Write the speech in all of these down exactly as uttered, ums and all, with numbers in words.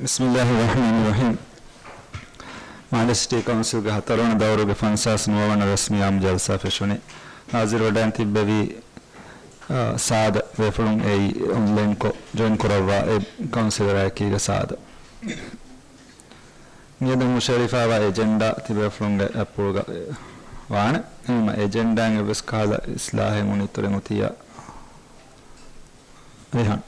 ބިސްމިއްލާހި ރަޙްމާނި ރަޙީމް. މާލެ ސިޓީ ކައުންސިލްގެ ހަތަރުވަނަ ދައުރުގެ ފަންސާސް ނުވަވަނަ ރަސްމީ އާއްމު ޖަލްސާ ފެށުނީ. ހާޒިރުވެޑައިން ތިއްބެވި، އާ، ސާދަ ބޭފުޅުން އެއީ އޮންލައިންކޮށް ޖޮއިން ކުރައްވާ އެ ކައުންސިލަރާއެކީގެ ސާދަ. މިއަދު ހުށަހެޅިފައިވާ އެޖެންޑާ ތިބޭފުޅުންގެ އަތްޕުޅުގަ ވާނެ. އެހެންވީމަ އެޖެންޑާއިން އެއްވެސް ކަހަލަ އިސްލާހެއް އުނިއްތުރެއް އޮތިއްޔާ ރިހާން.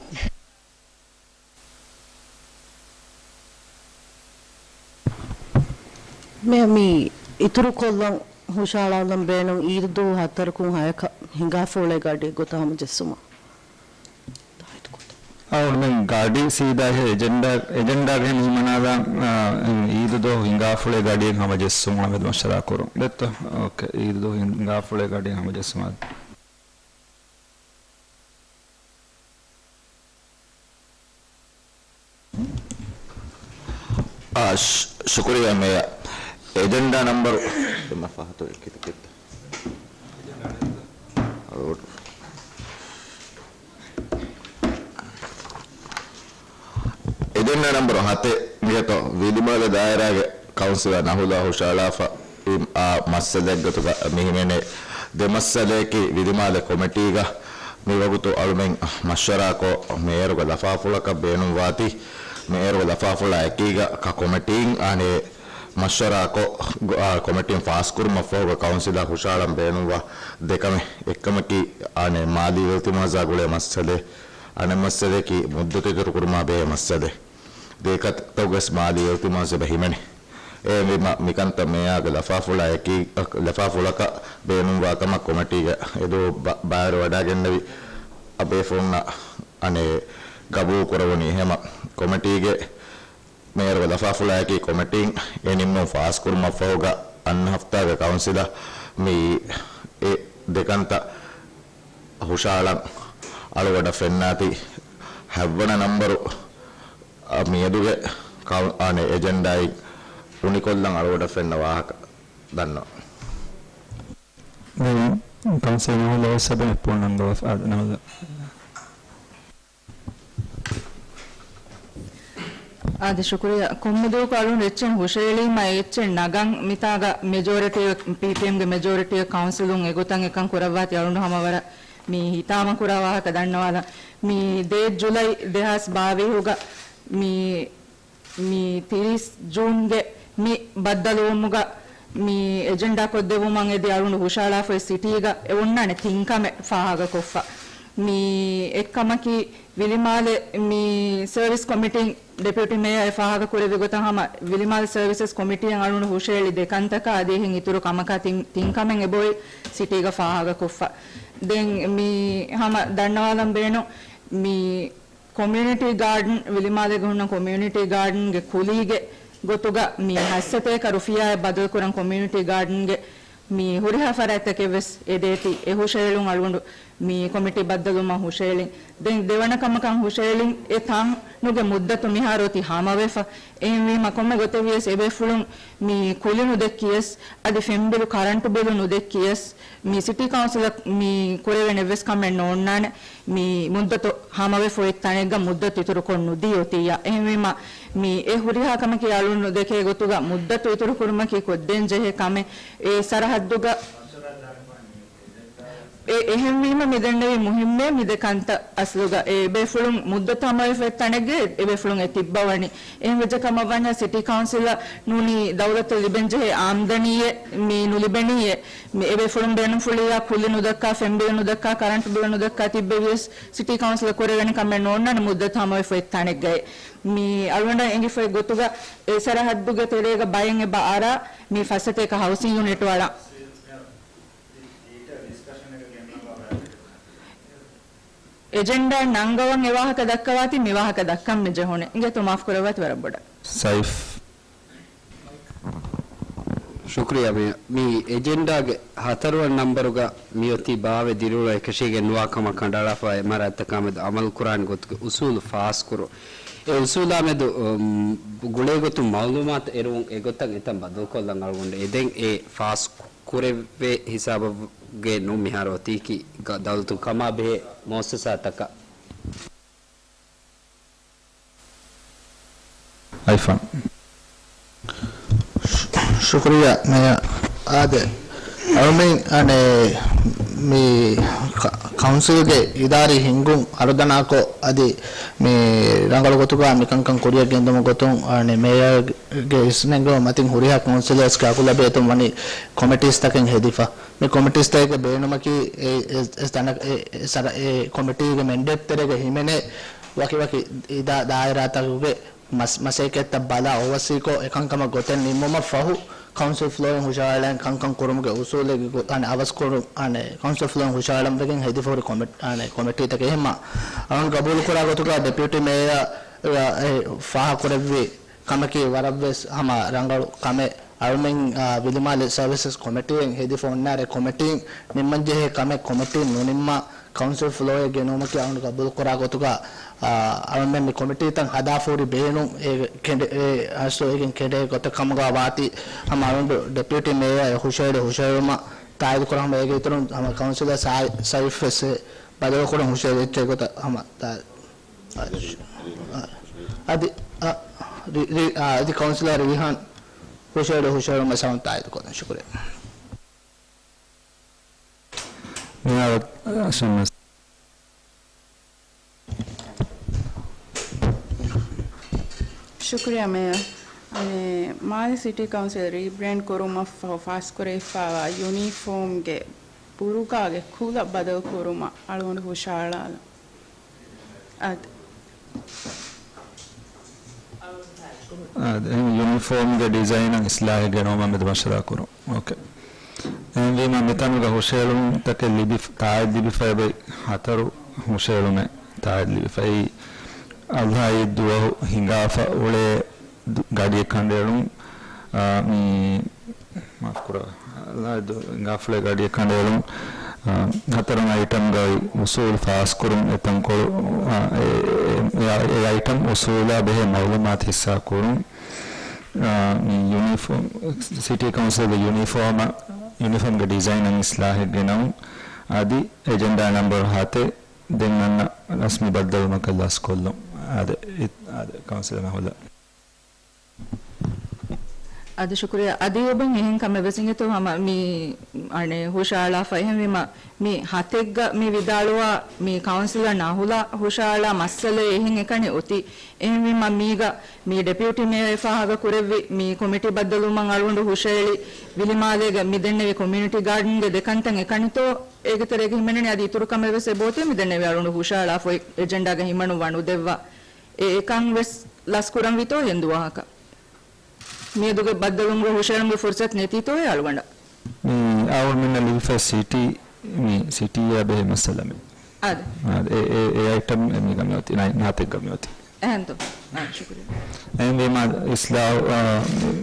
މި، މި އިތުރުކޮށްލަން ހުށަހަޅާލަން ބޭނުން އީދު ދުވަހު ހަތަރަކުން ހަޔަކަށް ހިނގާފަ އުޅޭ ގަޑިއެއް ގޮތަށް ހަމަޖެއްސުމަށް. އަޅުގަނޑުމެން ގަޑި ސީދާ އެޖެންޑާ، އެޖެންޑާގެ ހިމަނާލާ، އާ، އީދު ދުވަހު ހިނގާފަ އުޅޭ ގަޑިއެއް ހަމަޖެއްސުމަށް މެދު މަޝްވަރާ ކުރުން. ދެއްތޯ؟ އޯކޭ. އީދު ދުވަހު ހިނގާފަ އުޅޭ ގަޑިއެއް ހަމަޖެއްސުމަށް. އާ، ޝު-، ޝުކުރިއްޔާ މޭޔަރ. އެޖެންޑާ ނަމްބަރު ދެމަ ފަހަތު ކިތަކެއް. އެޖެންޑާ ނަމްބަރު ހަތެއް މިއޮތޯ ވިލިމާލެ ދާއިރާގެ ކައުންސިލަރ ނަހުލާ ހުށަހަޅާފަ އާ މައްސަލައެއްގޮތުގަ މިހިމެނޭ. ދެ މައްސަލަޔަކީ ވިލިމާލެ ކޮމިޓީގަ މިވަގުތު އަޅުމެން މަޝްވަރާކޮށް މޭޔަރުގެ ލަފާފުޅަކަށް ބޭނުންވާތީ، މޭޔަރުގެ ލަފާފުޅާ އެކީގަ ކޮމިޓީން އާނެ މަޝްވަރާކޮށް، އާ، ކޮމިޓީން ފާސްކުރުމަށްފަހުގަ ކައުންސިލަށް ހުށަހަޅަން ބޭނުންވާ ދެކަމެއް. އެއްކަމަކީ އާނެ މާލީ އިލްތިމާސްއާ ގުޅޭ މައްސަލައެއް، އަނެއް މައްސަލަޔަކީ މުއްދަތު އިތުރުކުރުމާ ބެހޭ މައްސަލައެއް. ދެއަކަށް ތައުގަސް މާލީ އިލްތިމާސް އެބަ ހިމެނޭ. އެހެންވީމަ، މިކަންތައް މޭޔާގެ ލަފާފުޅާ އެކީ، ލަފާފުޅަކަށް ބޭނުންވާ ކަމަށް ކޮމިޓީގެ އެދުވަހު ބަ-، ބައިވެރިވަޑައިގެންނެވި ބޭފުޅުންނަށް އަނެއް ގަބޫލު ކުރެވުނީ. އެހެމަ ކޮމިޓީގެ މޭޔަރުގެ ލަފާފުޅާއެކީ ކޮމިޓީން އެ ނިންމުން ފާސްކުރުމަށްފަހުގަ އަންނަ ހަފްތާގެ ކައުންސިލަށް މި އެ ދެކަންތައް ހުށަހަޅަން އަޅުގަޑަށް ފެންނާތީ. ހަތްވަނަ ނަންބަރު އަ، މިއަދުގެ ކައު-، އާނެ އެޖެންޑާއިން އުނިކޮށްލަން އަޅުގަޑަށް ފެންނަ ވާހަކަ ދަންނަވަން. ދެން ކައުންސިލް ނަހުލަ ސަބަ އެއްޕުޅު ނަންގަވާ އަދި ނަހުލަ. އާދެ، ޝުކުރިއްޔާ. ކޮންމެ ދުވަހަކު އަޅުން އެއްޗެއް ހުށަހެޅީމަ އެއްޗެއް ނަގަން މިތާގަ މެޖޯރިޓީ، ޕީޕީއެމްގެ މެޖޯރިޓީ ކައުންސިލުން އެގޮތަށް އެކަން ކުރައްވާތީ އަޅުން ހަމަ ވަރަށް މި ހިތާމަ ކުރާ ވާހަކަ ދަންނަވާލަން. މި ދޭއް ޖުލައި ދެހާސް ބާވީހުގަ މި މި ތިރީސް ޖޫންގެ މި ބައްދަލުވުމުގަ މި އެޖެންޑާ ކޮށްދެއްވުމަށް އެދި އަޅުނޑު ހުށަހަޅާފައި ސިޓީގަ އެ އޮންނާނެ ތިން ކަމެއް ފާހަގަކޮށްފަ. މި އެއްކަމަކީ ވިލިމާލެ މި ސަރވިސް ކޮމިޓީން ޑެޕިއުޓީ މޭޔަރ އެ ފާހަގަ ކުރެއްވި ގޮތަށް ހަމަ ވިލިމާލެ ސަރވިސަސް ކޮމިޓީއަށް އަޅުނޑު ހުށަހެޅި ދެ ކަންތަކާ އަދި އެހެން އިތުރު ކަމަކާ ތިން، ތިން ކަމެއް އެބައޮތް ސިޓީގަ ފާހަގަކޮށްފަ. ދެން މި ހަމަ ދަންނަވާލަން ބޭނުން މި ކޮމިއުނިޓީ ގާޑަން، ވިލިމާލޭގަ ހުންނަ ކޮމިއުނިޓީ ގާޑަންގެ ކުލީގެ ގޮތުގަ މި ހަތްސަތޭކަ ރުފިޔާއެއް ބަދަލުކުރަން ކޮމިއުނިޓީ ގާޑަންގެ މި ހުރިހާ ފަރާތްތަކެއް ވެސް އެދޭތީ. އެ ހުށަހެޅުން އަޅުގަނޑު މި ކޮމިޓީ ބައްދަލުވުމަށް ހުށަހެޅިން. ދެން ދެވަނަ ކަމަކަށް ހުށަހެޅިން އެ ތަނުގެ މުއްދަތު މިހާރު އޮތީ ހަމަވެފަ. އެހެންވީމަ ކޮންމެ ގޮތެއް ވިޔަސް އެބޭފުޅުން މި ކުލި ނުދެއްކިޔަސް އަދި ފެންބިލު ކަރަންޓު ބިލު ނުދެއްކިޔަސް މި ސިޓީ ކައުންސިލަށް މި ކުރެވޭނެ އެއްވެސް ކަމެއް ނޯންނާނެ. މި މުއްދަތު ހަމަވެފަ އޮތް ތަނެއްގަ މުއްދަތު އިތުރުކޮށް ނުދީ އޮތިއްޔާ. އެހެންވީމަ، މި އެ ހުރިހާ ކަމަކީ އަޅުން ދެކޭ ގޮތުގަ މުއްދަތު އިތުރުކުރުމަކީ ކޮށްދޭން ޖެހޭ ކަމެއް. އެ ސަރަހައްދުގަ އެ އެހެންވީމަ މި ދެންނެވި މުހިއްމޭ މި ދެ ކަންތައް އަސްލުގަ އެ ބޭފުޅުން މުއްދަތު ހަމަވެފަ އޮތް ތަނެއްގަ އެ ބޭފުޅުން އެ ތިއްބަވަނީ. އެހެން ވެއްޖެ ކަމަށް ވަންޏާ ސިޓީ ކައުންސިލަށް ނޫނީ ދައުލަތަށް ލިބެން ޖެހޭ އާމްދަނީއެއް މި ނުލިބެނީއޭ. މި އެބޭފުޅުން ބޭނުންފުޅިއްޔާ ކުލި ނުދައްކާ، ފެންބިލު ނުދައްކާ، ކަރަންޓު ބިލު ނުދައްކާ ތިއްބެވިޔަސް ސިޓީ ކައުންސިލަށް ކުރެވޭނެ ކަމެއް ނޯންނާނެ މުއްދަތު ހަމަވެފަ އޮތް ތަނެއްގައި. މި އަޅުގަނޑަށް އެނގިފައި ގޮތުގަ އެ ސަރަހައްދުގެ ތެރޭގަ ބައެއް އެބަ އަރާ މި ފައްސަތޭކަ ހައުސިން ޔުނިޓް ވަޅާ އެޖެންޑާ ނަންގަވަން އެ ވާހަކަ ދައްކަވާތީ މި ވާހަކަ ދައްކަން މި ޖެހުނެ. އިނގޭތޯ މާފް ކުރައްވާތި ވަރަށް ބޮޑަށް. ސައިފް. ޝުކުރިއްޔާ މޭޔަރ. މި އެޖެންޑާގެ ހަތަރުވަނަ ނަންބަރުގަ މިއޮތީ ބާވަތް ދިރިއުޅުން އެކަށީގެން ނުވާ ކަމަށް ކަނޑައަޅާފަ އެމަރާތްތަކާމެދު އަމަލުކުރާނެ ގޮތުގެ އުސޫލު ފާސްކުރުން. އެ އުސޫލާމެދު، އު، ގުޅޭގޮތުން މައުލޫމާތު އެރުވުން އެގޮތަށް އެތަން ބަދަލުކޮށްލަން އަޅުގަނޑު އެދެން އެ ފާސް ކުރެވޭ ހިސާބަށް ގެ ނޫން މިހާރު އޮތީކީ ދައުލަތުން ކަމާ ބެހޭ މުއައްސަސާތަކަށް. އައިފާން. ޝުކުރިއްޔާ މޭޔަރ. އާދެ، އަޅުމެން އަނެއް މި ކަ-، ކައުންސިލްގެ އިދާރީ ހިންގުން އަރުދަނާކޮށް، އަދި މި ރަނގަޅު ގޮތުގަ މި ކަންކަން ކުރިއަށް ގެންދުމުގެ ގޮތުން އަނެއް މޭޔަރގެ އިސްނެންގެ މަތިން ހުރިހާ ކައުންސިލަރސްގެ އަގުލަބިއްޔަތުން ވަނީ ކޮމިޓީސްތަކެއް ހެދިފަ. މި ކޮމިޓީސްތަކެއްގެ ބޭނުމަކީ އެ، އެ، އެ ސަރ-، އެ ކޮމިޓީގެ މެންޑޭޓް ތެރޭގަ ހިމެނޭ ވަކިވަކި އިދާ-، ދާއިރާތަކުގެ މަސް-، މަސައްކަތްތައް ބަލާ އޯވަސީކޮށް، އެކަންކަމަށް ގޮތެއް ނިންމުމަށް ފަހު، ކައުންސިލް ފްލޯއިން ހުށަހަޅަން ކަންކަން ކުރުމުގެ އުސޫލެއް ގޮ-، އަނެއް އަވަސްކުރުން، އަނެއް ކައުންސިލް ފްލޯއިން ހުށަހަޅަން ވެގެން ހެދިފަ ހުރި ކޮމި-، އަނެއް ކޮމިޓީތަކެއް. އެހެންމަ އަޅުން ގަބޫލުކުރާ ގޮތުގަ ޑެޕިއުޓީ މޭޔަރ، އަ، އެ ފާހަގަކުރެއްވި ކަމަކީ ވަރަށްވެސް ހަމަ ރަނގަޅު ކަމެއް. އަޅުމެން، އާ، ވިލިމާލެ ސަރވިސަސް ކޮމިޓީއެއް ހެދިފަ އޮންނާރޭ ކޮމިޓީން ނިންމަންޖެހޭ ކަމެއް ކޮމިޓީން ނުނިންމާ ކައުންސިލް ފްލޯއެއް ގެނުވުމަކީ އަޅުން ގަބޫލުކުރާ ގޮތުގަ، އާ، އަޅުމެން މި ކޮމިޓީތައް ހަދާފަ ހުރި ބޭނުން އެ ކެނޑެ-، އެ އަސްލު އޭގެން ކެނޑޭ ގޮތެއް ކަމުގަ ވާތީ ހަމަ އަޅުން ޑެޕިއުޓީ މޭޔަރ އެ ހުށަހެޅި ހުށަހެޅުމަށް ތާއީދުކުރަން ހަމަ އޭގެ އިތުރުން ހަމަ ކައުންސިލަރ ސާ-، ސައިފް ވެސް ބަދަލުކުރަން ހުށަހެޅި އެއްޗެއް ގޮތަށް ހަމަ ތާ-، އަދި، އަ، ރި-، ރި-، އަ، އަދި ކައުންސިލަރ ރީހާން ހުށަހެޅި ހުށަހެޅުމަށް ސައުން ތާއީދުކޮށްދޭން. ޝުކުރިއްޔާ. ނިޔާވަތް، އަ، ސުންނަ. ޝުކުރިއްޔާ މޭޔަރ. އަނެއް، މާލެ ސިޓީ ކައުންސިލް ރީބްރޭންޑް ކުރުމަށްފަހު ފާސްކުރެވިފައިވާ ޔުނީފޯމްގެ ބުރުގާގެ ކުލަ ބަދަލުކުރުމަށް އަޅުގަނޑު ހުށަހަޅާލަން. އާދެ. އާދެ، އެހެން ޔުނީފޯމްގެ ޑިޒައިނަށް އިސްލާހެއް ގެނައުމާ މެދު މަޝްވަރާ ކުރުން. އޯކޭ. އެހެންވީމާ މިތަނުގަ ހުށަހެޅުންތަކެއް ލިބި-، ތާއީދު ލިބިފައި އޮތް ހަތަރު ހުށަހެޅުމެއް ތާއީދު ލިބިފައި. އަޟްޙާ އީދު ދުވަހު ހިނގާފަ އުޅޭ ދު-، ގަޑިއެއް ކަނޑައެޅުން، އާ، މި، މާފުކުރާ، އަޟްޙާ އީދު ހިނގާފަ އުޅޭ ގަޑިއެއް ކަނޑައެޅުން، އާ، ހަތަރު އައިޓަމްގައި އުސޫލު ފާސްކުރުން އެތަންކޮޅު، އާ، އެ، އެ، އެ، އެ އައިޓަމް އުސޫލާ ބެހޭ މައުލޫމާތު ހިއްސާކުރުން، އާ، މި ޔުނީފޯމް، ސިޓީ ކައުންސިލްގެ ޔުނީފޯމަށް، ޔުނީފޯމްގެ ޑިޒައިނަށް އިސްލާހެއް ގެނައުން، އަދި އެޖެންޑާ ނަމްބަރު ހަތެއް ދެން އަންނަ ރަސްމީ ބައްދަލުވުމަކަށް ލަސްކޮށްލުން. އާދެ، އި-، އާދެ، ކައުންސިލަރ މަހުލަ. އަދި ޝުކުރިއްޔާ. އަދި އެބަ އެހެން ކަމެއް ވެސް އިނގޭތޯ ހަމަ މި އަނެއް ހުށަހަޅާފަ. އެހެންވީމަ މި ހަތެއްގަ މި ވިދާޅުވާ މި ކައުންސިލަރ ނަހުލާ ހުށަހަޅާ މައްސަލައެއް އެހެން އެކަނި އޮތީ. އެހެންވީމަ މީގަ މި ޑެޕިއުޓީ މޭޔަރ ފާހަގަ ކުރެއްވި މި ކޮމިޓީ ބައްދަލުވުމަށް އަޅުގަނޑު ހުށަހެޅި ވިލިމާލޭގަ މި ދެންނެވި ކޮމިއުނިޓީ ގާޑަންގެ ދެ ކަންތައް އެކަނިތޯ އޭގެ ތެރޭގަ ހިމެނެނީ. އަދި އިތުރު ކަމެއް ވެސް އެބައޮތޭ މި ދެންނެވި އަޅުގަނޑު ހުށަހަޅާފަ އޮތް އެޖެންޑާގަ ހިމަނު ވަނުދެއްވާ. އެ އެކަން ވެސް ލަސް ކުރަންވީތޯ އެން ދުވަހަކަށް. މިއަދުގެ ބައްދަލުވުމުގެ ހުށަހެޅުމުގެ ފުރުސަތު ނެތީތޯއޭ އަޅުގަނޑަށް. މި އަޅުގަނޑުމެންނަށް ލިބިފައި ސިޓީ، މި ސިޓީއާ ބެހޭ މައްސަލަ މި. އާދެ. އާދެ، އެ، އެ، އެ އައިޓަމް އެ މީގަ މި އޮތީ، ނާ-، ނާތެއްގަ މި އޮތީ. އެހެންތޯ؟ އާ، ޝުކުރިއްޔާ. އެހެންވީމާ އިސްލާހު، އާ،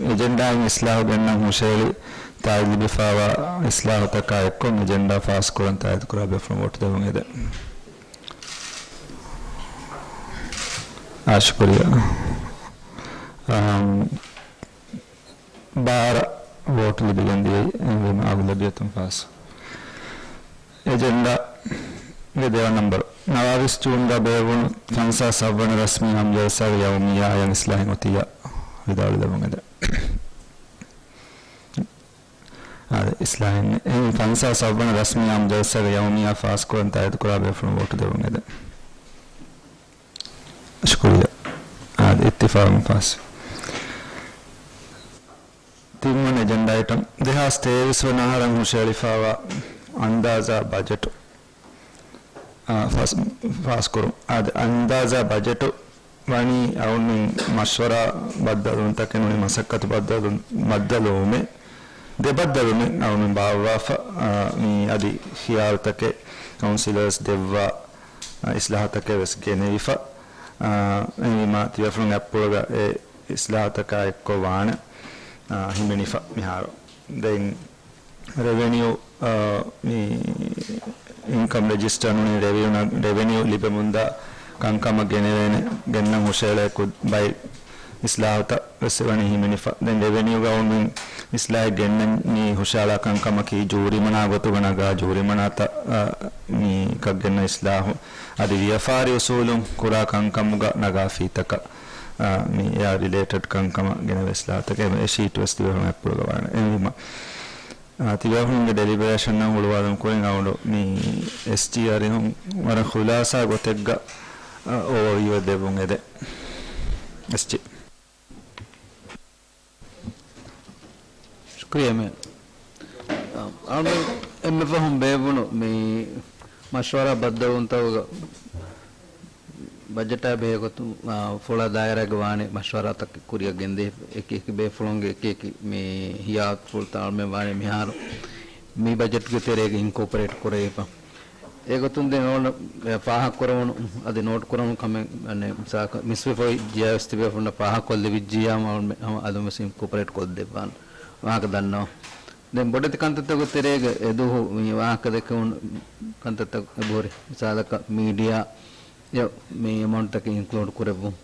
އެޖެންޑާއިން އިސްލާހު ގެންނަން ހުށަހެޅި ތާއީދު ލިބިފައިވާ އިސްލާހުތަކާ އެއްކޮށް އެޖެންޑާ ފާސްކުރަން ތާއީދުކުރާ ބޭފުޅުން ވޯޓު ދެއްވުން އެދެން. އާ، ޝުކުރިއްޔާ. އާ، ބާރަ ވޯޓު ލިބިގެން ދިޔައީ އެހެންވީމަ އަޣުލަބިއްޔަތުން ފާސް. އެޖެންޑާގެ ދެވަނަ ނަންބަރު. ނަވާވީސް ޖޫންގަ ބޭއްވުނު ފަންސާސް އަށްވަނަ ރަސްމީ އާއްމު ޖަލްސާގެ ޔައުމިއްޔާއަށް އިސްލާހެއް އޮތިއްޔާ ވިދާޅުވެލައްވަން އެދެން. އާދެ، އިސްލާހެއް ނެތް. އެހެން ފަންސާސް އަށްވަނަ ރަސްމީ އާއްމު ޖަލްސާގެ ޔައުމިއްޔާ ފާސްކުރަން ތާއީދުކުރާ ބޭފުޅުން ވޯޓު ދެއްވުން އެދެން. ޝުކުރިއްޔާ. އާދެ، އިއްތިފާގުން ފާސް. ތިންވަނަ އެޖެންޑާ އައިޓަމް، ދެހާސް ތޭވީސް ވަނަ އަހަރަށް ހުށަހެޅިފައިވާ އަންދާޒާ ބަޖެޓު، އާ، ފާސް، ފާސްކުރުން. އާދެ، އަންދާޒާ ބަޖެޓު ވަނީ އަޅުގަނޑުމެން މަޝްވަރާ ބައްދަލުވުންތަކެއް ނޫނީ މަސައްކަތު ބައްދަލު، ބައްދަލުވުމެއް. ދެ ބައްދަލުމެއް އަޅުގަނޑުމެން ބާއްވާފަ، އާ، މި އަދި ޚިޔާލުތަކެއް ކައުންސިލަރސް ދެއްވާ، އާ، އިސްލާހުތަކެއް ވެސް ގެނެވިފަ. އާ، އެހެންވީމާ ތިޔަފުޅުން އަތްޕުޅުގަ އެ އިސްލާހުތަކާ އެއްކޮށް ވާނެ، އާ، ހިމެނިފަ މިހާރު. ދެން ރެވެނިއު، އާ، މި އިންކަމް ރެޖިސްޓަރ ނޫނީ ރެވިނިއު، ރެވެނިއު ލިބެމުންދާ ކަންކަމަށް ގެނެވޭނެ، ގެންނަން ހުށަހެޅޭ ކުށް ބައެއް އިސްލާހުތައް ވެސް ވަނީ ހިމެނިފަ. ދެން ރެވެނިއުގަ އޮންމެން އިސްލާހެއް ގެންނަނީ ހުށަހަޅާ ކަންކަމަކީ ޖޫރިމަނާ ގޮތުގަ ނަގާ ޖޫރިމަނާތައް، އާ، މި ކަށްގެންނަ އިސްލާހު. އަދި ވިޔަފާރި އުސޫލުން ކުރާ ކަންކަމުގަ ނަގާ ފީތަކަށް، އާ، މި އެއާ ރިލޭޓެޑް ކަންކަމަށް ގެނެވޭ އިސްލާހުތަކެއް އެ ޝީޓް ވެސް ތިބޭފުޅުން އެޕްރޫވް ވާނެ. އެހެންވީމަ، އާ، ތިބޭފުޅުންގެ ޑެލިބަރޭޝަންއަށް ހުޅުވާލުން ކުރިން އަޅުގަނޑު މި އެސްޖީ އަރިހުން ވަރަށް ޚުލާސާ ގޮތެއްގަ، އާ، އޯވަރވިއު ދެއްވުން އެދެން. އެސްޖީ. ޝުކުރިއްޔާ މޭ. އަ، އަޅުގަނޑު އެންމެ ފަހުން ބޭއްވުނު މި މަޝްވަރާ ބައްދަލުވުންތަކުގަ ބަޖެޓާ ބެހޭގޮތުން، އާ، ފުޅާ ދާއިރާގަ ވާނެ މަޝްވަރާތަކެއް ކުރިއަށް ގެންދޭ އެކި އެކި ބޭފުޅުންގެ އެކި އެކި މި ހިޔާތުފުޅުތައް އަޅުމެން ވާނެ މިހާރު މި ބަޖެޓްގެ ތެރޭގަ އިންކޯޕަރޭޓް ކުރެވިފަ. އެގޮތުން ދެން އަޅުގަނޑު ފާހަގަކުރެވުނު، އަދި ނޯޓް ކުރެވުނު ކަމެއް، އަނެއް މިސާލަކަށް މިސްވެފައި ޖިޔާވެސް ތިބޭފުޅުންނަށް ފާހަގަކޮށްލެވިއްޖިއްޔާ އަޅުމެން ހަމަ އަލުންވެސް އިންކޯޕަރޭޓް ކޮށްދެއްވާނެ. ވާހަކަ ދަންނަވަން. ދެން ބޮޑެތި ކަންތައްތަކުގެ ތެރޭގަ އެދުވަހު މި ވާހަކަ ދެކެވުނު ކަންތައްތައް އެބަހުރި. މިސާލަކަށް މީޑިއާ އެ މި އެމައުންޓްތަކެއް އިންކްލޫޑް ކުރެއްވުން.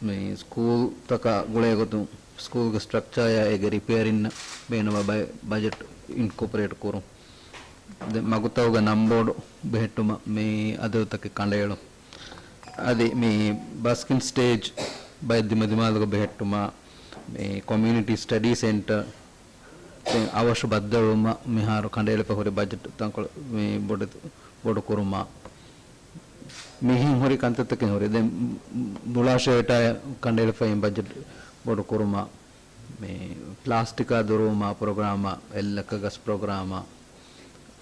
މި ސްކޫލްތަކާ ގުޅޭ ގޮތުން ސްކޫލްގެ ސްޓްރަކްޗާއާ އޭގެ ރިޕެއަރިންނަށް ބޭނުންވާ ބަ-، ބަޖެޓް އިންކޯޕަރޭޓް ކުރުން. ދެން މަގުތަކުގަ ނަން ބޯޑު ބެހެއްޓުމަށް މި އަދަދުތަކެއް ކަނޑައެޅުން. އަދި މި ބަސްކިން ސްޓޭޖް ބައެއް ދިމަދިމާލުގަ ބެހެއްޓުމަށް މި ކޮމިއުނިޓީ ސްޓަޑީ ސެންޓަރ ދެން އަވަށު ބައްދަލުވުމަށް މިހާރު ކަނޑައެޅިފަ ހުރި ބަޖެޓް ތަންކޮޅެއް މި ބޮޑު، ބޮޑު ކުރުމަށް. މިހެން ހުރި ކަންތައްތަކެއް ހުރި. ދެން ބުޅާ ޝެލްޓާއަށް ކަނޑައެޅިފައި ބަޖެޓް ބޮޑު ކުރުމަށް. މި ޕްލާސްޓިކާ ދުރުވުމާ ޕްރޮގްރާމާ، އެއްލައްކަ ގަސް ޕްރޮގްރާމާ،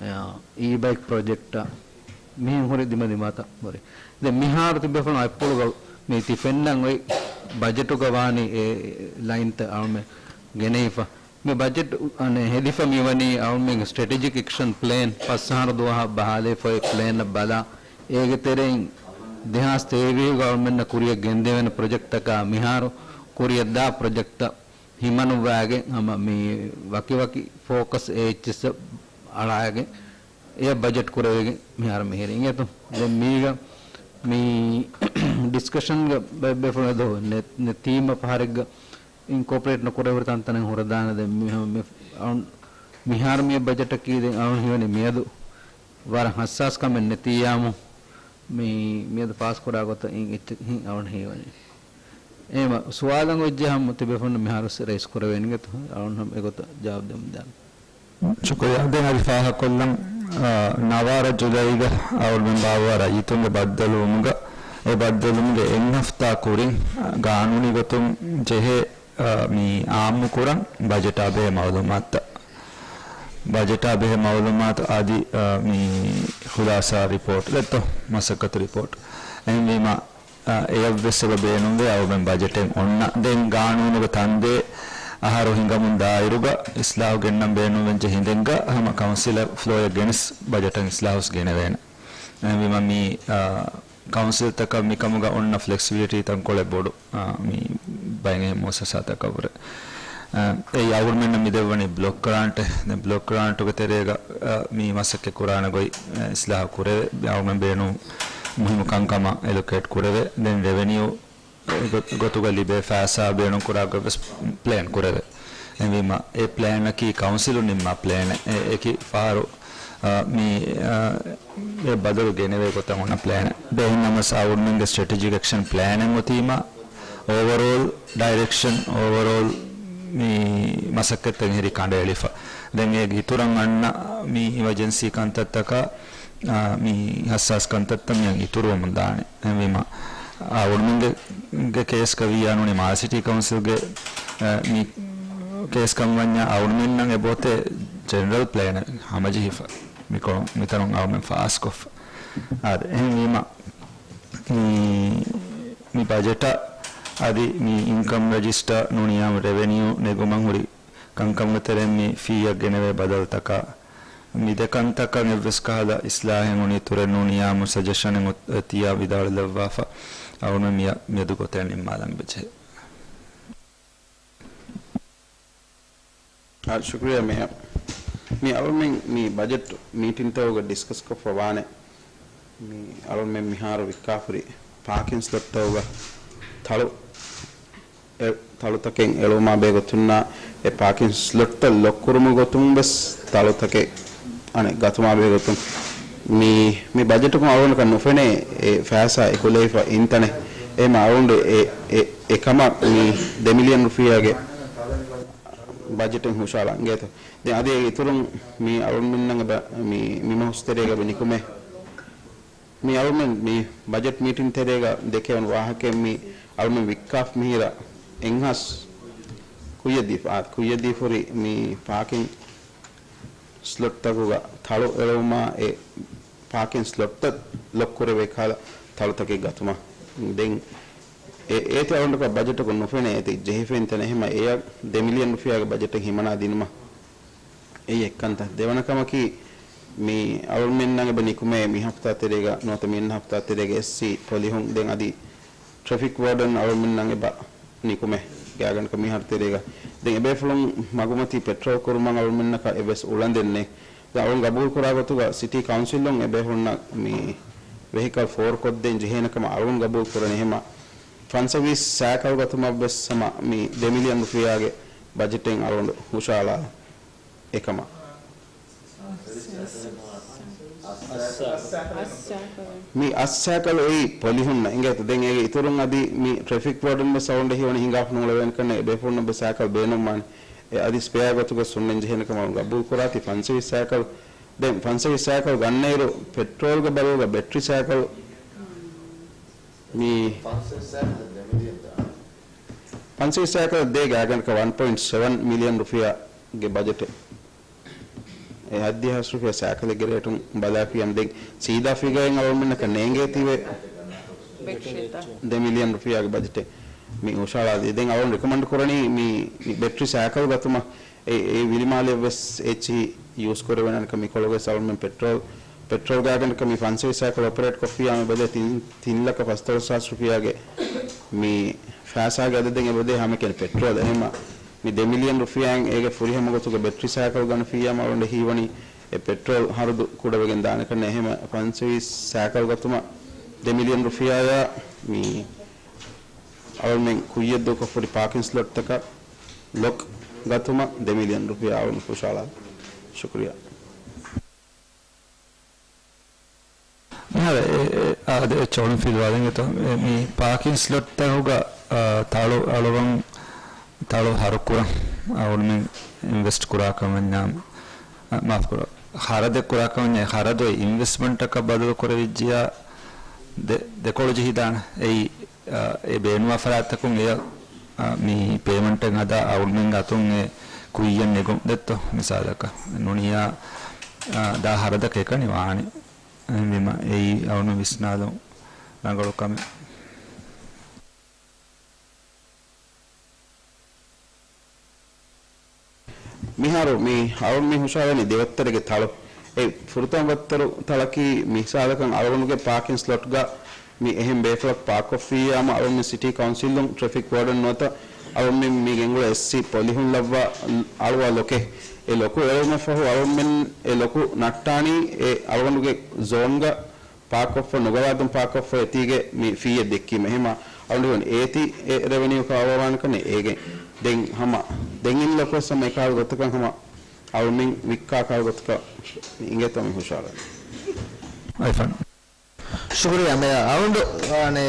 އެ، އީ ބައިކް ޕްރޮޖެކްޓާ، މިހެން ހުރި ދިމަދިމާތައް ހުރި. ދެން މިހާރު ތިބޭފުޅުން އަތްޕުޅުގަ މި ތި ފެންނަން އޮތް ބަޖެޓުގަ ވާނީ އެ ލައިންތައް އަޅުމެ ގެނެވިފަ. މި ބަޖެޓް، އަނެއް، ހެދިފަ މިވަނީ އަޅުމެންގެ ސްޓްރެޓެޖިކް އެކްޝަން ޕްލޭން ފަސް އަހަރު ދުވަހަށް ބަހާލެވިފައި ޕްލޭންއަށް ބަލާ، އޭގެ ތެރެއިން ދެހާސް ތޭވީހުގަ އަޅުމެންނަށް ކުރިއަށް ގެންދެވޭނެ ޕްރޮޖެކްޓްތަކާ މިހާރު ކުރިއަށްދާ ޕްރޮޖެކްޓްތައް ހިމަނުއްވާގެން ހަމަ މި ވަކިވަކި ފޯކަސް އޭއެޗްއެސް އަޅާގެން އެ ބަޖެޓް ކުރެވިގެން މިހާރު މިހިރީ އިނގޭތޯ. ދެން މީގަ މި ޑިސްކަޝަންގަ ބައެއް ބޭފުޅުން އެދުވަހު ނެ-، ނެތީމަ ފަހަރެއްގަ އިންކޯޕަރޭޓް ނުކުރެވި ހުރި ތަންތަނެއް ހުރެދާނެ. ދެން މި ހަމަ މި އަޅުން މިހާރު މި ބަޖެޓަކީ ދެން އަޅުން ހީވަނީ މިއަދު ވަރަށް ހައްސާސް ކަމެއް ނެތިއްޔާމު މި މިއަދު ފާސްކުރާ ގޮތަށް އިން އެއްޗެއް ހިން އަޅުން ހީވަނީ. އެހެންވީމަ ސުވާލަށް އޮތްޖެހާމު ތިބޭފުޅުން މިހާރު ރައިސް ކުރެވޭނެ އިނގޭތޯ އަޅުން ހަމަ އެގޮތަށް ޖަވާބު ދެމުން ދާނެ. ޝުކުރިއްޔާ. ދެން އަދި ފާހަގަކޮށްލަން، އާ، ނަވާރަ ޖުލައިގަ އަޅުގަނޑުމެން ބާއްވާ ރައްޔިތުންގެ ބައްދަލުވުމުގަ، އެ ބައްދަލުވުމުގެ އެއް ހަފްތާ ކުރިން، އާ، ގާނޫނީ ގޮތުން ޖެހޭ، އާ، މި އާއްމުކުރަން ބަޖެޓާ ބެހޭ މައުލޫމާތުތައް. ބަޖެޓާ ބެހޭ މައުލޫމާތު އަދި، އާ، މި ޚުލާސާ ރިޕޯޓް ދެއްތޯ، މަސައްކަތު ރިޕޯޓް. އެހެންވީމަ، އާ، އެޔަށްވެސް އެބަ ބޭނުންވޭ އަޅުގަނޑުމެން ބަޖެޓެއް އޮންނަ. ދެން ގާނޫނުގެ ތަންދޭ އަހަރު ހިނގަމުން ދާއިރުގަ އިސްލާހު ގެންނަން ބޭނުންވެއްޖެ ހިނދެއްގަ ހަމަ ކައުންސިލަށް ފްލޯއަށް ގެނެސް ބަޖެޓަށް އިސްލާހުސް ގެނެވޭނެ. އެހެންވީމަ މި، އާ، ކައުންސިލްތަކަށް މިކަމުގަ އޮންނަ ފްލެކްސިބިލިޓީ ތަންކޮޅެއް ބޮޑު، އާ، މި ބައެއް އެހެން މުއައްސަސާތަކަށްވުރެ. އާ، އެއީ އަޅުގަނޑުމެންނަށް މި ދެއްވަނީ ބްލޮކް ގްރާންޓެއް. ދެން ބްލޮކް ގްރާންޓުގެ ތެރޭގަ، އާ، މި މަސައްކަތް ކުރާނެ ގޮތް، އާ، އިސްލާހު ކުރެވޭ. އަޅުގަނޑުމެން ބޭނުން މުހިއްމު ކަންކަމަށް އެލޮކޭޓް ކުރެވޭ. ދެން ރެވެނިއު ގޮ-، ގޮތުގަ ލިބޭ ފައިސާ ބޭނުންކުރާ ގޮތްވެސް ޕްލޭން ކުރެވޭ. އެހެންވީމަ އެ ޕްލޭނަކީ ކައުންސިލުން ނިންމާ ޕްލޭނެއް. އެ-، އެކި ފަހަރު، އާ، މި، އާ، އެ ބަދަލު ގެނެވޭ ގޮތަށް އޮންނަ ޕްލޭނެއް. އެހެންނަމަވެސް އަޅުގަނޑުމެންގެ ސްޓްރެޓެޖިކް އެކްޝަން ޕްލޭނެއް އޮތީމަ އޯވަރޯލް ޑައިރެކްޝަން، އޯވަރޯލް މި މަސައްކަތްތައް ހެރި ކަނޑައެޅިފަ. ދެން އޭގެ އިތުރަށް އަންނަ މި އިމަޖެންސީ ކަންތައްތަކަށް، އާ، މި ހައްސާސް ކަންތައްތައް މިއަށް އިތުރުވަމުން ދާނެ. އެހެންވީމަ، އާ، އަޅުގަނޑުމެންގެ، ގެ ކޭސްގަ ވިއްޔާ ނޫނީ މާލެ ސިޓީ ކައުންސިލްގެ، އާ، މި ކޭސް ކަން ވަންޏާ އަޅުގަނޑުމެންނަށް އެބައޮތޭ ޖެނެރަލް ޕްލޭނެއް ހަމަޖެހިފަ. މިކޮޅު މިތަނުން އަޅުގަނޑުމެން ފާސްކޮށްފަ. އާދެ، އެހެންވީމަ، މި، މި ބަޖެޓަށް އަދި މި އިންކަމް ރެޖިސްޓަރ ނޫނީ އާއްމު ރެވެނިއު ނެގުމަށް ހުރި ކަންކަމުގެ ތެރެއިން މި ފީއަށް ގެނެވޭ ބަދަލުތަކާ، މި ދެ ކަންތަކަށް އެއްވެސް ކަހަލަ އިސްލާހެއް އުނި އިތުރެއް ނޫނިއްޔާމު ސަޖެޝަނެއް އޮތް-، އޮތިއްޔާ ވިދާޅުލައްވާފަ. އަޅުގަނޑު މިއަށް މިއަދު ގޮތެއް ނިންމާލަން ބެޖެހޭ. އާ، ޝުކުރިއްޔާ މޭޔަރ. މި އަޅުމެން މި ބަޖެޓް މީޓިންތަކުގަ ޑިސްކަސްކޮށްފަ ވާނެ. މި އަޅުމެން މިހާރު ވިއްކާފުރި ޕާކިން ސްލޮޓްތަކުގަ ތަޅު އެ-، ތަޅުތަކެއް އެޅުމާ ބެހޭ ގޮތުންނާ، އެ ޕާކިން ސްލޮޓްތައް ލޮކް ކުރުމުގެ ގޮތުން ވެސް ތަޅުތަކެއް އަނެއް ގަތުމާ ބެހޭ ގޮތުން މި، މި ބަޖެޓުކުން އަޅުގަނޑަކަށް ނުފެނޭ އެ ފައިސާ އެކުލެވިފަ އިންތަނެއް. އެ މަ އަޅުގަނޑު އެ، އެ، އެ ކަމަށް މި ދެ މިލިއަން ރުފިޔާގެ ބަޖެޓެއް ހުށަހަޅަން އިނގޭތޯ. ދެން އަދި އިތުރުން މި އަޅުގަނޑުމެންނަށް އެބަ މި، މި މަހުސް ތެރޭގަ އެބަ ނިކުމޭ. މި އަޅުމެން މި ބަޖެޓް މީޓިން ތެރޭގަ ދެކެވުނު ވާހަކައެއް މި އަޅުމެން ވިއްކާފަ މިހިރަ އެއްހާސް ކުއްޔަށް ދީފަ، އާ، ކުއްޔަށް ދީފަ ހުރި މި ޕާކިން ސްލޮޓްތަކުގަ ތަޅު އެޅުމާ އެ ޕާކިން ސްލޮޓްތައް ލޮކް ކުރެވޭ ކަހަލަ ތަޅުތަކެއް ގަތުމަށް. ދެން އެ، އޭތި އަޅުގަނޑަކަށް ބަޖެޓަކުން ނުފެނޭ އޭތި ޖެހިފައިން ތަނެއް ހަމަ އެއަށް ދެ މިލިއަން ރުފިޔާގެ ބަޖެޓެއް ހިމަނާ ދިނުމަށް. އެއީ އެއްކަންތައް. ދެވަނަ ކަމަކީ، މި އަޅުމެންނަށް އެބަ ނިކުމޭ މި ހަފްތާ ތެރޭގަ ނުވަތަ މިއަންނަ ހަފްތާ ތެރޭގަ އެސްސީ ޕޮލިހުން ދެން އަދި ޓްރެފިކް ވާޑަން އަޅުމެންނަށް އެބަ ނިކުމޭ ގާތްގަނޑަކަށް މިހާރު ތެރޭގަ. ދެން އެބޭފުޅުން މަގުމަތީ ޕެޓްރޯލް ކުރުމަށް އަޅުމެންނަކަށް އެއްވެސް އުޅަނދެއް ނެތް. ދެން އަޅުން ގަބޫލު ކުރާ ގޮތުގަ ސިޓީ ކައުންސިލުން އެބޭފުޅުންނަށް މި ވެހިކަލް ފޯރުކޮށްދޭން ޖެހޭނެ ކަމަށް އަޅުން ގަބޫލު ކުރަނީ. ހަމަ ފަންސަވީސް ސައިކަލް ގަތުމަށްވެސް ހަމަ މި ދެ މިލިއަން ރުފިޔާގެ ބަޖެޓެއް އަޅުގަނޑު ހުށަހަޅާ އެކަމަށް. މި އައްސައިކަލް އެއީ ޕޮލިހުންނަށް އިނގޭތަ؟ ދެން އޭގެ އިތުރުން އަދި މި ޓްރެފިކް ވާޑަން ވެސް އަޅުގަނޑަށް ހީވަނީ ހިނގާފަ ނޫޅެވޭނެ ކަންނޭނގެ އެބޭފުޅުންނަށް ވެސް ސައިކަލް ބޭނުންވާނެ. އެ އަދި ސްޕެއާ ގޮތުގަ ހުންނަން ޖެހޭނެ ކަމަށް ގަބޫލު ކުރާތީ ފަންސަވީސް ސައިކަލް. ދެން ފަންސަވީސް ސައިކަލް ގަންނައިރު ޕެޓްރޯލްގެ ބަދަލުގަ ބެޓްރީ ސައިކަލް މި ފަންސަވީސް ސައިކަލް ދޭ ގާތްގަނޑަކަށް ވަން ޕޮއިންޓް ސެވަން މިލިއަން ރުފިޔާގެ ބަޖެޓެއް. އެ ހަތްދިހަ ހާސް ރުފިޔާ ސައިކަލެއްގެ ރޭޓުން ބަލާފިއްޔާމު ދެން ސީދާ ފިގަރެއް އަޅުގަނޑުމެންނަކަށް ނޭނގޭތީވެ ދެ މިލިއަން ރުފިޔާގެ ބަޖެޓެއް މި ހުށަހަޅާދީ. ދެން އަޅުގަނޑު ރެކޮމެންޑް ކުރަނީ މި، މި ބެޓްރީ ސައިކަލް ގަތުމަށް. އެ، އެ ވިލިމާލެއަށްވެސް އެއްޗިހި ޔޫސް ކުރެވޭނެ ކަމަށް މިކޮޅުގައި އަޅުގަނޑުމެން ޕެޓްރޯލް، ޕެޓްރޯލް ގާތްގަނޑަކަށް މި ފަންސަވީސް ސައިކަލް އޮޕަރޭޓް ކޮށްފިއްޔާމު އެބަދޭ ތިން، ތިން ލަކަ ފަސްދޮޅަސް ހާސް ރުފިޔާގެ މި ފައިސާގެ އަދަދެއް އެބަދޭ ހަމައެކަނި ޕެޓްރޯލް. އެހެންމަ މި ދެ މިލިއަން ރުފިޔާއިން އޭގެ ފުރިހަމަ ގޮތުގަ ބެޓްރީ ސައިކަލް ގަނެފިއްޔާމު އަޅުގަނޑަށް ހީވަނީ އެ ޕެޓްރޯލް ހަރަދު ކުޑަވެގެން ދާނެ ކަންނޭނގެ. އެހެންމަ ފަންސަވީސް ސައިކަލް ގަތުމަށް ދެ މިލިއަން ރުފިޔާއާ މި އަޅުގަނޑުމެން ކުއްޔަށް ދޫކޮށްފަ ހުރި ޕާކިން ސްލޮޓްތަކަށް ލޮކް ގަތުމަށް ދެ މިލިއަން ރުފިޔާ އަޅުގަނޑު ހުށަހަޅާ. ޝުކުރިއްޔާ. މިހާރު އެ، އެ، އާދެ، އެ ޗޮޅުން ފިލުވާލަން އެތޯ؟ އެ، މި ޕާކިން ސްލޮޓްތަކުގަ، އާ، ތަޅު އަޅުވަން، ތަޅު ހަރުކުރަން އަޅުގަނޑުމެން އިންވެސްޓް ކުރާ ކަމަށް ނާ، އާ، މާފުކުރާ. ޚަރަދެއް ކުރާ ކަމަށް ނޭ، ޚަރަދު އެ އިންވެސްޓްމަންޓަކަށް ބަދަލު ކުރެވިއްޖިޔާ ދެ، ދެކޮޅު ޖެހިދާނެ. އެއީ، އާ، އެ ބޭނުންވާ ފަރާތްތަކުން އެ، އާ، މި ޕޭމަންޓެއް ހަދާ އަޅުގަނޑުމެން އަތުން އެ ކުއްޔަށް ނެގުން ދެއްތޯ މިސާލަކަށް. ނޫނިއްޔާ، އާ، ދާ ޚަރަދަކަށް އެކަނި ވާނެ. އެހެންވީމަ އެއީ އަޅުގަނޑު ވިސްނާލުން ރަނގަޅު ކަމެއް. މިހާރު މި އަޅުން މި ހުށަހަޅަނީ ދެވައްތަރެއްގެ ތަޅު. އެ ފުރަތަމަ ވައްތަރު ތަޅަކީ މިސާލަކަށް އަޅުގަނޑުގެ ޕާކިން ސްލޮޓްގަ މި އެހެން ބޭފުޅަކު ޕާކްކޮށްފިއްޔާމު އަޅުން މި ސިޓީ ކައުންސިލުން ޓްރެފިކް ވާޑަން ނުވަތަ އަޅުން މި، މި ގެންގުޅޭ އެސްސީ ޕޮލިހުން ލައްވާ އަޅުވާ ލޮކެއް. އެ ލޮކު އެޅުމަށްފަހު އަޅުންމެން އެ ލޮކު ނައްޓާނީ އެ އަޅުގަނޑުގެ ޒޯންގަ ޕާކްކޮށްފަ ނުގަވާދުން ޕާކްކޮށްފަ އެތީގެ މި ފީއެއް ދެއްކީމަ. އެހެމަ އަޅުގަނޑު ހީވަނީ އޭތި އެ ރެވެނިއު ކާވާވާނެކަން އޭގެ. ދެން ހަމަ ދެން އިން ލޮކުވެސް ހަމަ އެކާލު ގޮތަކަށް ހަމަ އަޅުމެން ވިއްކާ ކާލު ގޮތަކަށް މި އިނގޭތޯ މި ހުށަހަޅަނީ. އައިފަން. ޝުކުރިއްޔާ މޭޔަރ. އަޅުގަނޑު، އަނެ،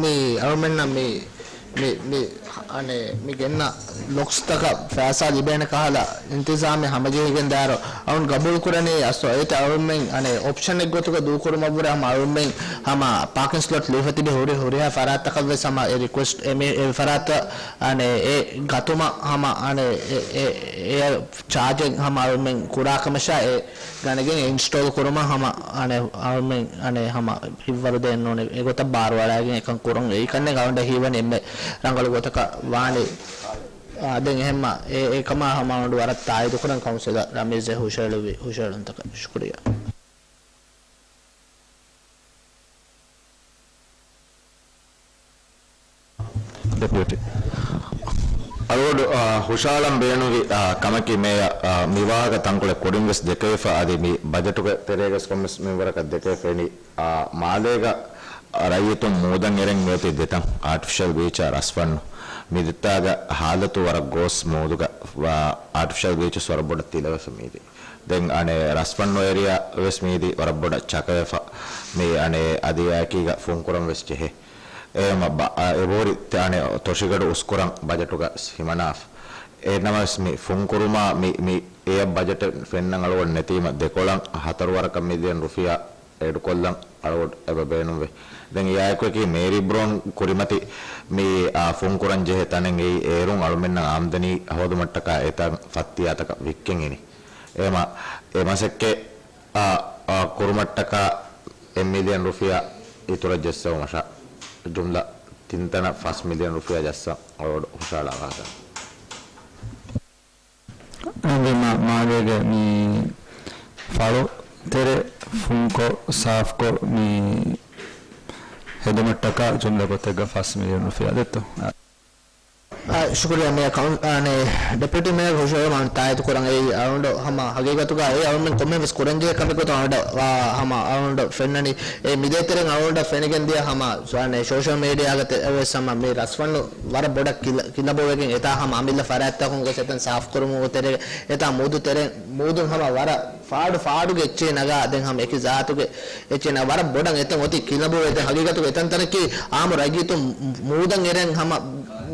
މި އަޅުމެންނަށް މި، މި، މި، އަނެ، މި ގެންނަ ލޮކްސްތަކަށް ފައިސާ ލިބޭނެ ކަހަލަ އިންތިޒާމެއް ހަމަޖެހިގެން ދާއިރު، އަޅުން ގަބޫލު ކުރަނީ އަސް އޭތި އަޅުމެން، އަނެ، އޮޕްޝަނެއް ގޮތުގަ ދޫކުރުމަށްވުރެ ހަމަ އަޅުމެން ހަމަ ޕާކިން ސްލޮޓް ލިޔެފަ ތިބި ހުރި ހުރިހާ ފަރާތްތަކަށްވެސް ހަމަ އެ ރިކުއެސްޓް އެ މި، އެ ފަރާތަށް، އަނެ، އެ ގަތުމަށް ހަމަ، އަނެ، އެ، އެ، އެ ޗާޖެއް ހަމަ އަޅުމެން ކުރާ ކަމަށާ އެ ގަނެގެން އެ އިންސްޓޯލް ކުރުމަށް ހަމަ އަނެ އަޅުމެން އަނެ ހަމަ ހިތްވަރުދޭން ނޫނޭ އެގޮތަށް ބާރުއަޅާގެން އެކަން ކުރަން. އެއީ ކަންނޭނގެ އަޅުގަނޑަށް ހީވަނީ އެންމެ ރަނގަޅު ގޮތަކަށް ވާނީ. އާ، ދެން އެހެންމަ އެ، އެކަމާ ހަމަ އަޅުގަނޑު ވަރަށް ތާއީދު ކުރަން ކައުންސިލަރ ރަމީޒް އެ ހުށަހެޅުވި ހުށަހެޅުންތަކަށް. ޝުކުރިއްޔާ. ޑެޕިއުޓީ. އަޅުގަނޑު، އާ، ހުށަހަޅަން ބޭނުންވި، އާ، ކަމަކީ މޭޔަރ، އާ، މި ވާހަކަ ތަންކޮޅެއް ކުރިން ވެސް ދެކެވިފަ އަދި މި ބަޖެޓުގެ ތެރޭގަސް ކޮންމެސް މިންވަރަކަށް ދެކެވިފައިނީ، އާ، މާލޭގަ ރައްޔިތުން މޫދަން އެރެން މިއޮތީ ދެތަން އާޓިފިޝަލް ބީޗާ ރަސްފަންނު. މި ދެތާގަ ހާލަތު ވަރަށް ގޯސް މޫދުގަ، އާ، އާޓިފިޝަލް ބީޗަސް ވަރަށް ބޮޑަށް ތިލަވެފަ މީދީ. ދެން އަނެ ރަސްފަންނު އޭރިއާ ވެސް މީދީ ވަރަށް ބޮޑަށް ޗަކަވެފަ. މި އަނެ އަދި އެއާއެކީގަ ފުންކުރަން ވެސް ޖެހޭ. އެހެންވީމަ އެބަހުރި ތާނެ ތޮށިގަޑު އުސްކުރަން ބަޖެޓުގަ ހިމަނާފަ. އެހެންނަމަވެސް މި ފުންކުރުމާ މި، މި އެއަށް ބަޖެޓެއް ފެންނަން އަޅުގަނޑު ނެތީމަ ދެކޮޅަށް ހަތަރު ވަރަކަށް މިލިއަން ރުފިޔާ އެޑުކޮށްލަން އަޅުގަނޑު އެބަ ބޭނުންވޭ. ދެން އެއާއެކު އެކީ މޭރީ ބްރޯން ކުރިމަތި މި، އާ، ފުންކުރަން ޖެހޭ ތަނެއް އެއީ އޭރުން އަޅުމެންނަށް އާމްދަނީ ހޯދުމަށްޓަކާ އެތަން ފައްތިޔާތަކަށް ވިއްކެން އިނީ. އެހެންވީމަ އެ މަސައްކަތް އާ، އާ، ކުރުމަށްޓަކާ އެއް މިލިއަން ރުފިޔާ އިތުރަށް ޖައްސަވުމަށާ ޖުމްލަ ތިން ތަނަށް ފަސް މިލިއަން ރުފިޔާ ޖައްސަން އަޅުގަނޑު ހުށަހަޅާ ވާހަކަ. އަދި މާ-، މާލޭގެ މި ފަޅު ތެރެ ފުންކޮށް، ސާފްކޮށް މި ހެދުމަށްޓަކާ ޖުމްލަ ގޮތެއްގަ ފަސް މިލިއަން ރުފިޔާ ދެއްތޯ؟ އާ، ޝުކުރިއްޔާ މިއާ ކައުން-، އާ، ނޭ، ޑެޕިއުޓީ މޭޔަރ ހުށަހެޅުމަށް ތާއީދު ކުރަން އެއީ އަޅުގަނޑު ހަމަ ހަގީގަތުގަ އެއީ އަޅުގަނޑު ކޮންމެވެސް ކުރަންޖެހޭ ކަމެއް ގޮތަށް އަޅުގަނޑަށް ވާ ހަމަ އަޅުގަނޑަށް ފެންނަނީ. އެ މިދޭތެރެއިން އަޅުގަނޑަށް ފެނިގެން ދިޔަ ހަމަ، އާ، ނޭ، ސޯޝަލް މީޑިއާގަ ތެ-، ވެސް ހަމަ މި ރަސްފަންޑު ވަރަށް ބޮޑަށް ކިލަ-، ކިލަބުވެގެން އެތާ ހަމަ އަމިއްލަ ފަރާތްތަކުން ގޮސް އެތަން ސާފްކުރުމުގެ ތެރޭގަ އެތާ މޫދު ތެރޭ މޫދުން ހަމަ ވަރަށް ފާޑު ފާޑުގެ އެއްޗެއް ނަގާ ދެން ހަމަ އެކި ޒާތުގެ އެއްޗެއް ނަގާ ވަރަށް ބޮޑަށް އެތަން އޮތީ ކިލަބު އެތަން ހަގީގަތުގަ އެތަން ތަނަކީ އާއްމު ރައްޔިތުން މޫދަށް އެރެން ހަމަ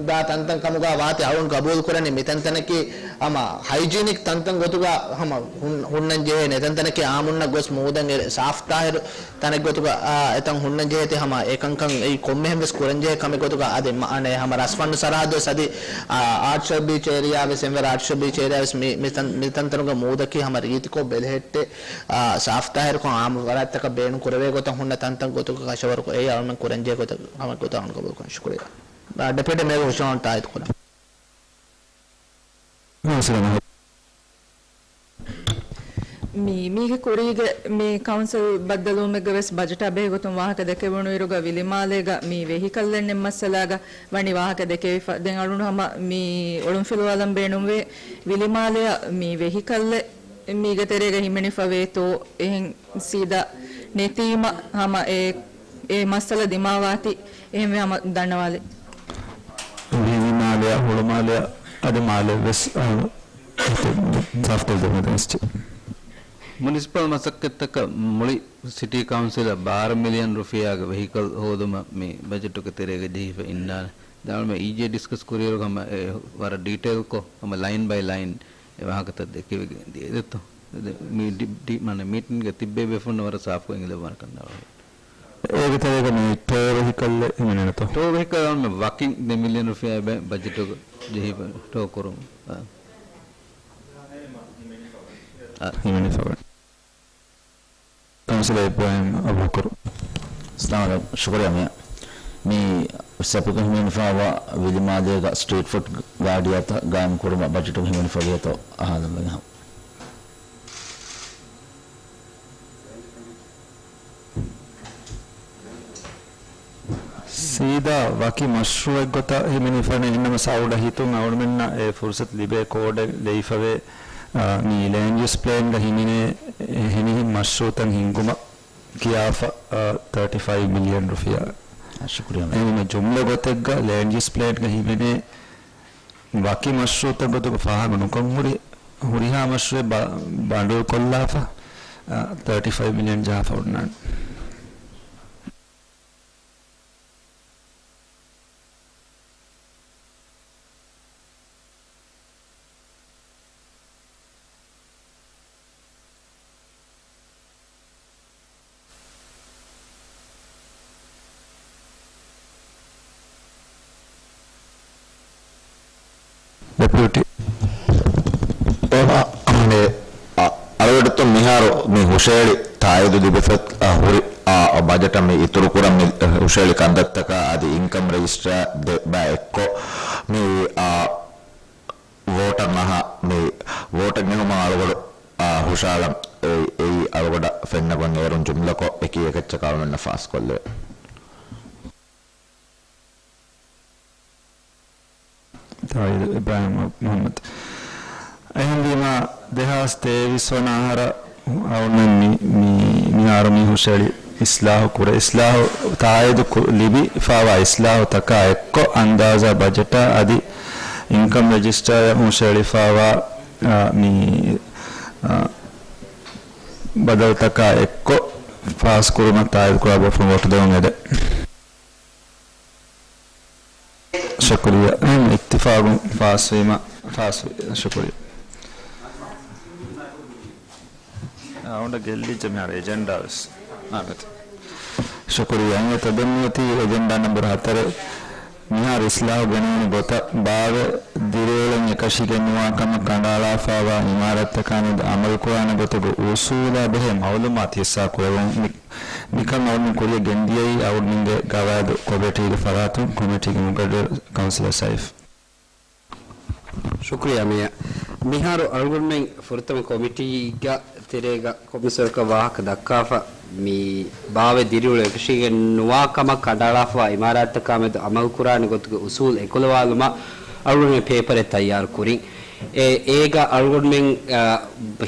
ދާ ތަންތަން ކަމުގަ ވާތީ އަޅުން ގަބޫލު ކުރަނީ މިތަންތަނަކީ ހަމަ ހައިޖީނިކް ތަންތަން ގޮތުގަ ހަމަ ހުން-، ހުންނަން ޖެހޭ ނެތަންތަނަކީ އާއްމުންނަށް ގޮސް މޫދަށް އެރެ ސާފް ތާހިރު ތަނެއް ގޮތުގަ، އާ، އެތަން ހުންނަން ޖެހޭތީ ހަމަ އެކަންކަން އެއީ ކޮންމެހެން ވެސް ކުރަންޖެހޭ ކަމެއް ގޮތުގަ އަދި މަ-، އަނެއް ހަމަ ރަސްފަންޑު ސަރަހައްދު ވެސް އަދި، އާ، އާޓްޝަލް ބީޗް އޭރިއާ ވެސް އެންވަރު އާޓްޝަލް ބީޗް އޭރިއާ ވެސް މި-، މިތަން-، މިތަންތަނުގަ މޫދަކީ ހަމަ ރީތިކޮށް ބެލެހެއްޓޭ، އާ، ސާފް ތާހިރުކޮށް އާއްމު ފަރާތްތަކަށް ބޭނުން ކުރެވޭ ގޮތަށް ހުންނަ ތަންތަން ގޮތުގަ ކަށަވަރުކޮށް އެއީ އަޅުމެން ކުރަންޖެހޭ ގޮތަށް ހަމަ ގޮތަށް އަޅުން ގަބޫލުކުރަން. ޝުކުރިއްޔާ. އާ، ޑެޕިއުޓީ މޭޔަރ ހުށަހަޅުމަށް ތާއީދު ކުރަން. މީ، މީގެ ކުރީގެ މި ކައުންސިލް ބައްދަލުވުމެއްގަ ވެސް ބަޖެޓާ ބެހޭ ގޮތުން ވާހަކަ ދެކެވުނުއިރުގަ ވިލިމާލޭގަ މި ވެހިކަލްއެއް ނެތް މައްސަލާގަ ވަނީ ވާހަކަ ދެކެވިފަ. ދެން އަޅުން ހަމަ މި އޮޅުންފިލުވާލަން ބޭނުންވޭ ވިލިމާލެއަށް މި ވެހިކަލްއެއް މީގެ ތެރޭގަ ހިމެނިފަވޭތޯ އެހެން ސީދާ ނެތީމަ ހަމަ އެ، އެ މައްސަލަ ދިމާވާތީ އެހެންވެ ހަމަ ދަންނަވާލި. ވިލިމާލެއަށް ހުޅުމާލެއަށް އަދި މާލެ ވެސް، އަ، ސާފްކޮށްދެވުމަށް ދެނެސްޖެ. މުނިސިޕަލް މަސައްކަތްތަކަށް މުޅި ސިޓީ ކައުންސިލަށް ބާރަ މިލިއަން ރުފިޔާގެ ވެހިކަލް ހޯދުމަށް މި ބަޖެޓުގެ ތެރޭގަ ޖެހިފަ އިންނާނެ. ދާނަމެ އީޖޭ ޑިސްކަސް ކުރިއިރު ހަމަ އެ ވަރަށް ޑީޓެއިލްކޮށް ހަމަ ލައިން ބައި ލައިން އެ ވާހަކަތައް ދެކެވިގެން ދިޔަ ދެއްތޯ. އެ މި ޑި-، ޑި-، މާނަ މީޓިންގެ ތިއްބެވި ބޭފުންނަށް ވަރަށް ސާފްކޮށް އެނގިލައްވާނެ ކަންނާޅު. އޭގެ ތެރޭގަ މި ޓޯ ވެހިކަލް އެ ހިމެނޭނެތޯ؟ ޓޯ ވެހިކަލް އަޅުމެން ވަކިން ދެ މިލިއަން ރުފިޔާ ބަ-، ބަޖެޓުގަ ޖެހިފަ ޓޯ ކުރުން. އާ. އާ. ހިމެނިފަވޭ. ކައުންސިލަރ އިބްރާހިމް އަބޫބަކުރު. އައްސަލާމު ޢަލައިކުމް. ޝުކުރިއްޔާ މިއާ. މި ސެޕިކުން ހިމެނިފައިވާ ވިލިމާލޭގަ ސްޓްރީޓް ފުޑް ގާޑިއަތައް ގާއިމް ކުރުމަށް ބަޖެޓުން ހިމެނިފަވޭތޯ އަހާލަން ބަލަހަ. ސީދާ ވަކި މަޝްރޫއެއްގޮތަށް ހިމެނިފަނެ އެންނަމަސް އަޅުގަނޑަށް ހިތުން އަޅުމެންނަށް އެ ފުރުސަތު ލިބޭ ކޯޑެއް ލެއިފަވޭ، އާ، މި ލޭންޑް ޔޫސް ޕްލޭންގަ ހިމެނޭ އެހެނިހެން މަޝްރޫއުތައް ހިންގުމަށް ކިޔާފަ، އާ، ތާޓީ ފައިވް މިލިއަން ރުފިޔާ. އާ، ޝުކުރިއްޔާ. އެހެންވީމަ ޖުމްލަ ގޮތެއްގަ ލޭންޑް ޔޫސް ޕްލޭންގަ ހިމެނޭ ވަކި މަޝްރޫއުތައް ގޮތުގަ ފާހަގަ ނުކޮށް ހުރި، ހުރިހާ މަޝްރޫއެއް ބަ-، ބަންޑުލް ކޮށްލާފަ، އާ، ތާޓީ ފައިވް މިލިއަން ޖަހާފަ އޮންނާނެ. ޑެޕިއުޓީ. އެ، އަ-، އަ-، އަޅުގަޑުތު މިހާރު މި ހުށަހެޅި ތާއީދު ލިބިފަ، އަ، ހުރި، އަ، ބަޖެޓަށް މި އިތުރުކުރަން މި ހުށަހެޅި ކަންތައްތަކާ އަދި އިންކަމް ރަޖިސްޓަރ ދެ ބައި އެއްކޮށް މި، އަ، ވޯޓަށް އަހާ މި ވޯޓަށް އެހުމަށް އަޅުގަޑު، އާ، ހުށަހަޅަން އެ-، އެއީ އަޅުގަޑަށް ފެންނަ ގޮތް އޭރުން ޖުމްލަކޮށް އެކި އެކައްޗަކަށް އަޅުމެންނަށް ފާސްކޮށްލެވޭ. ތާއީދު އިބްރާހިމް މުޙައްމަދު. އެހެންވީމަ، ދެހާސް ތޭވީސް ވަނަ އަހަރަށް އަޅުމެން މި-، މި-، މިހާރު މި ހުށަހެޅި އިސްލާހު ކުރެ، އިސްލާހު ތާއީދު ކު-، ލިބިފައިވާ އިސްލާހުތަކާ އެއްކޮށް، އަންދާޒާ ބަޖެޓާ އަދި އިންކަމް ރަޖިސްޓާއަށް ހުށަހެޅިފައިވާ، އާ، މި، އާ، ބަދަލުތަކާ އެއްކޮށް ފާސްކުރުމަށް ތާއީދުކުރާ ބޭފުޅުން ވޯޓު ދެވަން އެދެން. ޝުކުރިއްޔާ. އެހެން އިއްތިފާގުން ފާސްވީމަ، ފާސް ޝުކުރިއްޔާ. އާ، އޮންޑަ ގެއްލިއްޖެ މިހާރު އެޖެންޑާ ވެސް. އާ، އެތަ. ޝުކުރިއްޔާ. އެތަ ދެން މިއޮތީ އެޖެންޑާ ނަންބަރު ހަތަރެއް. މިހާރު އިސްލާހު ގެނެވުނު ގޮތަށް ބާވަތް ދިރިއުޅެން އެކަށީގެން ނުވާ ކަމަށް ކަނޑައަޅާފައިވާ އިމާރާތްތަކާ މެދު އަމަލުކުރާނެ ގޮތުގެ އުސޫލާ ބެހޭ މައުލޫމާތު ހިއްސާ ކުރެވުން. މި، މިކަން އަޅުގަނޑު ކުރިއަށް ގެންދިޔައީ އަޅުގަނޑުގެ ގަވާއިދު ކޮމިޓީގެ ފަރާތުން. ކޮމިޓީގެ މުގައްރަރު ކައުންސިލަރ ސައިފް. ޝުކުރިއްޔާ މިޔާ. މިހާރު އަޅުގަނޑުމެން ފުރަތަމަ ކޮމިޓީގެ ތެރޭގަ ކޮންމެސްވަރަކަށް ވާހަކަ ދައްކާފަ، މި ބާވަތް ދިރިއުޅެން އެކަށީގެން ނުވާ ކަމަށް ކަނޑައަޅާފައިވާ އިމާރާތްތަކާ މެދު އަމަލުކުރާނެ ގޮތުގެ އުސޫލު އެކުލަވާލުމަށް އަޅުގަނޑުމެން ޕޭޕަރެއް ތައްޔާރު ކުރިން. އެ، އޭގަ އަޅުގަނޑުމެން، އަ،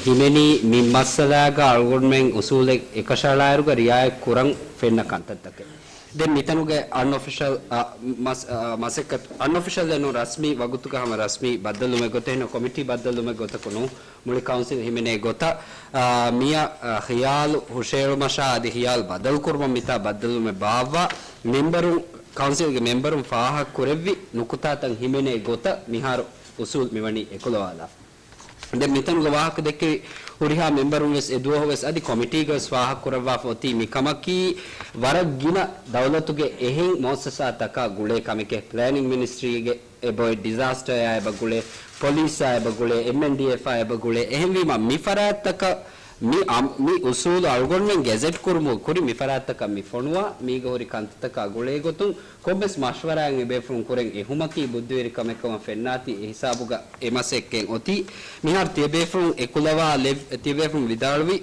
ހިމެނީ މި މައްސަލާގަ އަޅުގަނޑުމެން އުސޫލެއް އެކަށައަޅާއިރުގަ ރިއާޔަތް ކުރަން ފެންނަ ކަންތައްތަކެއް. ދެން މިތަނުގެ އަންއޮފިޝަލް، އަ، މަސް-، އަ، މަސައްކަތް އަންއޮފިޝަލްއެއް ނޫން، ރަސްމީ ވަގުތުގަ ހަމަ ރަސްމީ ބައްދަލުވުމެއް ގޮތަށް ނޫން، ކޮމިޓީ ބައްދަލުވުމެއް ގޮތަކު ނޫން، މުޅި ކައުންސިލް ހިމެނޭ ގޮތަށް، އަ، މިއަށް، އަ، ޚިޔާލު ހުށައެޅުމަށާ އަދި ޚިޔާލު ބަދަލުކުރުމަށް މިތާ ބައްދަލުވުމެއް ބާއްވާ މެމްބަރުން، ކައުންސިލްގެ މެމްބަރުން ފާހަގަކުރެއްވި ނުކުތާތައް ހިމެނޭ ގޮތަށް މިހާރު އުސޫލް މިވަނީ އެކުލަވާލާފަ. ދެން މިތަނުގަ ވާހަކަ ދެއްކެވި ހުރިހާ މެމްބަރުން ވެސް އެ ދުވަހު ވެސް އަދި ކޮމިޓީގަ ވެސް ފާހަގަކުރައްވާފަ އޮތީ މިކަމަކީ ވަރަށް ގިނަ ދައުލަތުގެ އެހެން މުއައްސަސާތަކާ ގުޅޭ ކަމެކޭ. ޕްލޭނިންގ މިނިސްޓްރީގެ އެބައޮތް، ޑިޒާސްޓަރއާ އެބަ ގުޅޭ، ޕޮލިސްއާ އެބަ ގުޅޭ، އެމްއެންޑީއެފްއާ އެބަ ގުޅޭ. އެހެންވީމަ މި ފަރާތްތަކަށް މި އަމް-، މި އުސޫލު އަޅުގަނޑުމެން ގެޒެޓް ކުރުމުގެ ކުރިން މި ފަރާތްތަކަށް މި ފޮނުވާ، މީގަ ހުރި ކަންތައްތަކާ ގުޅޭ ގޮތުން ކޮންމެސް މަޝްވަރާއެއް އެބޭފުޅުން ކުރެން އެހުމަކީ ބުއްދިވެރިކަމެއްކަމަށް ފެންނާތީ އެހިސާބުގަ އެ މަސައްކަތް އޮތީ. މިހާރު ތިޔަބޭފުޅުން އެކުލަވާލެވި-، ތިޔަބޭފުޅުން ވިދާޅުވި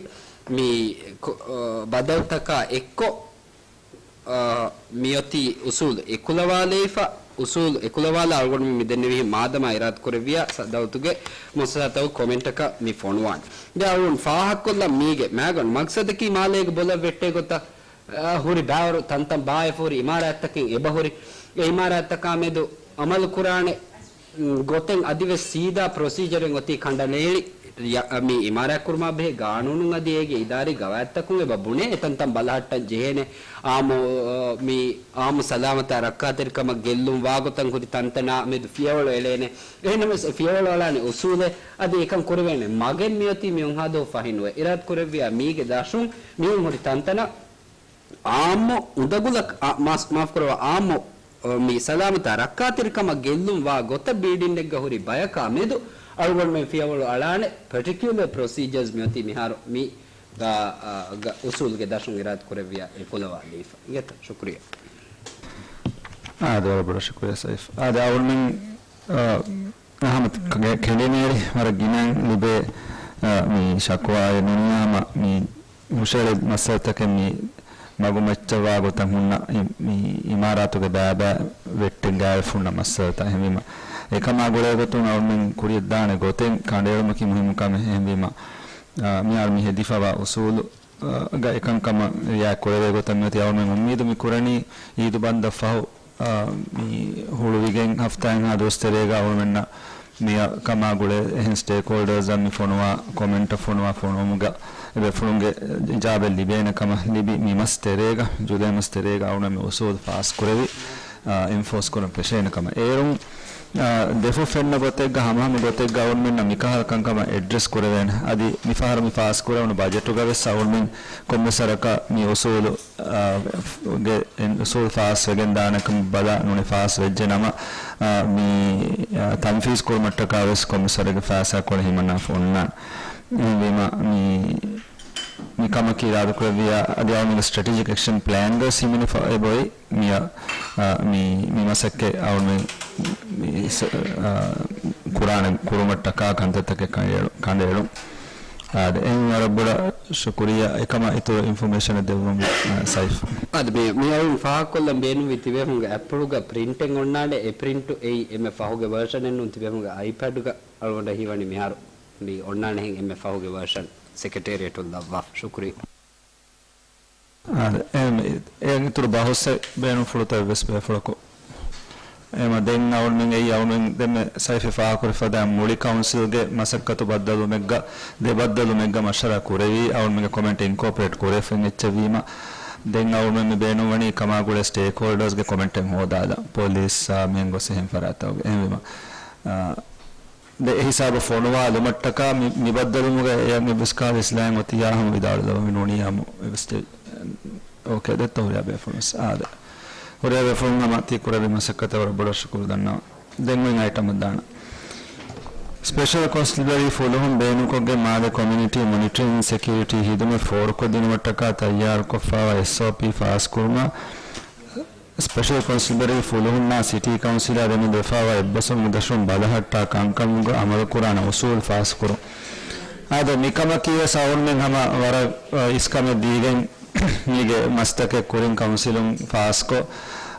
މި ކޮ-، އަ، ބަދަލުތަކާ އެއްކޮށް، އަ، މިއޮތީ އުސޫލު އެކުލަވާލައިފަ، އުސޫލު އެކުލަވާލާ އަޅުގަނޑުމެން މި ދެންނެވިހެން މާދަމާ އިރާދަކުރެއްވިޔާ ސަ-، ދައުލަތުގެ މުއައްސަސާތަކުގެ ކޮމެންޓަކަށް މި ފޮނުވާނެ. ދެން އަޅުގަނޑު ފާހަގަކޮށްލަން މީގެ މައިގަނޑު މަގްސަދަކީ މާލޭގެ ބޮލަށް ވެއްޓޭ ގޮތަށް އަ، ހުރި ބައިވަރު ތަންތަން ބާވެފަ ހުރި އިމާރާތްތަކެއް އެބަހުރި. އެ އިމާރާތްތަކާ މެދު އަމަލުކުރާނެ، މް، ގޮތެއް އަދިވެސް ސީދާ ޕްރޮސީޖަރެއް އޮތީ ކަނޑަނޭޅި، ޔަ-، މި އިމާރާތްކުރުމާ ބެހޭ ގާނޫނުން އަދި އޭގެ އިދާރީ ގަވާއިދުތަކުން އެބަ ބުނޭ އެތަންތަން ބަލަހައްޓަން ޖެހޭނެ. އާއްމު، މި އާއްމު ސަލާމަތާ ރައްކާތެރިކަމަށް ގެއްލުން ވާގޮތަށް ހުރި ތަންތަނާ މެދު ފިޔަވަޅު އެޅޭނެ. އެހެންނަމަވެސް އެ ފިޔަވަޅު އަޅާނެ އުސޫލެއް އަދި އެކަން ކުރެވޭނެ މަގެއް މިއޮތީ މިއޮންހާދަ ފަހިނުވެ. އިރާދަކުރެއްވިޔާ މީގެ ދަށުން މިއޮން ހުރި ތަންތަނަށް އާއްމު އުނދަގުލަކަށް، އާ، މާސް-، މާފުކުރައްވާ، އާއްމު، އ، މި ސަލާމަތާ ރައްކާތެރިކަމަށް ގެއްލުން ވާ ގޮތަށް ބިލްޑިންއެއްގަ ހުރި ބަޔަކާ މެދު އަޅުގަނޑުމެން ފިޔަވަޅު އަޅާނެ ޕަޓިކިއުލަރ ޕްރޮސީޖަރސް މިއޮތީ މިހާރު މި، އ، އ، ގ-، އުސޫލުގެ ދަށުން އިރާދަކުރެއްވިޔާ އެކުލަވާލީފަ. އިނގޭތަ؟ ޝުކުރިއްޔާ. އާދެ، ވަރަށް ބޮޑަށް ޝުކުރިއްޔާ ސައިފް. އާދެ، އަޅުގަނޑުމެން، އ، ހަމަ ކެ-، ކެނޑިނޭރި ވަރަށް ގިނައިން ލިބޭ، އ، މި ޝަކުވާއެއް ނޫނީ ހަމަ މި ހުށައެޅޭ މައްސަލަތަކެއް މި މަގު މައްޗަށްވާ ގޮތަށް ހުންނަ އި-، މި އިމާރާތުގެ ބައިބައި ވެއްޓެއް ގާތް ފުންނަ މައްސަލަތައް. އެހެންވީމަ، އެކަމާ ގުޅޭ ގޮތުން އަޅުމެން ކުރިއަށް ދާނެ ގޮތެއް ކަނޑައެޅުމަކީ މުހިއްމު ކަމެއް. އެހެންވީމަ، އާ، މިހާރު މި ހެދިފަވާ އުސޫލު، އާ، ގަ އެކަންކަމަށް ރިއާ ކުރެވޭ ގޮތަށް މިއޮތީ. އަޅުމެން އުއްމީދު މި ކުރަނީ އީދު ބަންދަށް ފަހު، އާ، މި ހުޅުވިގެން ހަފްތާއެއްހާ ދުވަސް ތެރޭގަ އަޅުމެންނަށް މިއަށް ކަމާ ގުޅޭ އެހެން ސްޓޭކްހޯލްޑާސްއަށް މި ފޮނުވާ ކޮމެންޓަށް ފޮނުވާ ފޮނުވުމުގަ އެބޭފުޅުންގެ އިޖާބަތް ލިބޭނެ ކަމަށް ލިބި މި މަސް ތެރޭގަ، ޖުލައި މަސް ތެރޭގަ އަޅުމެން މި އުސޫލު ފާސް ކުރެވި، އާ، އެންފޯސް ކުރަން ފެށޭނެ ކަމަށް. އޭރުން، އާ، ދެފުށް ފެންނަ ގޮތެއްގަ ހަމަހަމަ ގޮތެއްގަ އަޅުމެންނަށް މިކަހަލަ ކަންކަމަށް އެޑްރެސް ކުރެވޭނެ. އަދި މިފަހަރު މި ފާސް ކުރެވުނު ބަޖެޓުގަ ވެސް އަޅުމެން ކޮންމެސް ވަރަކަށް މި އުސޫލު، އާ، ގެ އެން އުސޫލު ފާސް ވެގެން ދާނެ ކަމަށް ބަލާ ނޫނީ ފާސް ވެއްޖެ ނަމަ، އާ، މި، އާ، ތަންފީޒް ކުރުމަށްޓަކާ ވެސް ކޮންމެސް ވަރެއްގެ ފައިސާ ކޮޅެއް ހިމަނާފަ އޮންނާނެ. އެހެންވީމަ މި، މި ކަމަކީ އިރާދަކުރެއްވިޔާ އަދި އަޅުމެންގެ ސްޓްރެޓެޖިކް އެކްޝަން ޕްލޭންގަ ހިމެނިފަ އެބައޮތް މިއަށް، އާ، މި، މި މަސައްކަތް އަޅުމެން މި ސ-، އާ، ކުރާނެ ކުރުމަށްޓަކާ ކަންތައްތަކެއް ކަނޑައެޅު-، ކަނޑައެޅުން. އާދެ، އެހެން ވަރަށް ބޮޑަށް ޝުކުރިއްޔާ. އެކަމާ އިތުރު އިންފޮމޭޝަނެއް ދެއްވަމުން، އާ، ސައިފް. އާދެ، މި، މި އަޅުން ފާހަގަކޮށްލަން ބޭނުންވީ ތިބޭފުންގެ އެޕްފުޅުގަ ޕްރިންޓެއް އޮންނާނެ، އެ ޕްރިންޓު އެއީ އެންމެ ފަހުގެ ވަރޝަނެއް ނޫން ތިބޭފުންގެ އައިޕެޑްގަ އަޅުގަނޑަށް ހީވަނީ މިހާރު މި އޮންނާނެހެން އެންމެ ފަހުގެ ވަރޝަން ސެކްރެޓޭރިއެޓުން ލައްވާފަ. ޝުކުރިއްޔާ. އާދެ، އެ، އެ، އެއަށް އިތުރު ބަހުސްއެއް ބޭނުންފުޅުތައް ވެސް ބޭފުޅަކު. އެމަ ދެން އަޅުމެން އެއީ އަޅުމެން ދެންމެ ސައިފް ފާހަގަކުރި ފަދައިން މުޅި ކައުންސިލްގެ މަސައްކަތު ބައްދަލުމެއްގަ، ދެ ބައްދަލުމެއްގަ މަޝްވަރާ ކުރެވި، އަޅުމެންގެ ކޮމެންޓް އިންކޯޕަރޭޓް ކުރެވިފައި އެއްޗެއް ވީމަ، ދެން އަޅުގަނޑުމެން މި ބޭނުންވަނީ ކަމާ ގުޅޭ ސްޓޭކްހޯލްޑާސްގެ ކޮމެންޓެއް ހޯދާލަން، ޕޮލިސްއާ މިހެން ގޮސް އެހެން ފަރާތަކުގެ. އެހެންވީމަ، އާ، ދެ އެ ހިސާބަށް ފޮނުވާލުމަށްޓަކާ މި، މި ބައްދަލުވުމުގަ އެއަށް އެއްވެސް ކަހަލަ އިސްލާހެއް އޮތިއްޔާ ހަމަ ވިދާޅުލައްވަމުން ނޫނީ ހަމަ އެއްވެސް އޯކޭ ދެއްތޯ ހުރިހާ ބޭފުޅުން ވެސް އާދެ. ހުރިހާ ބޭފުޅުން ހަމަ ތި ކުރެއްވި މަސައްކަތަށް ވަރަށް ބޮޑަށް ޝުކުރު ދަންނަވަން. ދެން އޮތް އައިޓަމަށް ދާނަން. ސްޕެޝަލް ކޮންސްޓެބަލަރީ ފުލުހުން ބޭނުންކޮށްގެން މާލެ ކޮމިއުނިޓީ މޮނިޓަރިންގ ސެކިއުރިޓީ ހިދުމަތް ފޯރުކޮށްދިނުމަށްޓަކާ ތައްޔާރުކޮށްފައިވާ އެސްއޯޕީ ފާސްކުރުމަށް، ސްޕެޝަލް ކޮންސްޓެބަލަރީ ފުލުހުންނާ ސިޓީ ކައުންސިލާ ދެމެދުވެފައިވާ އެއްބަސްވުމުގެ ދަށުން ބަލަހައްޓާ ކަންކަމުގަ އަމަލުކުރާނެ އުސޫލް ފާސްކުރުން. އާދެ، މިކަމަކީ ވެސް އަޅުގަނޑުމެން ހަމަ ވަރަށް، އަ، އިސްކަމެއް ދީގެން މީގެ މަސްތަކެއް ކުރިން ކައުންސިލުން ފާސްކޮށް،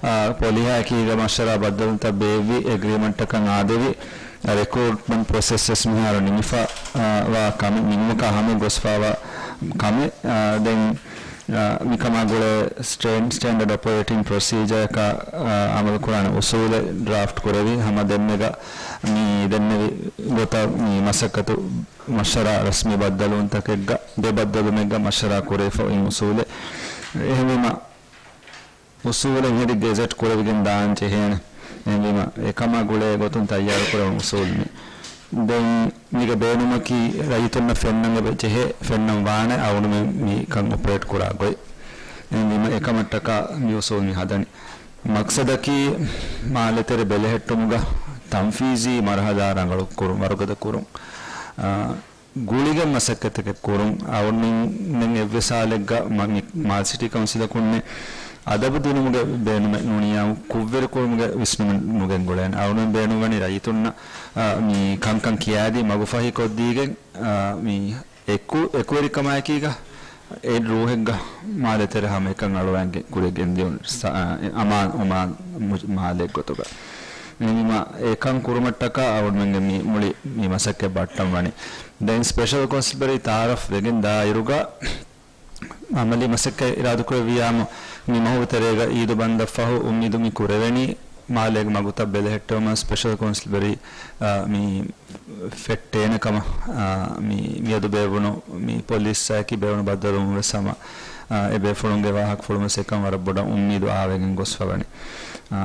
އާ، ޕޮލިހާއެކީގަ މަޝްވަރާ ބައްދަލުވުންތައް ބޭއްވި، އެގްރީމަންޓަކަށް އާދެވި، ރެކްރޫޓްމަންޓް ޕްރޮސެސް ވެސް މިހާރު ނިމިފަ، އާ، ވާ ކަމެއް، ނިމުމަކާ ހަމަ ގޮސްފައިވާ ކަމެއް. އާ، ދެން، އާ، މިކަމާ ގުޅޭ ސްޓޭން-، ސްޓޭންޑަޑް އޮޕަރޭޓިން ޕްރޮސީޖަރަކަށް، އާ، އަމަލުކުރާނެ އުސޫލެއް ޑްރާފްޓް ކުރެވި، ހަމަ ދެންމެގަ މި ދެންނެވި ގޮތަށް މި މަސައްކަތު މަޝްވަރާ ރަސްމީ ބައްދަލުވުންތަކެއްގަ، ދެ ބައްދަލުމެއްގަ މަޝްވަރާ ކުރެވިފަ އިން އުސޫލެއް. އެހެންވީމަ، އުސޫލެއް ހެދި ގެޒެޓް ކުރެވިގެން ދާން ޖެހޭނެ. އެހެންވީމަ، އެކަމާ ގުޅޭ ގޮތުން ތައްޔާރު ކުރެވުނު އުސޫލް މި. ދެން މީގެ ބޭނުމަކީ ރައްޔިތުންނަށް ފެންނަން އެބަ ޖެހޭ، ފެންނަން ވާނެ އަޅުގަނޑުމެން މި ކަން އޮޕަރޭޓް ކުރާ ގޮތް. އެހެންވީމަ، އެކަމަށްޓަކާ މި އުސޫލް މި ހަދަނީ. މަޤްޞަދަކީ މާލެތެރެ ބެލެހެއްޓުމުގަ ތަންފީޒީ މަރުހަލާ ރަނގަޅު ކުރުން، ވަރުގަދަ ކުރުން. އާ، ގުޅިގެން މަސައްކަތެއް ކުރުން. އަޅުގަނޑުމެން އެއްވެސް ހާލެއްގަ މަ-، މި މާލެ ސިޓީ ކައުންސިލަކުންނެއް އަދަބު ދިނުމުގެ ބޭނުމެއް ނޫނިއްޔާ، ކުށްވެރިކުރުމުގެ ވިސްނުމެއް ނުގެންގުޅޭނެ. އަޅުގަނޑުމެން ބޭނުންވަނީ ރައްޔިތުންނަށް، އާ، މި ކަންކަން ކިޔާދީ މަގުފަހިކޮށްދީގެން، އާ، މި އެކު-، އެކުވެރިކަމާއެކީގަ އެ ރޫހެއްގަ މާލެތެރެ ހަމައެކަން އަޅުވާން ގެ-، ކުރިއަށް ގެންދިއުން ސަ-، އަ، އެ އަމާން އޮމާން މު-، މާލެއްގޮތުގަ. އެހެންވީމަ، އެކަން ކުރުމަށްޓަކާ އަޅުގަނޑުމެންގެ މި މުޅި މި މަސައްކަތް ބައްޓަން ވަނީ. ދެން ސްޕެޝަލް ކޮންސްޓެބަލަރީ ތައާރަފް ވެގެން ދާއިރުގަ އަމަލީ މަސައްކަތް އިރާދަކުރެއްވިއްޔާމު، މި މަހުގެ ތެރޭގަ އީދު ބަންދަށްފަހު އުއްމީދު މި ކުރެވެނީ، މާލޭގެ މަގުތައް ބެލެހެއްޓެވުމަށް ސްޕެޝަލް ކޮންސްޓެބަލަރީ، އާ، މި ފެއްޓޭނެ ކަމަށް، އާ، މި، މިއަދު ބޭއްވުނު މި ޕޮލިސްއާއެކީ ބޭއްވުނު ބައްދަލުވުން ވެސް ހަމަ، އާ، އެ ބޭފުޅުންގެ ވާހަކަފުޅުން ވެސް އެކަން ވަރަށް ބޮޑަށް އުއްމީދު އާވެގެން ގޮސްފަވަނީ. އާ،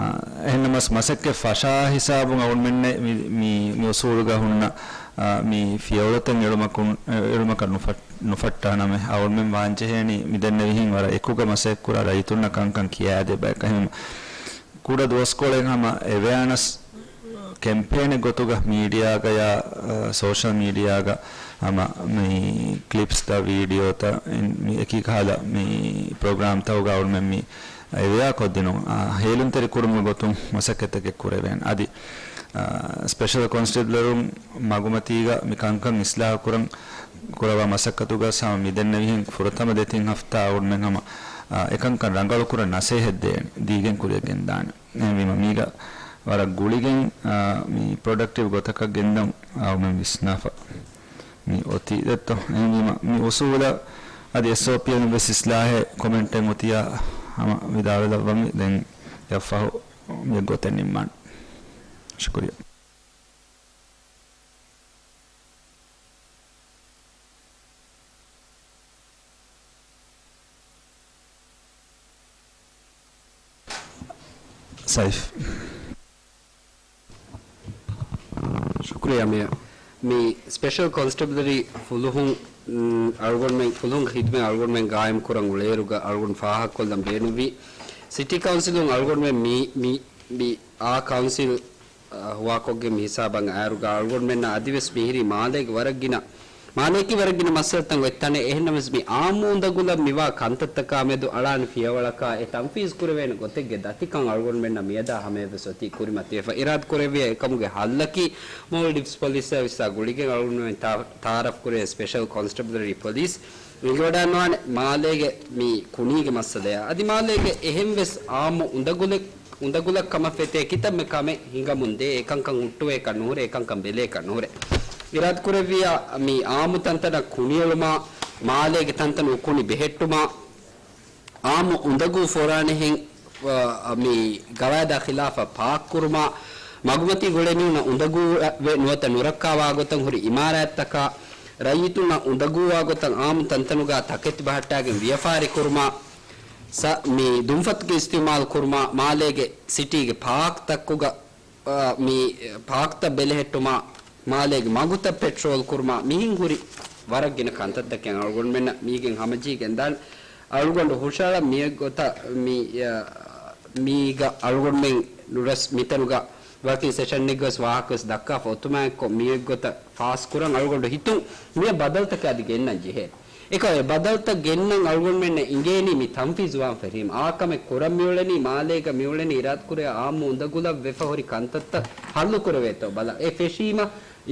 އެހެންނަމަސް މަސައްކަތް ފަށާ ހިސާބުން އަޅުގަނޑުމެންނެއް މި، މި، މި އުސޫލުގަ ހުންނަ، އާ، މި ފިޔަވަޅުތައް އެޅުމަކުން، އެޅުމަކަށް ނުފަ-، ނުފައްޓާނަމޭ. އަޅުގަނޑުމެން ވާންޖެހޭނީ މިދެންނެވިހެން ވަރަށް އެކުގަ މަސައްކަތް ކުރާ ރައްޔިތުންނަށް ކަންކަން ކިޔާދޭ ބަޔަކަށް. އެހެން ކުޑަ ދުވަސްކޮޅެއް ހަމަ އެވެއާނަސް ކެމްޕޭނެއް ގޮތުގަ މީޑިއާގަޔާ، އަ، ސޯޝަލް މީޑިއާގަ ހަމަ މި ކްލިޕްސްތައް، ވީޑިއޯތައް، މި އެކި ކަހަލަ މި ޕްރޮގްރާމްތަކުގަ އަޅުމެން މި އެވެއާ ކޮށްދިނުން، އަ، ހޭލުންތެރި ކުރުމުގެ ގޮތުން މަސައްކަތްތަކެއް ކުރެވޭނެ. އަދި، އަ، ސްޕެޝަލް ކޮންސްޓެބަލަރުން މަގުމަތީގަ މި ކަންކަން އިސްލާހު ކުރަން ކުރަވާ މަސައްކަތުގަ ހަމަ މިދެންނެވިހެން ފުރަތަމަ ދެތިން ހަފްތާ އަޅުމެން ހަމަ، އަ، އެކަންކަން ރަނގަޅުކުރަން ނަސޭހަތް ދޭނެ، ދީގެން ކުރިއަށް ގެންދާނެ. އެހެންވީމަ މީގަ ވަރަށް ގުޅިގެން، އާ، މި ޕްރޮޑަކްޓިވް ގޮތަކަށް ގެންދަން އަޅުމެން ވިސްނާފަ މި އޮތީ ދެއްތޯ. އެހެންވީމަ މި އުސޫލަށް އަދި އެސްއޯޕީއަށް ވެސް އިސްލާހެއް ކޮމެންޓެއް އޮތިއްޔާ ހަމަ ވިދާޅުވެލައްވަމެ. ދެން އެއަށްފަހު މި ގޮތެއް ނިންމާނެ. ޝުކުރިއްޔާ. ސައިފް. ޝުކުރިއްޔާ މޭޔަރ. މި ސްޕެޝަލް ކޮންސްޓެބަލަރީ ފުލުހުން، އަޅުގަނޑުމެން ފުލުހުންގެ ޚިދުމަތް އަޅުގަނޑުމެން ގާއިމް ކުރަން އުޅޭއިރުގަ އަޅުގަނޑު ފާހަގަކޮށްލަން ބޭނުންވީ. ސިޓީ ކައުންސިލުން އަޅުގަނޑުމެން މި، މި، މި އާ ކައުންސިލް އަ، ހުވާކޮށްގެން މި ހިސާބަށް އައިރުގަ އަޅުގަނޑުމެންނަށް އަދިވެސް މިހިރީ މާލޭގެ ވަރަށް ގިނަ، މާލޭގެ ވަރަށް ގިނަ މައްސަލަތައް އޮތް ތަނެއް. އެހެންނަމަވެސް މި އާއްމު އުނދަގުލަށް މިވާ ކަންތައްތަކާމެދު އަޅާނެ ފިޔަވަޅަކާ އެ ތަންފީޒް ކުރެވޭނެ ގޮތެއްގެ ދަތިކަން އަޅުގަނޑުމެންނަށް މިއަދާ ހަމަޔަށްވެސް އޮތީ ކުރިމަތިވެފަ. އިރާދަ ކުރެއްވިޔާ އެކަމުގެ ހައްލަކީ މޯލްޑިވްސް ޕޮލިސްއާ ވިސްއާ ގުޅިގެން އަޅުގަނޑުމެން ތާ-، ތައާރަފް ކުރޭ ސްޕެޝަލް ކޮންސްޓެބަލަރީ ޕޮލިސް އެނގިވަޑާންވާނެ މާލޭގެ މި ކުނީގެ މައްސަލަޔާ. އަދި މާލޭގެ އެހެންވެސް އާއްމު އުނދަގުލެއް އުނދަގުލަށް ކަމަށް ފެތޭ ކިތަންމެ ކަމެއް ހިނގަމުން ދޭ، އެކަންކަން ހުއްޓުވޭކަށް ނުހުރޭ، އެކަންކަން ބެލޭކަށް ނުހުރޭ. އިރާދަކުރެއްވިޔާ މި އާއްމު ތަންތަނަށް ކުނިއެޅުމާ، މާލޭގެ ތަންތަނުގަ ކުނި ބެހެއްޓުމާ، އާއްމު އުނދަގޫ ފޯރާނެހެން، އަ، މި ގަވާއިދާ ޚިލާފަށް ޕާކްކުރުމާ، މަގުމަތީ ގުޅޭ މީހުންނަށް އުނދަގޫވެ ނުވަތަ ނުރައްކާވާގޮތަށް ހުރި އިމާރާތްތަކާ، ރައްޔިތުންނަށް އުނދަގޫވާގޮތަށް އާއްމު ތަންތަނުގަ ތަކެތި ބަހައްޓާގެން ވިޔަފާރިކުރުމާ، ސ، މި ދުންފަތުގެ އިސްތިޢުމާލު ކުރުމާ، މާލޭގެ ސިޓީގެ ޕާކްތަކުގަ، އާ، މި ޕާކްތައް ބެލެހެއްޓުމާ، މާލޭގެ މަގުތައް ޕެޓްރޯލް ކުރުމާ، މިހިން ހުރި ވަރަށް ގިނަ ކަންތައްތަކެއް އަޅުގަނޑުމެންނަށް މީގެން ހަމަޖެހިގެންދާނެ. އަޅުގަނޑު ހުށަހަޅަން މިއޮތް ގޮތަށް މި، އާ، މީގަ އަޅުގަނޑުމެން ނުރަސް މިތަނުގަ ވަކިން ސެޝަންއެއްގަވެސް ވާހަކަވެސް ދައްކާފަ އޮތުމާއެއްކޮށް މިއޮތް ގޮތަށް ފާސްކުރަން އަޅުގަނޑު ހިތުން މިއަށް ބަދަލުތަކެއް އަދި ގެންނަން ޖެހޭ. އެކަމް އެ ބަދަލުތައް ގެންނަން އަޅުގަނޑުމެންނަށް އިނގޭނީ މި ތަންފީޒުވާން ފެށީމަ. އާ ކަމެއް ކުރަން މިއުޅެނީ މާލޭގަ މިއުޅެނީ އިރާދަކުރެއްވި އާއްމު އުނދަގުލަށް ވެފަ ހުރި ކަންތައްތައް ހައްލުކުރެވޭތޯ ބަލަން. އެ ފެށީމަ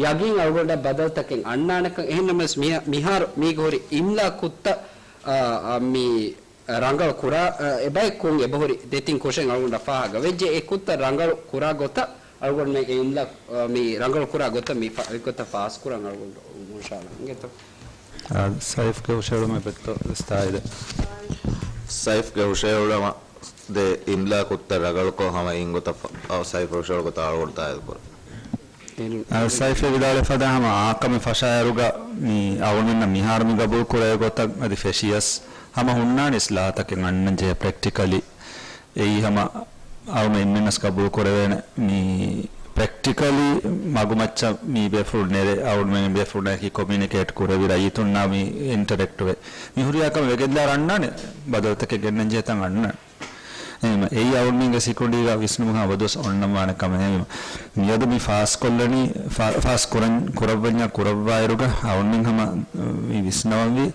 ޔަގީން އަޅުގަނޑަށް ބަދަލުތަކެއް އަންނާނެކަން. އެހެންނަމަވެސް މިހާ-، މިހާރު މީގަ ހުރި އިމްލާ ކުށްތައް، އާ، އާ، މި ރަނގަޅު ކުރާ، އަ، އެބައެއް ކުށް އެބަހުރި ދެތިން ކުށެއް އަޅުގަނޑަށް ފާހަގަ ވެއްޖެ. އެ ކުށްތައް ރަނގަޅު ކުރާ ގޮތަށް އަޅުގަނޑުމެން އެ އިމްލާ، އަ، މި ރަނގަޅު ކުރާ ގޮތަށް މި ފަ-، އެ ގޮތަށް ފާސްކުރަން އަޅުގަނޑު އިންޝާﷲ އިނގޭތޯ. އާ، ސައިފްގެ ހުށަހެޅުމެއް ބެއްތޯ ސްޓާއިލް. ސައިފްގެ ހުށަހެޅުމަށް ދޭ އިމްލާ ކުށްތައް ރަނގަޅުކޮށް ހަމަ އިން ގޮތަށް ފަ-، އަ، ސައިފް ހުށަހެޅު ގޮތަށް އަޅުގަނޑު ތާއީދު ކުރަން. އަ، ސައިފް ވިދާޅުވެފަދަ ހަމަ އާ ކަމެއް ފަށާއިރުގަ މި އަޅުގަނޑުމެންނަށް މިހާރު މި ގަބޫލު ކުރެވޭ ގޮތަށް އަދި ފެށިޔަސް ހަމަ ހުންނާނެ އިސްލާހަތަކެއް އަންނަން ޖެހޭ ޕްރެކްޓިކަލީ. އެއީ ހަމަ އަޅުގަނޑު އެންމެންނަސް ގަބޫލު ކުރެވޭނެ މި ޕްރެކްޓިކަލީ މަގުމައްޗަށް މި ބޭފުޅުން ނެރެ އަޅުގަނޑުމެން ބޭފުޅުންނާއެކީ ކޮމިއުނިކޭޓް ކުރެވި ރައްޔިތުންނާ މި އިންޓަރެކްޓް ވެ. މި ހުރިހާ ކަމެއް ވެގެންދާ އަންނާނެ ބަދަލުތަކެއް ގެންނަން ޖެހޭތަން އަންނާނެ. އެހެންވީމަ، އެއީ އަޅުގަނޑުމެންގެ ސިކުނޑީގަ ވިސްނުމުގަ ހަމަ ދުވަސް އޮންނަން ވާނެ ކަމެއް. އެހެންވީމަ، މިއަދު މި ފާސްކޮށްލަނީ، ފާ-، ފާސް ކުރަން، ކުރައްވަންޏާ ކުރައްވާއިރުގަ އަޅުގަނޑުމެން ހަމަ މި ވިސްނަވަންވީ،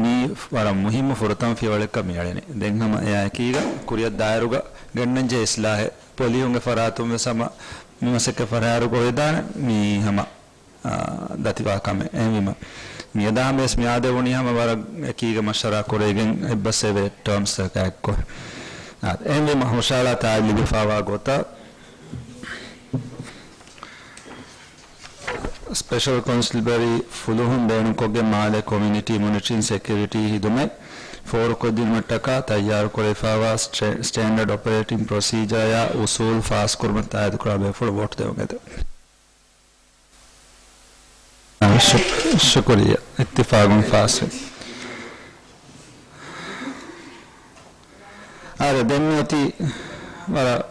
މީ ވަރަށް މުހިއްމު ފުރަތަމަ ފިޔަވަޅެއްކަން މިއަޅެނީ. ދެން ހަމަ އެއާއެކީގަ ކުރިއަށް ދާއިރުގަ ގެންނަންޖެހޭ އިސްލާހެއް، ޕޮލިހުންގެ ފަރާތުން ވެސް ހަމަ މި މަސައްކަތް ފަށާއިރުގަ އޮވެދާނެ މީ ހަމަ އާ، ދަތިވާ ކަމެއް. އެހެންވީމަ، މިއަދާ ހަމަވެސް މިއާދެވުނީ ހަމަ ވަރަށް އެކީގަ މަޝްވަރާ ކުރެވިގެން އެއްބަސް އެވޭ ޓާމްސްތަކާ އެއްކޮށް. އާ، އެހެންވީމަ، ހުށަހަޅާ ތާއީދު ލިބިފާވާ ގޮތަށް، ސްޕެޝަލް ކޮންސްޓެބަލް ފުލުހުން ބޭނުންކޮށްގެން މާލޭ ކޮމިއުނިޓީ މޮނިޓަރިން ސެކިއުރިޓީ ހިދުމަތް ފޯރުކޮށްދިނުމަށްޓަކާ ތައްޔާރުކުރެވިފާވާ ސްޓޭ-، ސްޓޭންޑަޑް އޮޕަރޭޓިން ޕްރޮސީޖާއާ އުސޫލް ފާސްކުރުމަށް ތާއީދުކުރާ ބޭފުޅުން ވޯޓް ދެވުން އެދެން. ޝު-، ޝުކުރިއްޔާ. އިއްތިފާގުން ފާސްވި. އާދެ، ދެން މިއޮތީ ވަރަށް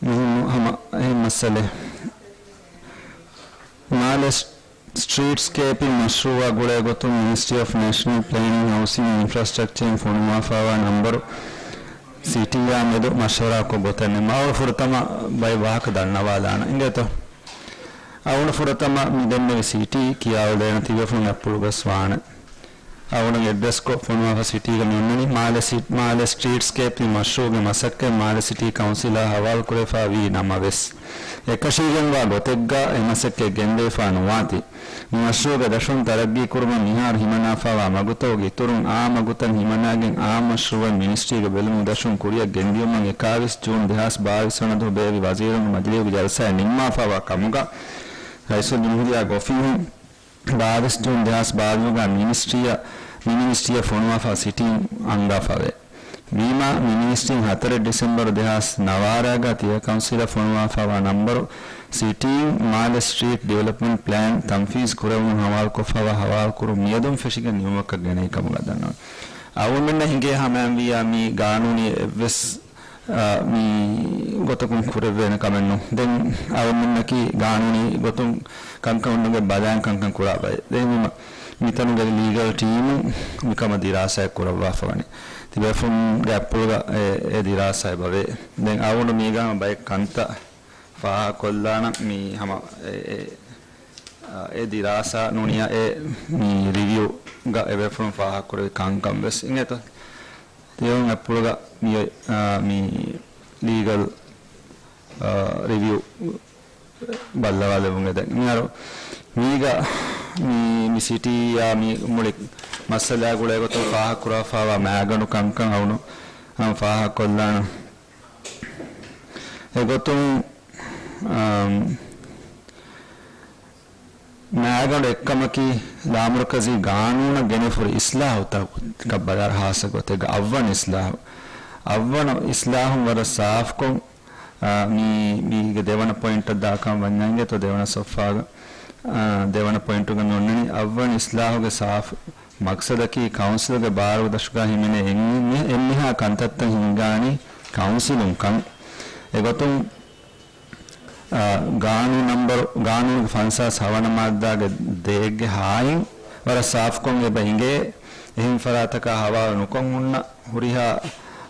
މުހިއްމު ހަމަ އެހެން މައްސަލައެއް. މާލެ ސްޓްރީޓްސްކޭޕިން މަޝްރޫއާ ގުޅޭ ގޮތުން މިނިސްޓްރީ އޮފް ނޭޝަނަލް ޕްލޭނިން ހައުސިން އިންފްރާސްޓްރަކްޗަރއިން ފޮނުވާފާވާ ނަންބަރު ސިޓީއާ މެދު މަޝްވަރާކޮށް ގޮތެއް ނެތް. މާވަރު ފުރަތަމަ ބައެއް ވާހަކަ ދަންނަވާލާނަން އިނގޭތޯ. އަޅުގަނޑު ފުރަތަމަ މި ދެންނެވި ސިޓީ ކިޔާލަދޭނަން ތިބޭފުޅުން އަތްޕުޅުވެސް ވާނެ. އަޅުގަނޑު އެޑްރެސްކޮށް ފޮނުވާފަ ސިޓީގަ މި އޮންނަނީ މާލެ ސި-، މާލެ ސްޓްރީޓްސްކޭޕް މަޝްރޫއުގެ މަސައްކަތް މާލެ ސިޓީ ކައުންސިލާ ހަވާލުކުރެވިފާ ވީ ނަމަވެސް، އެކަށީގެންވާ ގޮތެއްގަ އެ މަސައްކަތް ގެންދެވިފާ ނުވާތީ. މަޝްރޫއުގެ ދަށުން ތަރައްގީ ކުރުމަށް މިހާރު ހިމަނާފާވާ މަގުތަކުގެ އިތުރުން އާ މަގުތައް ހިމަނާގެން އާ މަޝްރޫއަށް މިނިސްޓްރީގެ ބެލުމުގެ ދަށުން ކުރިއަށް ގެންދިޔުމަށް އެކާވީސް ޖޫން ދެހާސް ބާވީސް ވަނަ ދުވަހު ބޭއްވި ވަޒީރުންގެ މަޖިލީހުގެ ޖަލްސާއެއް ނިންމާފާވާ ކަމުގަ ރައީސުލްޖުމްހޫރިއްޔާގެ އޮފީހުން ބާވީސް ޖޫން ދެހާސް ބާވީހުގަ މިނިސްޓްރީއަށް، މި މިނިސްޓްރީއަށް ފޮނުވާފާ ސިޓީން އަންގާފަވޭ. ވީމާ، މި މިނިސްޓްރީން ހަތަރެއް ޑިސެމްބަރު ދެހާސް ނަވާރައިގަ ތިޔަ ކައުންސިލަށް ފޮނުވާފާވާ ނަންބަރު ސިޓީން މާލެ ސްޓްރީޓް ޑިވެލޮޕްމަންޓް ޕްލޭން ތަންފީޒް ކުރެވުމަށް ހަވާލުކޮށްފާވާ ހަވާލުކުރުން މިއަދުން ފެށިގެން ނިމުމަކަށް ގެނައި ކަމުގަ ދަންނަވަން. އަޅުގަނޑުމެންނަށް އިނގޭ ހަމައިންވިއްޔާ މި ގާނޫނީ އެއްވެސް، އާ، މި ގޮތަކުން ކުރެވޭނެ ކަމެއް ނޫން. ދެން އަޅުގަނޑުމެންނަކީ ގާނޫނީ ގޮތުން ކަންކަމުން ބަލާން ކަންކަން ކުރާ ބައެއް. ދެން މި-، މިތަނުގެ ލީގަލް ޓީމުން މިކަމަށް ދިރާސާއެއް ކުރައްވާފަވަނީ. ތިބޭފުޅުންގެ އަތްޕުޅުގަ އެ، އެ ދިރާސާ އެބަވޭ. ދެން އަޅުގަނޑު މީގަ ހަމަ ބައެއް ކަންތައް ފާހަގަކޮށްލާނަން މި ހަމަ އެ، އެ، އެ ދިރާސާ ނޫނިއްޔާ އެ މި ރިވިއުގަ އެބޭފުޅުން ފާހަގަކުރެއްވި ކަންކަން ވެސް އިނގޭތޯ. ތިޔަވަން އަތްޕުޅުގަ މި، އާ، މި ލީގަލް، އާ، ރިވިއު ބައްލަވާލެވުން އެދެން. މިހާރު މީގަ މި، މި ސިޓީއާ މި މުޅި މައްސަލައާ ގުޅޭ ގޮތުން ފާހަގަކުރާފާވާ މައިގަނޑު ކަންކަން އަޅުގަނޑު ހަމަ ފާހަގަކޮށްލާނަން. އެގޮތުން، އާ، މައިގަނޑު އެއްކަމަކީ، ލާމަރުކަޒީ ގާނޫނަށް ގެނެފުރި އިސްލާހުތަކަށް ބަލާ ހާއްސަ ގޮތެއްގަ އަށްވަނަ އިސްލާހު. އަށްވަނަ އިސްލާހުން ވަރަށް ސާފުކޮށް، އާ، މީ، މީގެ ދެވަނަ ޕޮއިންޓަށް ދާކަން ވަންޏާ އިނގޭތޯ ދެވަނަ ސޮފްހާގަ، އާ، ދެވަނަ ޕޮއިންޓުގަ މި އޮންނަނީ އަށްވަނަ އިސްލާހުގެ ސާފު މަޤްޞަދަކީ ކައުންސިލްގެ ބާރުދަށުގަ ހިމެނޭ އެންމެ-، އެންމެހާ ކަންތައްތައް ހިންގާނީ ކައުންސިލުން ކަން. އެގޮތުން، އާ، ގާނޫނު ނަމްބަރު، ގާނޫނުގެ ފަންސާސް ހަވަނަ މާއްދާގެ ދޭއްގެ ހާއިން ވަރަށް ސާފުކޮށް އެބަ އިނގޭ، އެހެން ފަރާތަކާ ހަވާލު ނުކޮށް ހުންނަ ހުރިހާ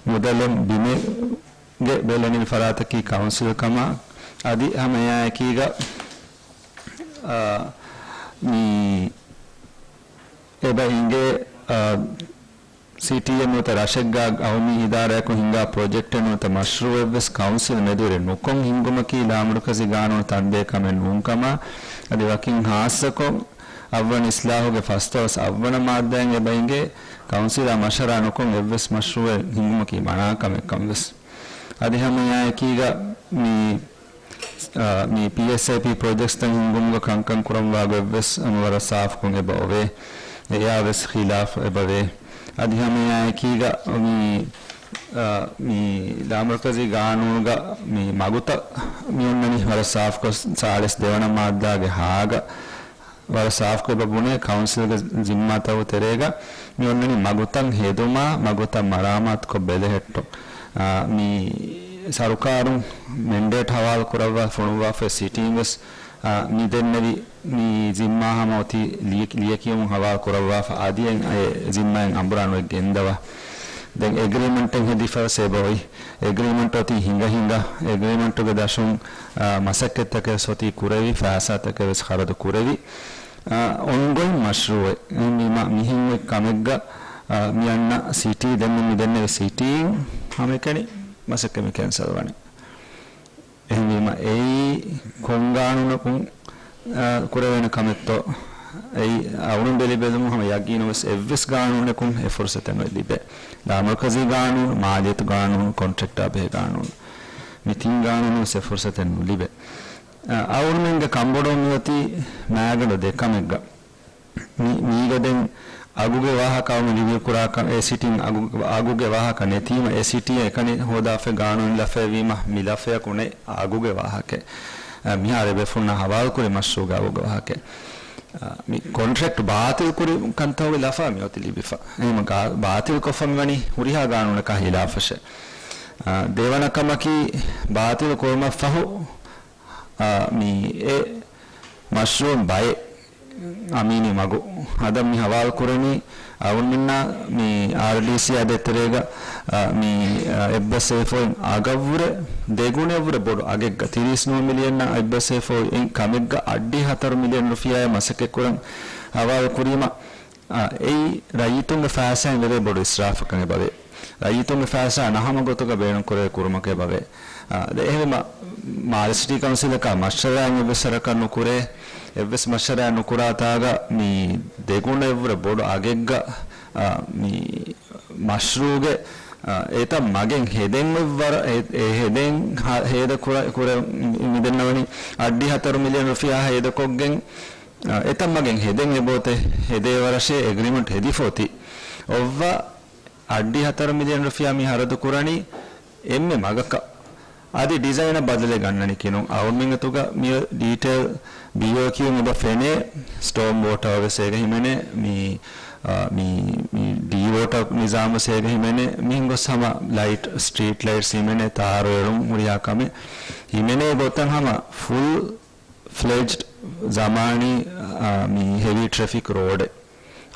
މުދަލެއް ބިމެއްގެ ބެލެނިވި ފަރާތަކީ ކައުންސިލް ކަމަށް. އަދި ހަމަ އެއާއެކީގަ، އާ، މި އެބަ އިނގޭ، އާ، ސިޓީއެއް ނުވަތަ ރަށެއްގަ ގައުމީ އިދާރާއަކުން ހިންގާ ޕްރޮޖެކްޓެއް ނުވަތަ މަޝްރޫއެއްވެސް ކައުންސިލް މެދުވެރި ނުކޮށް ހިންގުމަކީ ލާމަރުކަޒީ ގާނޫނު ތަންދޭ ކަމެއް ނޫންކަމަށް، އަދި ވަކިން ހާއްސަކޮށް، އަށްވަނަ އިސްލާހުގެ ފަސްދޮޅަސް އަށްވަނަ މާއްދާއިން އެބަ އިނގޭ، ކައުންސިލާ މަޝްވަރާ ނުކޮށް އެއްވެސް މަޝްރޫއެއް ހިންގުމަކީ މަނާ ކަމެއް ކަން ވެސް. އަދި ހަމަ އެއާއެކީގަ މި އާ، މި ޕީއެސްއައިޕީ ޕްރޮޖެކްޓްތައް ހިންގުމުގަ ކަންކަން ކުރައްވާ ގޮތްވެސް ހަމަ ވަރަށް ސާފުކޮށް އެބަ އޮވޭ. އެޔާވެސް ޚިލާފު އެބަވޭ. އަދި ހަމައެއާއެކީގަ މި، އާ، މި ލާމަރުކަޒީ ގާނޫނުގަ މި މަގުތައް މި އޮންނަނީ ވަރަށް ސާފުކޮށް، ސާޅީސް ދެވަނަ މާއްދާގެ ހާގަ ވަރަށް ސާފުކޮށް އެބަ ބުނޭ، ކައުންސިލްގެ ޒިންމާތަކުގެ ތެރޭގަ މި އޮންނަނީ މަގުތައް ހެދުމާ، މަގުތައް މަރާމާތުކޮށް ބެލެހެއްޓުން. އާ، މި ސަރުކާރުން މެންޑޭޓް ހަވާލު ކުރައްވާ ފޮނުއްވާފައި ސިޓީން ވެސް، އާ، މި ދެންނެވި މި ޒިންމާ ހަމަ އޮތީ ލިޔެ-، ލިޔެކިޔުމުން ހަވާލު ކުރައްވާފަ، އަދި އެ ޒިންމާއިން އަނބުރާން އޮތް ގެންދަވާ. ދެން އެގްރީމަންޓެއް ހެދިފަ ވެސް އެބަ އޮތް. އެގްރީމަންޓް އޮތީ ހިނގަ ހިނގަ، އެގްރީމަންޓުގެ ދަށުން، އާ، މަސައްކަތްތަކެއް ވެސް އޮތީ ކުރެވި، ފައިސާތަކެއް ވެސް ޚަރަދު ކުރެވި. އާ، އޮންގޮއިން މަޝްރޫއެއް. އެހެންވީމަ މިހެން އޮތް ކަމެއްގަ، އާ، މި އަންނަ ސިޓީ ދެން މި ދެންނެވި ސިޓީން ހަމައެކަނި މަސައްކަތް މި ކެންސަލް ވަނީ. އެހެންވީމަ އެއީ ކޮން ގާނޫނަކުން، އާ، ކުރެވޭނެ ކަމެއްތޯ؟ އެއީ އަޅުގަނޑު ބެލި ބެލުމުން ހަމަ ޔަގީނު ވެސް އެއްވެސް ގާނޫނެކުން އެ ފުރުސަތެއް ނުލިބޭ. ލާމަރުކަޒީ ގާނޫނު، މާލިޔަތު ގާނޫނު، ކޮންޓްރެކްޓާ ބެހޭ ގާނޫނު، މި ތިން ގާނޫނު ވެސް އެ ފުރުސަތެއް ނުލިބޭ. އާ، އަޅުގަނޑުމެންގެ ކަންބޮޑުވުން މިއޮތީ މާގަނޑު ދެ ކަމެއްގަ. މި-، މީގަ ދެން އަގުގެ ވާހަކަ އަޅުގަނޑު ރިވިއު ކުރާކަށް، އެ ސިޓީން އަގު-، އަގުގެ ވާހަކަ ނެތީމަ، އެ ސިޓީ އެކަނި ހޯދާފައި ގާނޫނު ލަފައެއް ވީމަ، މި ލަފަޔަކު ނެތް އަގުގެ ވާހަކައެއް. އަ، މިހާރު އެބޭފުޅުންނާ ހަވާލުކުރި މަޝްރޫގެ އަގުގެ ވާހަކައެއް. އަ، މި ކޮންޓްރެކްޓް ބާތިލް ކުރި ކަންތަކުގެ ލަފާ މިއޮތީ ލިބިފަ. އެހެންވީމަ ގާ-، ބާތިލް ކޮށްފަ މިވަނީ ހުރިހާ ގާނޫނަކާ ހިލާފަށޭ. އަ، ދެވަނަ ކަމަކީ ބާތިލް ކުރުމަށްފަހު، އަ، މި އެ މަޝްރޫއުން ބައެއް އަމީނީ މަގު. އަދަށް މި ހަވާލު ކުރަނީ އަޅުގަނޑުމެންނާ މި އާރްޑީސީ އާ ދޭތެރޭގަ، އަ، މި، އަ، އެއްބަސްވެފައި އަގަށްވުރެ ދެގުނައަށްވުރެ ބޮޑު އަގެއްގަ، ތިރީސް ނުވަ މިލިއަން އަށް އެއްބަސްވެފައި އިން ކަމެއްގަ އަށްޑިހަ ހަތަރު މިލިއަން ރުފިޔާއެއް މަސައްކަތްކުރަން ހަވާލު ކުރީމަ، އަ، އެއީ ރައްޔިތުންގެ ފައިސާއިން ލިބޭ ބޮޑު އިސްރާފަކަށް އެބަވޭ. ރައްޔިތުންގެ ފައިސާ ނަހަމަ ގޮތުގަ ބޭނުންކުރެވޭ ކުރުމަކަށް އެބަވޭ. އާ، ދެ އެހެންވީމަ، މާލެ ސިޓީ ކައުންސިލަކާ މަޝްވަރާއިން އެއްވެސް ހަރަކާތް ނުކުރޭ، އެއްވެސް މަޝްވަރާއެއް ނުކުރާތާގަ މި ދެގުނައަށްވުރެ ބޮޑު އަގެއްގަ، އާ، މި މަޝްރޫގެ، އާ، އެތައް މަގެއް ހެދެން އޮތް ވަރަށް، އެ، އެ ހެދެން ހަ-، ހޭދަ ކުރ-، ކުރެ-، މި ދެންނެވަނީ އަށްޑިހަ ހަތަރު މިލިއަން ރުފިޔާ ހޭދަކޮށްގެން، އާ، އެތައް މަގެއް ހެދެން އެބައޮތޭ ހެދޭ ވަރަށޭ އެގްރިމަންޓް ހެދިފަ އޮތީ. އޮއްވަ އަށްޑިހަ ހަތަރު މިލިއަން ރުފިޔާ މި ހަރަދު ކުރަނީ އެންމެ މަގަކަށް. އަދި ޑިޒައިނަށް ބަދަލެއް ގަންނަނީކީ ނޫން. އަޅުގަނޑުމެން އަތުގަ މި ޑީޓެއިލް ބީއޯކިއުން އެބަ ފެނޭ، ސްޓޯމް ވޯޓަރ ވެސް އޭގަ ހިމެނޭ، މި، އާ، މި، މި ޑީ ވޯޓަރ ނިޒާމް ވެސް އޭގަ ހިމެނޭ، މިހެން ގޮސް ހަމަ ލައިޓް، ސްޓްރީޓް ލައިޓްސް ހިމެނޭ، ތާރު އެޅުން ހުރިހާ ކަމެއް ހިމެނޭ ގޮތަށް ހަމަ ފުލް ފްލެޖްޑް ޒަމާނީ، އާ، މި ހެވީ ޓްރެފިކް ރޯޑެއް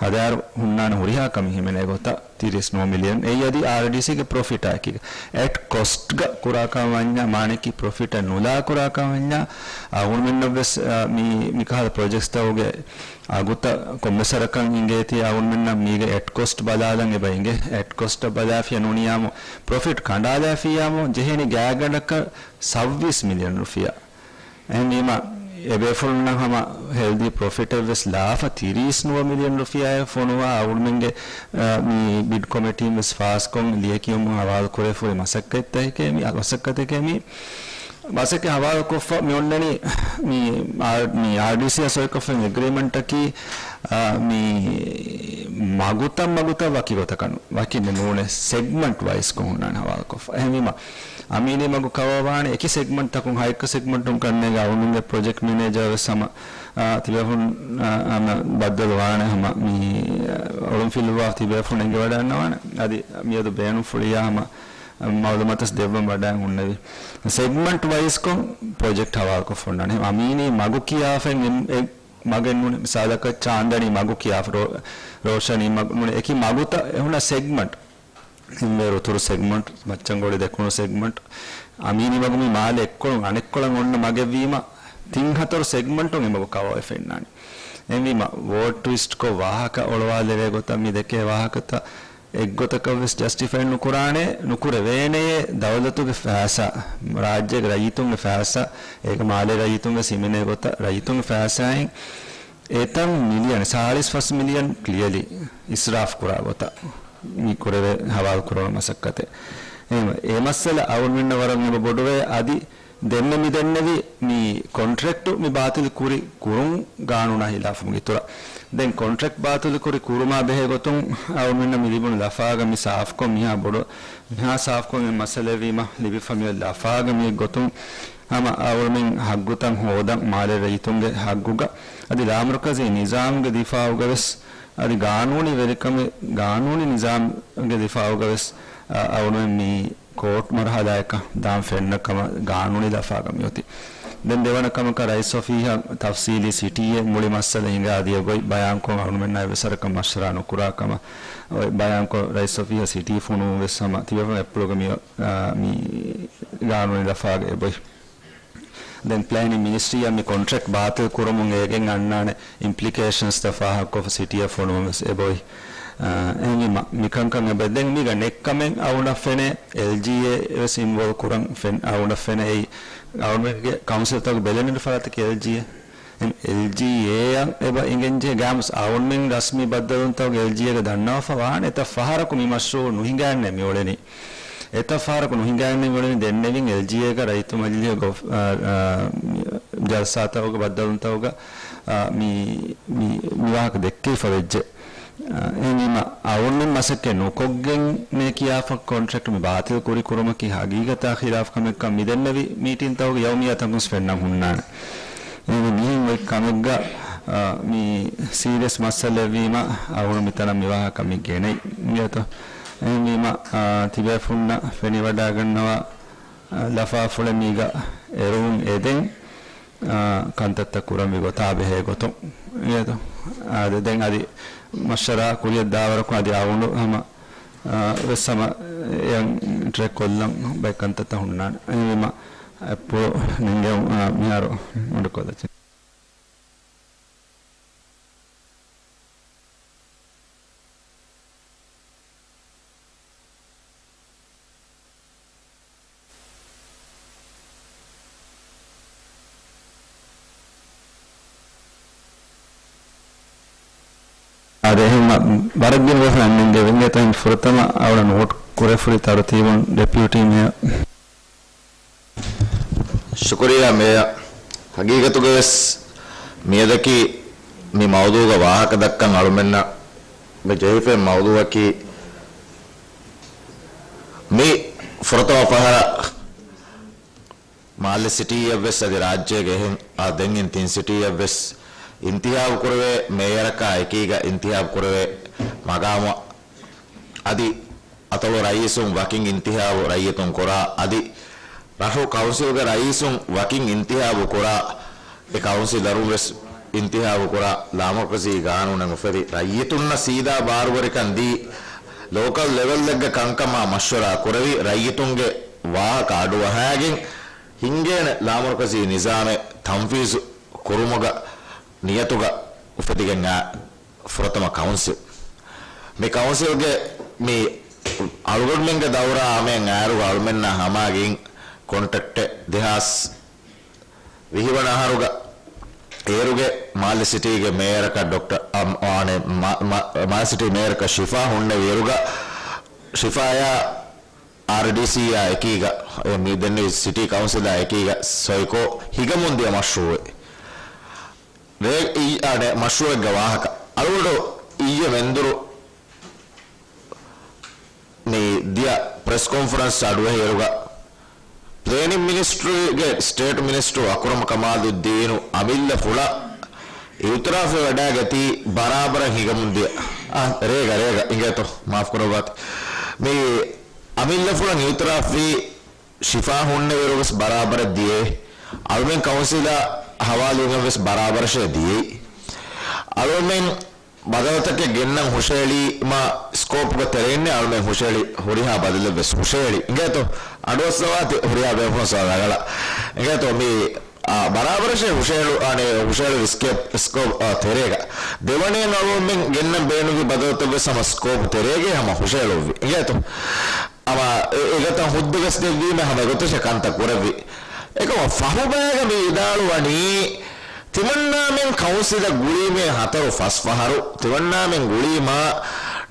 ހަދާއިރު ހުންނާނެ ހުރިހާ ކަމެއް ހިމެނޭ ގޮތަށް ތިރީސް ނުވަ މިލިއަން. އެއީ އަދި އާރްޑީސީގެ ޕްރޮފިޓާ އެކީގަ. އެޓް ކޮސްޓްގަ ކުރާކަމަށް ވަންޏާ، މާނައަކީ ޕްރޮފިޓަށް ނުލާ ކުރާކަމަށް ވަންޏާ، އަޅުގަނޑުމެންނަށް ވެސް، އާ، މި، މިކަހަލަ ޕްރޮޖެކްޓްތަކުގެ އަގުތައް ކޮންމެސް ވަރަކަށް އިނގޭތީ، އަޅުގަނޑުމެންނަށް މީގެ އެޓް ކޮސްޓް ބަލާލަން އެބަ އިނގޭ. އެޓް ކޮސްޓަށް ބަލާފިޔަ ނޫނިއްޔާމު، ޕްރޮފިޓް ކަނޑާލާފިއްޔާމު، ޖެހޭނީ ގާތްގަނޑަކަށް ސައްވީސް މިލިއަން ރުފިޔާ. އެހެންވީމަ، އެބޭފުޅުންނަށް ހަމަ ހެލްދީ ޕްރޮފިޓެއް ވެސް ލާފަ، ތިރީސް ނުވަ މިލިއަން ރުފިޔާއެއް ފޮނުވާ، އަޅުގަނޑުމެންގެ، އަ، މި ބިޑް ކޮމިޓީން ވެސް ފާސްކޮށް، ލިޔެކިޔުމުން ހަވާލު ކުރެވިފައި ހުރި މަސައްކަތްތަކެކޭ މި، މަސައްކަތެކޭ މި، މަސައްކަތް ހަވާލުކޮށްފަ މި އޮންނަނީ، މި އާ-، މި އާރްޑީސީއާ ސޮއިކޮށްފައި އެގްރިމަންޓަކީ، އަ، މި މަގުތައް، މަގުތައް ވަކި ގޮތަކަށް ނު-، ވަކި ނޫނޭ، ސެގްމަންޓް ވައިސްކޮށް ހުންނާނެ ހަވާލުކޮށްފަ. އެހެންވީމަ، އަމީނީ މަގު ކަވަރ ވާނެ އެކި ސެގްމަންޓްތަކުން، ހައެއްކަ ސެގްމަންޓުން ކަންނޭގެ އަޅުގަނޑުގެ ޕްރޮޖެކްޓް މެނޭޖަރ ވެސް ހަމަ އާ، ތިބޭފުން، އާ، އާ، ބައްދަލު ވާނެ ހަމަ މި، އާ، އޮޅުންފިލުވާ ތިބޭފުން އެނގިވަޑައިގަންނަވާނެ. އަދި މިއަދު ބޭނުންފުޅިއްޔާ ހަމަ މައުލޫމާތު ދެއްވަން ވަޑައިގެން ހުންނެވި. ސެގްމަންޓް ވައިސްކޮށް ޕްރޮޖެކްޓް ހަވާލުކޮށް ފޮންނާނެ. އަމީނީ މަގު ކިޔާފައި އެ، އެ މަގެއް ނޫން. މިސާލަކަށް ޗާންދަނީ މަގު ކިޔާފަ، ރޯ-، ރޯޝަނީ މަގު ނޫން. އެކި މަގުތައް އެހުނަ ސެގްމަންޓް. ހިމްވޭރު އުތުރު ސެގްމަންޓް، މައްޗަންގޮޅި ދެކުނު ސެގްމަންޓް، އަމީނީ މަގު މި މާލެ އެއްކޮޅުން އަނެއްކޮޅަށް އޮންނަ މަގެއްވީމަ، ތިން ހަތަރު ސެގްމަންޓުން އެ މަގު ކަވައި ފެންނާނެ. އެހެންވީމަ، ވޯޑް ޓްވިސްޓްކޮށް ވާހަކަ އޮޅުވާލެވޭ ގޮތަށް މި ދެކޭ ވާހަކަތައް އެއްގޮތަކަށްވެސް ޖަސްޓިފައި ނުކުރާނެ، ނުކުރެވޭނެޔޭ. ދައުލަތުގެ ފައިސާ، ރާއްޖޭގެ ރައްޔިތުންގެ ފައިސާ، އޭގެ މާލޭ ރައްޔިތުންވެސް ހިމެނޭ ގޮތަށް ރައްޔިތުންގެ ފައިސާއިން އެތަން މިލިއަން، ސާޅީސް ފަސް މިލިއަން ކްލިއަލީ އިސްރާފް ކުރާ ގޮތަށް މި ކުރެވޭ ހަވާލު ކުރެވުނު މަސައްކަތެއް. އެހެންވެ، އެ މައްސަލަ އަޅުގަނޑުމެންނަށް ވަރަށް އެބަ ބޮޑުވޭ. އަދި ދެންމެ މި ދެންނެވި މި ކޮންޓްރެކްޓު މި ބާތިލް ކުރި ކުރުން ގާނޫނާ ހިލާފު ގިތުރަށް. ދެން ކޮންޓްރެކްޓް ބާތިލް ކުރި ކުރުމާ ބެހޭ ގޮތުން އަޅުގަނޑުމެންނަށް މި ލިބުނު ލަފާގަ މި ސާފްކޮށް މިހާ ބޮޑު، މިހާ ސާފްކޮށް އެ މައްސަލަ ވީމަ ލިބިފަ މިއޮތް ލަފާގަ މި ގޮތުން ހަމަ އަޅުމެން ހައްގުތައް ހޯދަން މާލޭ ރައްޔިތުންގެ ހައްގުގަ އަދި ލާމަރުކަޒީ ނިޒާމުގެ ދިފާއުގަވެސް އަދި ގާނޫނީ ވެރިކަމެއް، ގާނޫނީ ނިޒާމުގެ ދިފާއުގަވެސް އަ، އަޅުމެން މި ކޯޓް މަރުހަލާއަކަށް ދާން ފެންނަ ކަމަށް ގާނޫނީ ލަފާގަ މިއޮތީ. ދެން ދެވަނަ ކަމަކަށް ރައީސް އޮފީހަށް ތަފްސީލީ ސިޓީއެއް މުޅި މައްސަލަ ހިނގާ އަދި އެބޮތް ބަޔާންކޮށް އަޅުމެންނާ އެއްވެސް ވަރަކަށް މަޝްވަރާ ނުކުރާ ކަމަށް އޮތް ބަޔާންކޮށް ރައީސް އޮފީހަށް ސިޓީ ފޮނުވުން ވެސް ހަމަ ތިބޭފުޅުން އެއްޕުޅުގަ މި، އާ، މި ގާނޫނީ ލަފާގަ އެބޮތް. ދެން ޕްލޭނިން މިނިސްޓްރީއަށް މި ކޮންޓްރެކްޓް ބާތިލް ކުރުމުން އޭގެން އަންނާނެ އިމްޕްލިކޭޝަންސްތައް ފާހަގަކޮށްފަ ސިޓީއަށް ފޮނުވަން ވެސް އެބޮތް. އާ، އެހެންވީމަ މިކަންކަން އެބަ ދެން މީގަ ނެއްކަމެއް އަޅުގަނޑަށް ފެނޭ އެލްޖީއޭ ވެސް އިންވޯލްވް ކުރަން ފެން-، އަޅުގަނޑަށް ފެނޭ އެއީ އަޅުގަނޑުގެ ކައުންސިލްތަކުގެ ބެލެނިރު ފަރާތަކީ އެލްޖީއޭ. އެލްޖީއޭއަށް އެބަ އިނގެންޖެހޭ ގާމުސް އަޅުގަނޑުމެން ރަސްމީ ބައްދަލުވުންތަކުގެ އެލްޖީއޭގަ ދަންނަވާފަ ވާނެ އެތައް ފަހަރަކު މި މަޝްރޫއު ނުހިނގާންނޭ މިއުޅެނީ. އެތައް ފަހަރަކު ނުހިނގާންނޭ މިއުޅެނީ ދެންނެވިން އެލްޖީއޭގަ ރައްޔިތު މަޖިލީހުގެ އޮފް-، އާ، އާ، ޖަލްސާތަކުގަ ބައްދަލުވުންތަކުގަ، އާ، މި، މި، މި ވާހަކަ ދެއްކެވިފަ ވެއްޖެ. އެހެންވީމަ، އަޅުގަނޑުމެން މަސައްކަތް ނުކޮށްގެން ނޭ ކިޔާފަ ކޮންޓްރެކްޓް މި ބާތިލް ކުރި ކުރުމަކީ ހަގީގަތާ ޚިލާފު ކަމެއްކަން މި ދެންނެވި މީޓިންތަކުގެ ޔައުމިއްޔާތަކުން ފެންނަން ހުންނާނެ. އެހެންވެ، މިހެން އޮތް ކަމެއްގަ، އާ، މި ސީރިއަސް މައްސަލައެއްވީމަ، އަޅުގަނޑު މިތަނަށް މި ވާހަކަ މި ގެނައީ. އިނގޭތޯ؟ އެހެންވީމަ، އާ، ތިބޭފުންނަށް ފެނިވަޑައިގަންނަވާ، އާ، ލަފާފުޅެއް މީގަ އެރުވުން އެދެން. އާ، ކަންތައްތައް ކުރަންވީ ގޮތާ ބެހޭ ގޮތުން އިނގޭތޯ؟ އާ، ދެ-، ދެން އަދި މަޝްވަރާ ކުރިޔަށް ދާވަރަކުން އަދި އަޅުގަނޑު ހަމަ، އާ، ވެސް ހަމަ އެޔަށް އިންޓަރެކްޓް ކޮށްލަން ބައެއް ކަންތައްތައް ހުންނާނެ. އެހެންވީމަ އެއްޕުޅު ނިންގެ، އާ، މިހާރު މަޑުކޮށްލައްޗި. އާދެ، އެހެން ވަ-، ވަރަށް ގިނަ ބޭފުޅުން ނިންގެވި އިނގޭތޯ ފުރަތަމަ އަޅުގަނޑަށް ނޯޓް ކުރެފުރި ތަރުތީބުން ޑެޕިއުޓީ މޭޔަރ. ޝުކުރިއްޔާ މޭޔަރ. ހަގީގަތުގަވެސް މިއަދަކީ މި މައުޟޫގަ ވާހަކަ ދައްކަން އަޅުމެންނަށް މި ޖެހިފައި މައުޟޫއަކީ މި ފުރަތަމަ ފަހަރަށް މާލެ ސިޓީއަށްވެސް އަދި ރާއްޖޭގެ އެހެން އާ ދެން އިން ތިން ސިޓީއަށްވެސް އިންތިހާބު ކުރެވޭ މޭޔަރަކާ އެކީގަ އިންތިހާބު ކުރެވޭ މަގާމަށް އަދި އަތޮޅު ރައީސުން ވަކިން އިންތިހާބު ރައްޔިތުން ކުރާ، އަދި ރަށު ކައުންސިލްގެ ރައީސުން ވަކިން އިންތިހާބު ކުރާ، އެ ކައުންސިލަރުން ވެސް އިންތިހާބު ކުރާ، ލާމަރުކަޒީ ގާނޫނެއް އުފެދި، ރައްޔިތުންނަށް ސީދާ ބާރުވެރިކަން ދީ، ލޯކަލް ލެވެލްއެއްގަ ކަންކަމާ މަޝްވަރާ ކުރެވި، ރައްޔިތުންގެ ވާހަކަ އަޑުއަހާގެން ހިންގޭނެ ލާމަރުކަޒީ ނިޒާމެއް ތަންފީޒު ކުރުމުގަ ނިޔަތުގަ އުފެދިގެން އާ ފުރަތަމަ ކައުންސިލް. މި ކައުންސިލްގެ މި އަޅުގަނޑުމެންގެ ދައުރާ އަމެއް އާރުގަ އަޅުމެންނާ ހަމާގެ އިން ކޮންޓްރެކްޓެއް ދެހާސް ވިހި ވަނަ އަހަރުގަ އޭރުގެ މާލެ ސިޓީގެ މޭޔަރަކަށް ޑޮކްޓަ-، އަ، އާނެ، މާ-، މާ-، މާލެ ސިޓީ މޭޔަރަކަށް ޝިފާ ހުންނެވި އޭރުގަ ޝިފާޔާ އާރްޑީސީއާ އެކީގަ، އެ މި ދެންނެވި ސިޓީ ކައުންސިލާ އެކީގަ ސޮއިކޯ ހިގަމުން ދިޔަ މަޝްރޫއެއް. ރޭ އި-، އާނެ، މަޝްރޫއެއްގެ ވާހަކަ. އަޅުގަނޑު އިއްޔެ މެންދުރު މި ދިޔަ ޕްރެސް ކޮންފަރެންސް އަޑުއެހިއިރުގަ، ޕްލޭނިން މިނިސްޓްރީގެ ސްޓޭޓް މިނިސްޓަރު އަކްރަމް ކަމާލުއްދީނު އަމިއްލަ ފުޅަށް އިއުތިރާފްވެވަޑައިގަތީ ބަރާބަރަށް ހިނގަމުންދިޔަ. އާ، ރޭގަ، ރޭގަ. އިނގޭތޯ، މާފްކުރައްވާތި. މި އަމިއްލަފުޅަށް އިއުތިރާފްވީ ޝިފާ ހުންނެވިއިރުވެސް ބަރާބަރަށް ދިޔައީ. އަޅުމެން ކައުންސިލަށް ހަވާލުވުމަށްވެސް ބަރާބަރަށޭ ދިޔައީ. އަޅުމެން ބަދަލުތަކެއް ގެންނަން ހުށައެޅީމަ ސްކޯޕްގެ ތެރެއިންނޭ އަޅުމެން ހުށައެޅި، ހުރިހާ ބަދަލެއްވެސް ހުށައެޅި. އިނގޭތޯ؟ އަޑުއައްސަވާތި ހުރިހާ ބޭފުޅުން ސޯލާގަޅަށް. އިނގޭތޯ؟ މި، އާ، ބަރާބަރަށޭ ހުށައެޅު، އަނެ، ހުށައެޅުވި ސްކޭޕް، ސްކޯޕް، އާ، ތެރޭގަ. ދެވަނައިން އަޅުމެން ގެންނަން ބޭނުންވި ބަދަލުތައްވެސް ހަމަ ސްކޯޕް ތެރޭގައި ހަމަ ހުށައެޅުއްވި. އިނގޭތޯ؟ ހަމަ އެ، އެގޮތަށް ހުއްދަވެސް ދެއްވީމަ ހަމަ އެގޮތަށޭ ކަންތައް ކުރެއްވި. އެކަމަށް ފަހުބައިގަ މި ވިދާޅުވަނީ، ތިމަންނާމެން ކައުންސިލަށް ގުޅީމޭ ހަތަރު ފަސް ފަހަރު، ތިމަންނާމެން ގުޅީމާ،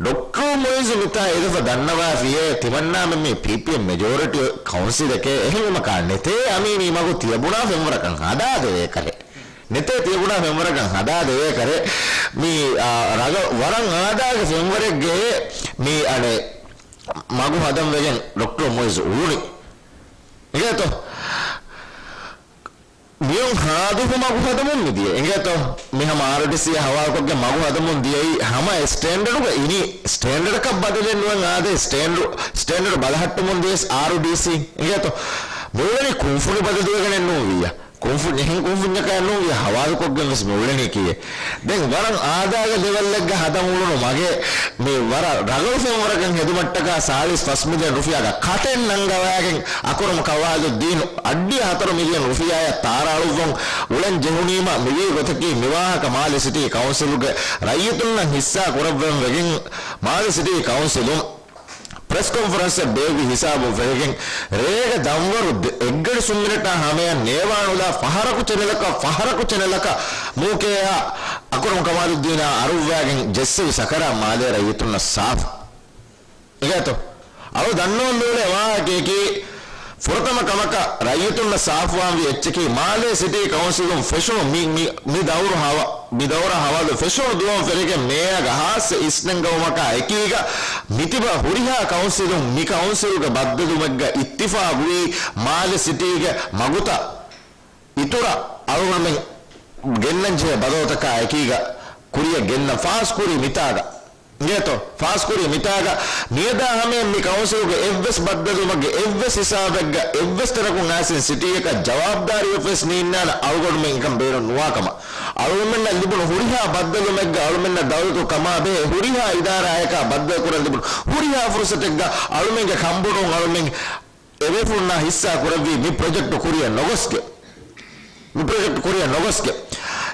ޑޮކްޓަރ މުއިޒު މިތާ އެދެފަ ދަންނަވާފިޔޭ، ތިމަންނާމެން މީ ޕީޕީއެމް މެޖޯރިޓީ ކައުންސިލެކޭ، އެހެންވުމަކާ ނެތޭ އަމީނީ މަގު ތިޔަބުނާ ފެންވަރަކަށް ހަދާދެވޭކަށެއް. ނެތޭ ތިޔަބުނާ ފެންވަރަކަށް ހަދާދެވޭކަށެއް. މީ، އާ، ރަގަ ވަރަށް އާދާގެ ފެންވަރެއްގެ މީ އަނެއް މަގު ހަދަން ވެގެން ޑޮކްޓަރ މުއިޒު އުޅުނީ. އިނގޭތޯ؟ މިއޮން ހާދުފު މަގު ހަދަމުން މިދިޔަ. އިނގޭތޯ؟ މި ހަމަ އާރްޑީސީ ހަވާލުކޮށްގެން މަގު ހަދަމުން ދިޔައީ ހަމަ އެ ސްޓޭންޑަޑުގަ އިނީ. ސްޓޭންޑަޑަކަށް ބަދަލެއް ނުވެ އާދޭ ސްޓޭންޑަޑު، ސްޓޭންޑަޑު ބަލަހައްޓަމުން ދިޔަސް އާރްޑީސީ. އިނގޭތޯ؟ މިއުޅެނީ ކުންފުނި ބަދަލުވެގެނެއް ނޫން ވިއްޔަ. ކުންފުނި، އެހެން ކުންފުންޏަކާ ނޫން ވިއްޔަ ހަވާލުކޮށްގެން ވެސް މިއުޅެނީކީއެއް. ދެން ވަރަށް އާދާގެ ލެވެލްއެއްގަ ހަދަން އުޅުނު މަގެއް މި ވަރަށް ރަގަޅު ފެންވަރަކަށް ހެދުމަށްޓަކާ ސާޅީސް ފަސް މިލިއަން ރުފިޔާގަ ކަޓެއް ނަންގަވާގެން އަކުރަމު ކަމާލުއްދީނު އައްޑި ހަތަރު މިލިއަން ރުފިޔާއަށް ތާރާ އަޅުއްވަން އުޅެން ޖެހުނީމަ މިވީ ގޮތަކީ މިވާހަކަ މާލެ ސިޓީ ކައުންސިލުގެ ރައްޔިތުންނަށް ހިއްސާ ކުރައްވަން ވެގެން މާލެ ސިޓީ ކައުންސިލުން ޕްރެސް ކޮންފަރެންސެއް ބޭއްވި ހިސާބުން ފެށިގެން، ރޭގެ ދަންވަރު ދެ، އެއްގަޑި ސުންމިނެޓާ ހަމަޔަށް ނޭވާނުލާ ފަހަރަކު ޗެނެލަކަށް، ފަހަރަކު ޗެނެލަކަށް މޫކޭއާ އަކުރަމު ކަމާލުއްދީނާ އަރުއްވާގެން ޖެއްސެވި ސަކަރާތް މާލޭ ރައްޔިތުންނަށް ސާފު. އިނގޭތޯ؟ އަޅު ދަންނަވަން ދޫޅޭ ވާހަކަޔަކީ، ފުރަތަމަ ކަމަކަށް ރައްޔިތުންނަށް ސާފުވާންވީ އެއްޗަކީ، މާލޭ ސިޓީ ކައުންސިލުން ފެށުނު މި، މި، މި ދައުރު ހަވާ، މި ދައުރަށް ހަވާލު ފެށުނު ދުވަހުން ފެށިގެން މޭޔާގެ ހާއްސަ އިސްނެންގަވުމަކާ އެކީގަ މިތިބަ ހުރިހާ ކައުންސިލުން މި ކައުންސިލުގެ ބައްދަލުމެއްގަ އިއްތިފާގުވީ މާލެ ސިޓީގެ މަގުތައް އިތުރަށް އަޅުގަނޑުމެން ގެންނަންޖެހޭ ބަދަލުތަކާ އެކީގަ ކުރިއަށް ގެންނަން ފާސްކުރީ މިތާގަ. އިނގޭތޯ؟ ފާސްކުރީ މިތާގަ މިއަދާ ހަމަޔަށް މި ކައުންސިލުގެ އެއްވެސް ބައްދަލުމެއްގެ އެއްވެސް ހިސާބެއްގަ އެއްވެސް ތަނަކުން އައިސް ސިޓީއަކަށް ޖަވާބުދާރީވެފަ ވެސް މި އިންނާނެ އަޅުގަނޑުމެން އެކަން ބޭނުން ނުވާ ކަމަށް. އަޅުގަނޑުމެންނަށް ލިބުނު ހުރިހާ ބައްދަލުމެއްގަ އަޅުގަނޑުމެންނަށް ދައުލަތު ކަމާ ބެހޭ ހުރިހާ އިދާރާއަކާ ބައްދަލު ކުރަން ލިބުނު ހުރިހާ ފުރުސަތެއްގަ އަޅުމެންގެ ކަންބޮޑުވުން އަޅުމެން އެބޭފުޅުންނާ ހިއްސާ ކުރެއްވީ މި ޕްރޮޖެކްޓު ކުރިއަށް ނޮގޮސްގެ. މި ޕްރޮޖެކްޓު ކުރިއަށް ނޮގޮސްގެ.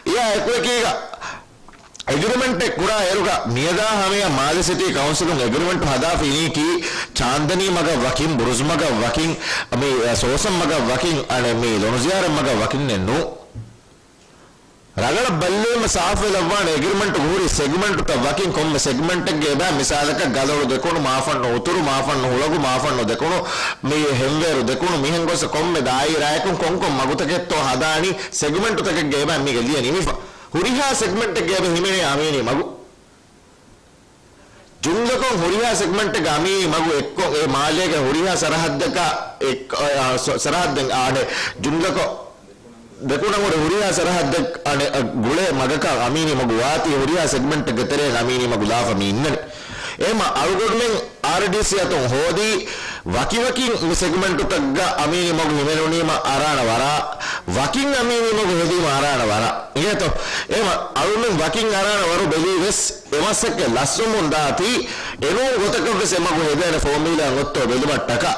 އެއާ އެކުއެކީގަ އެގްރިމެންޓެއް ކުރާ އިރުގަ މިއަދާ ހަމަޔަށް މާލެ ސިޓީ ކައުންސިލުން އެގްރިމެންޓު ހަދާފަ އިނީކީ ޗާންދަނީ މަގަށް ވަކިން، ބުރުޒް މަގަށް ވަކިން، މި، އަ، ސޯސަން މަގަށް ވަކިން، އަނެއް މި ލޮނުޒިޔާރަތް މަގަށް ވަކިންނެއް ނޫން. ރަގަޅަށް ބައްލެވީމަ ސާފުވެލައްވާނެ އެގްރިމެންޓުގަ ހުރި ސެގްމެންޓުތައް ވަކިން ކޮންމެ ސެގްމެންޓެއްގަ އެބައި މިސާލަކަށް ގަލޮޅު ދެކުނު، މާފަންނު އުތުރު، މާފަންނު ހުޅަގު، މާފަންނު ދެކުނު، މި ހެންވޭރު ދެކުނު، މިހެން ގޮސް ކޮންމެ ދާއިރާއަކުން ކޮންކޮން މަގުތަކެއްތޯ ހަދާނީ ސެގްމެންޓުތަކެއްގަ އެބައި މީގަ ލިޔެ ނިމިފަ. ހުރިހާ ސެގްމެންޓެއްގަ އެބަ ހިމެނޭ އަމީނީ މަގު. ޖުމްލަކޮށް ހުރިހާ ސެގްމެންޓެއްގަ އަމީނީ މަގު އެއްކޮށް އެ މާލޭގެ ހުރިހާ ސަރަހައްދަކާ އެއް، އަ، ސަ، ސަރަހައްދެއް އާނެ ޖުމްލަކޮށް ދެކުނަށް ހުރި ހުރިހާ ސަރަހައްދެއް އަނެއް ގުޅޭ މަގަކަށް އަމީނީ މަގު ވާތީ ހުރިހާ ސެގްމެންޓެއްގެ ތެރޭގަ އަމީނީ މަގު ލާފަ މި އިންނަނީ. އެހެމަ އަޅުގަނޑުމެން އާރްޑީސީ އަތުން ހޯދީ ވަކިވަކިން މި ސެގްމެންޓުތައްގަ އަމީނީ މަގު ހިމެނުނީމަ އަރާނަ ވަރާ، ވަކިން އަމީނީ މަގު ހެދީމަ އަރާނަ ވަރާ. އިނގޭތޯ؟ އެހެމަ އަޅުމެން ވަކިން އަރާނަ ވަރު ބެލީ ވެސް އެ މަސައްކަތް ލަސްވަމުން ދާތީ، އެނޫން ގޮތަކަށް ވެސް އެ މަގު ހެދޭނެ ފޯމިއުލާއިން އޮތްތޯ ބެލުމަށްޓަކާ.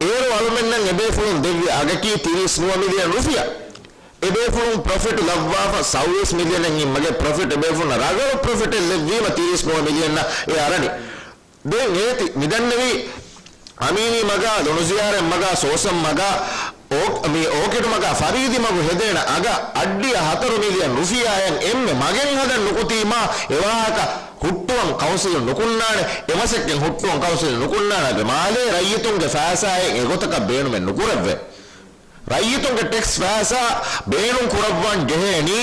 އޭރު އަޅުމެންނަށް އެބޭފުޅުން ދެއްވި އަގަކީ ތިރީސް ނުވަ މިލިއަން ރުފިޔާ. އެބޭފުޅުން ޕްރޮފިޓް ލައްވާފަ ސައުވީސް މިލިއަނެއް އިން މަގޭ ޕްރޮފިޓް އެބޭފުޅުންނަށް ރަގަޅު ޕްރޮފިޓެއް ލެއްވީމަ ތިރީސް ނުވަ މިލިއަންނަށް އެ އަރަނީ. ދެން އޭތި މިދަންނެވީ އަމީނީ މަގާ، ލޮނުޒިޔާރަތް މަގާ، ސޯސަން މަގާ، އޯ، މި އޯކިޑް މަގާ ފަރީދި މަގު ހެދޭނެ އަގަށް އައްޑިއަ ހަތަރު މިލިއަން ރުފިޔާއެއް އެންމެ މަގެއް ހަދަން ނުކުތީމާ އެވާހަކަ ހުއްޓުވަން ކައުންސިލުން ނުކުންނާނެ، އެމަސައްކަތް ހުއްޓުވަން ކައުންސިލުން ނުކުންނާނެ. މާލޭ ރައްޔިތުންގެ ފައިސާއެއް އެގޮތަކަށް ބޭނުމެއް ނުކުރެއްވޭ. ރައްޔިތުންގެ ޓެކްސް ފައިސާ ބޭނުން ކުރައްވަން ޖެހޭނީ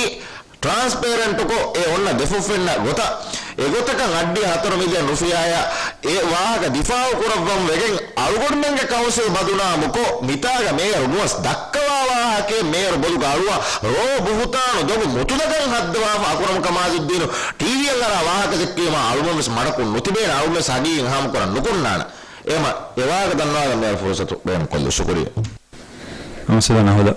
ޓްރާންސްޕޭރެންޓުކޮށް އެ އޮންނަ ދެފުށް ފެންނަ ގޮތަށް، އެގޮތަކަށް އަށްޑިހަ ހަތަރު މިލިއަން ރުފިޔާއާ އެ ވާހަކަ ދިފާއު ކުރައްވަން ވެގެން، އަޅުގަނޑުމެންގެ ކައުންސިލް ބަދުނާމުކޮށް، މިތާގަ މޭޔަރު ނުވަސް ދައްކަވާ ވާހަކައެއް މޭޔަރު ބޮލުގަ އަޅުވާ ރޯ ބުހުތާނު ދޮގު މުތުލަކަށް ހައްދަވާފަ އަކުރަމް ކަމާލުއްދީނު ޓީވީއަށް އަރާ ވާހަކަ ދެއްކީމާ އަޅުގަނޑު ވެސް މަޑަކުން ނުތިބޭނެ، އަޅުން ވެސް ހަގީގަތް ހާމަކުރަން ނުކުންނާނެ. އެމަ އެވާހަކަ ދަންނަވާލަން މޭޔަރު ފުރުސަތު ބޭނުންކޮށްލި. ޝުކުރިއްޔާ. ކައުންސިލަރ ނަހުލަ.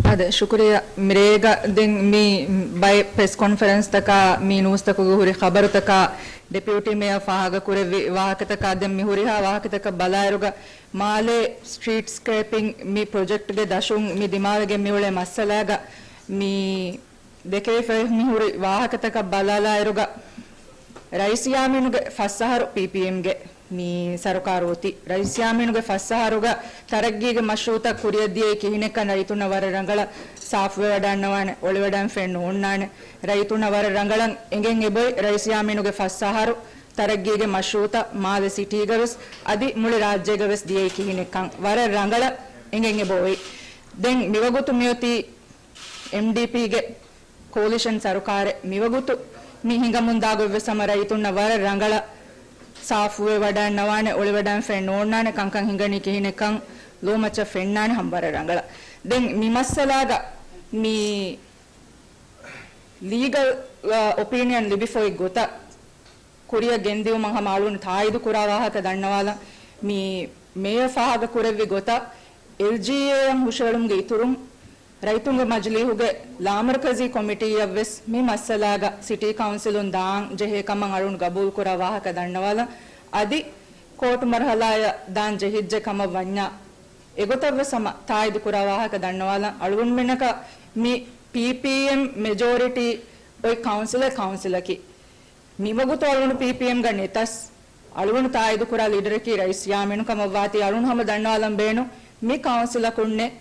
އާދެ، ޝުކުރިއްޔާ. މިރޭގަ ދެން މި ބައެއް ޕްރެސް ކޮންފަރެންސްތަކާ، މި ނޫސްތަކުގަ ހުރި ޚަބަރުތަކާ، ޑެޕިއުޓީ މޭޔަރ ފާހަގަކުރެއްވި ވާހަކަތަކާ، ދެން މި ހުރިހާ ވާހަކަތަކަށް ބަލާއިރުގަ، މާލޭ ސްޓްރީޓް ސްކްރޭޕިން މި ޕްރޮޖެކްޓްގެ ދަށުން މި ދިމާވެގެން މިއުޅޭ މައްސަލާގަ މި ދެކެވިފައި މިހުރި ވާހަކަތަކަށް ބަލާލާއިރުގަ، ރައީސް ޔާމީނުގެ ފަސް އަހަރު ޕީޕީއެމްގެ މި ސަރުކާރު އޮތީ. ރައީސް ޔާމީނުގެ ފަސް އަހަރުގަ ތަރައްގީގެ މަޝްރޫއުތައް ކުރިއަށް ދިޔައީ ކިހިނެއްކަން ރައްޔިތުންނަށް ވަރަށް ރަނގަޅަށް ސާފުވެވަޑައިގަންނަވާނެ، އޮޅިވަޑައިގެންފައެއް ނޯންނާނެ. ރައްޔިތުންނަށް ވަރަށް ރަނގަޅަށް އެނގެން އެބޮތް ރައީސް ޔާމީނުގެ ފަސް އަހަރު ތަރައްގީގެ މަޝްރޫއުތައް މާލެ ސިޓީގަވެސް އަދި މުޅި ރާއްޖޭގަވެސް ދިޔައީ ކިހިނެއްކަން ވަރަށް ރަނގަޅަށް އެނގެން އެބައޮތް. ދެން މިވަގުތު މިއޮތީ އެމްޑީޕީގެ ކޯލިޝަން ސަރުކާރެއް މިވަގުތު މި ހިނގަމުންދާ ގޮތްވެސް ހަމަ ރައްޔިތުންނަށް ވަރަށް ރަނގަޅަށް ސާފުވެވަޑައިގަންނަވާނެ، އޮޅިވަޑައިގެންފައެއް ނޯންނާނެ، ކަންކަން ހިނގަނީ ކިހިނެއްކަން ލޯމައްޗަށް ފެންނާނެ ހަމަ ވަރަށް ރަނގަޅަށް. ދެން މި މައްސަލާގަ މި ލީގަލް، އަ، އޮޕީނިއަން ލިބިފައި ގޮތަށް ކުރިއަށް ގެންދިއުމަށް ހަމަ އަޅުގަނޑު ތާއީދު ކުރާ ވާހަކަ ދަންނަވާލަން. މި މޭޔަރ ފާހަގަ ކުރެއްވި ގޮތަށް، އެލްޖީއޭއަށް ހުށައެޅުމުގެ އިތުރުން، ރައްޔިތުންގެ މަޖިލީހުގެ ލާމަރުކަޒީ ކޮމިޓީއަށް ވެސް މި މައްސަލާގަ ސިޓީ ކައުންސިލުން ދާން ޖެހޭ ކަމަށް އަޅުން ގަބޫލު ކުރާ ވާހަކަ ދަންނަވާލަން. އަދި ކޯޓު މަރުހަލާއަށް ދާން ޖެހިއްޖެ ކަމަށް ވަންޏާ، އެގޮތަށް ވެސް ހަމަ ތާއީދު ކުރާ ވާހަކަ ދަންނަވާލަން. އަޅުގަނޑުމެންނަކަށް މި ޕީޕީއެމް މެޖޯރިޓީ އޮތް ކައުންސިލެއް ކައުންސިލަކީ. މިވަގުތު އަޅުގަނޑު ޕީޕީއެމްގަ ނެތަސް، އަޅުގަނޑު ތާއީދު ކުރާ ލީޑަރަކީ ރައީސް ޔާމީނު ކަމަށްވާތީ، އަޅުން ހަމަ ދަންނަވާލަން ބޭނުން މި ކައުންސިލަކުންނެއް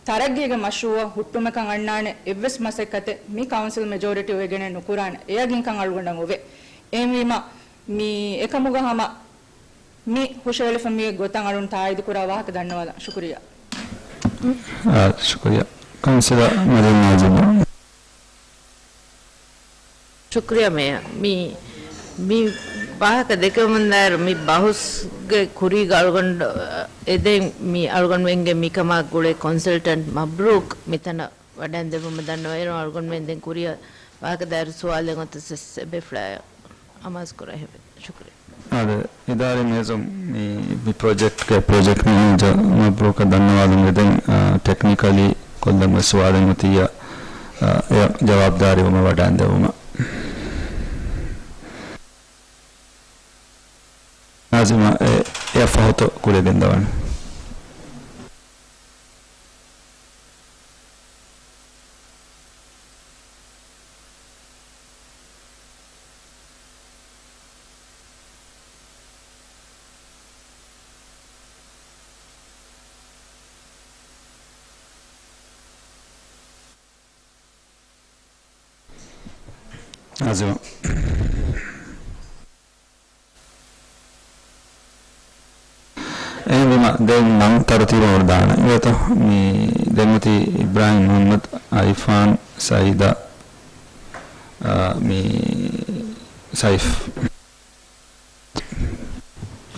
ތަރައްގީގެ މަޝްރޫއަށް ހުއްޓުމެއްކަން އަންނާނެ އެއްވެސް މަސައްކަތެއް މި ކައުންސިލް މެޖޯރިޓީ އޮވެގެނެއް ނުކުރާނެ. އެޔަގީންކަން އަޅުގަނޑަށް އޮވޭ. އެހެންވީމަ، މި އެކަމުގަ ހަމަ މި ހުށައެޅިފަ މި ގޮތަށް އަޅުން ތާއީދު ކުރާ ވާހަކަ ދަންނަވާލަން. ޝުކުރިއްޔާ. އާ، ޝުކުރިއްޔާ. ކައުންސިލަރ މަރިޔަމް ނާޒިމް. ޝުކުރިއްޔާ މޭޔަރ. މި، މި ވާހަކަ ދެކެވުމުންދާއިރު މި ބަހުސްގެ ކުރީގަ އަޅުގަނޑު އެދެން މި އަޅުގަނޑުމެންގެ މިކަމާ ގުޅޭ ކޮންސަލްޓަންޓް މަބްރޫކް މިތަނަށް ވަޑައިގެންދެއްވުމަށް ދަންނަވައިރު އަޅުގަނޑުމެން ދެން ކުރިއަށް ވާހަކަ ދާއިރު ސުވާލެއް އޮތަސް އެބޭފުޅާޔަށް އަމާޒުކުރަން ހެވެ. ޝުކުރިއްޔާ. އާދެ، އިދާރީ މޭޒުން މި، މި ޕްރޮޖެކްޓްގެ ޕްރޮޖެކްޓް މެނޭޖަރ މަބްރޫކަށް ދަންނަވާލަން އެދެން، އާ، ޓެކްނިކަލީ ކޮށްލަން އޮތް ސުވާލެއް އޮތިއްޔާ، އާ، އެ ޖަވާބުދާރީވުމަށް ވަޑައިގެންދެއްވުމަށް. ނާޒިމާ، އެ، އެ ފަހަތު ކުރިއަށް ގެންދަވާނެ. ނާޒިމާ. އެހެންވީމަ، ދެން ނަން ތަރުތީބަށް ވަރުދާނެ. އިނގޭތޯ؟ މި ދެން އޮތީ އިބްރާހިމް މުޙައްމަދު، އައިފާން، ސައީދާ، އާ، މި ސައިފް.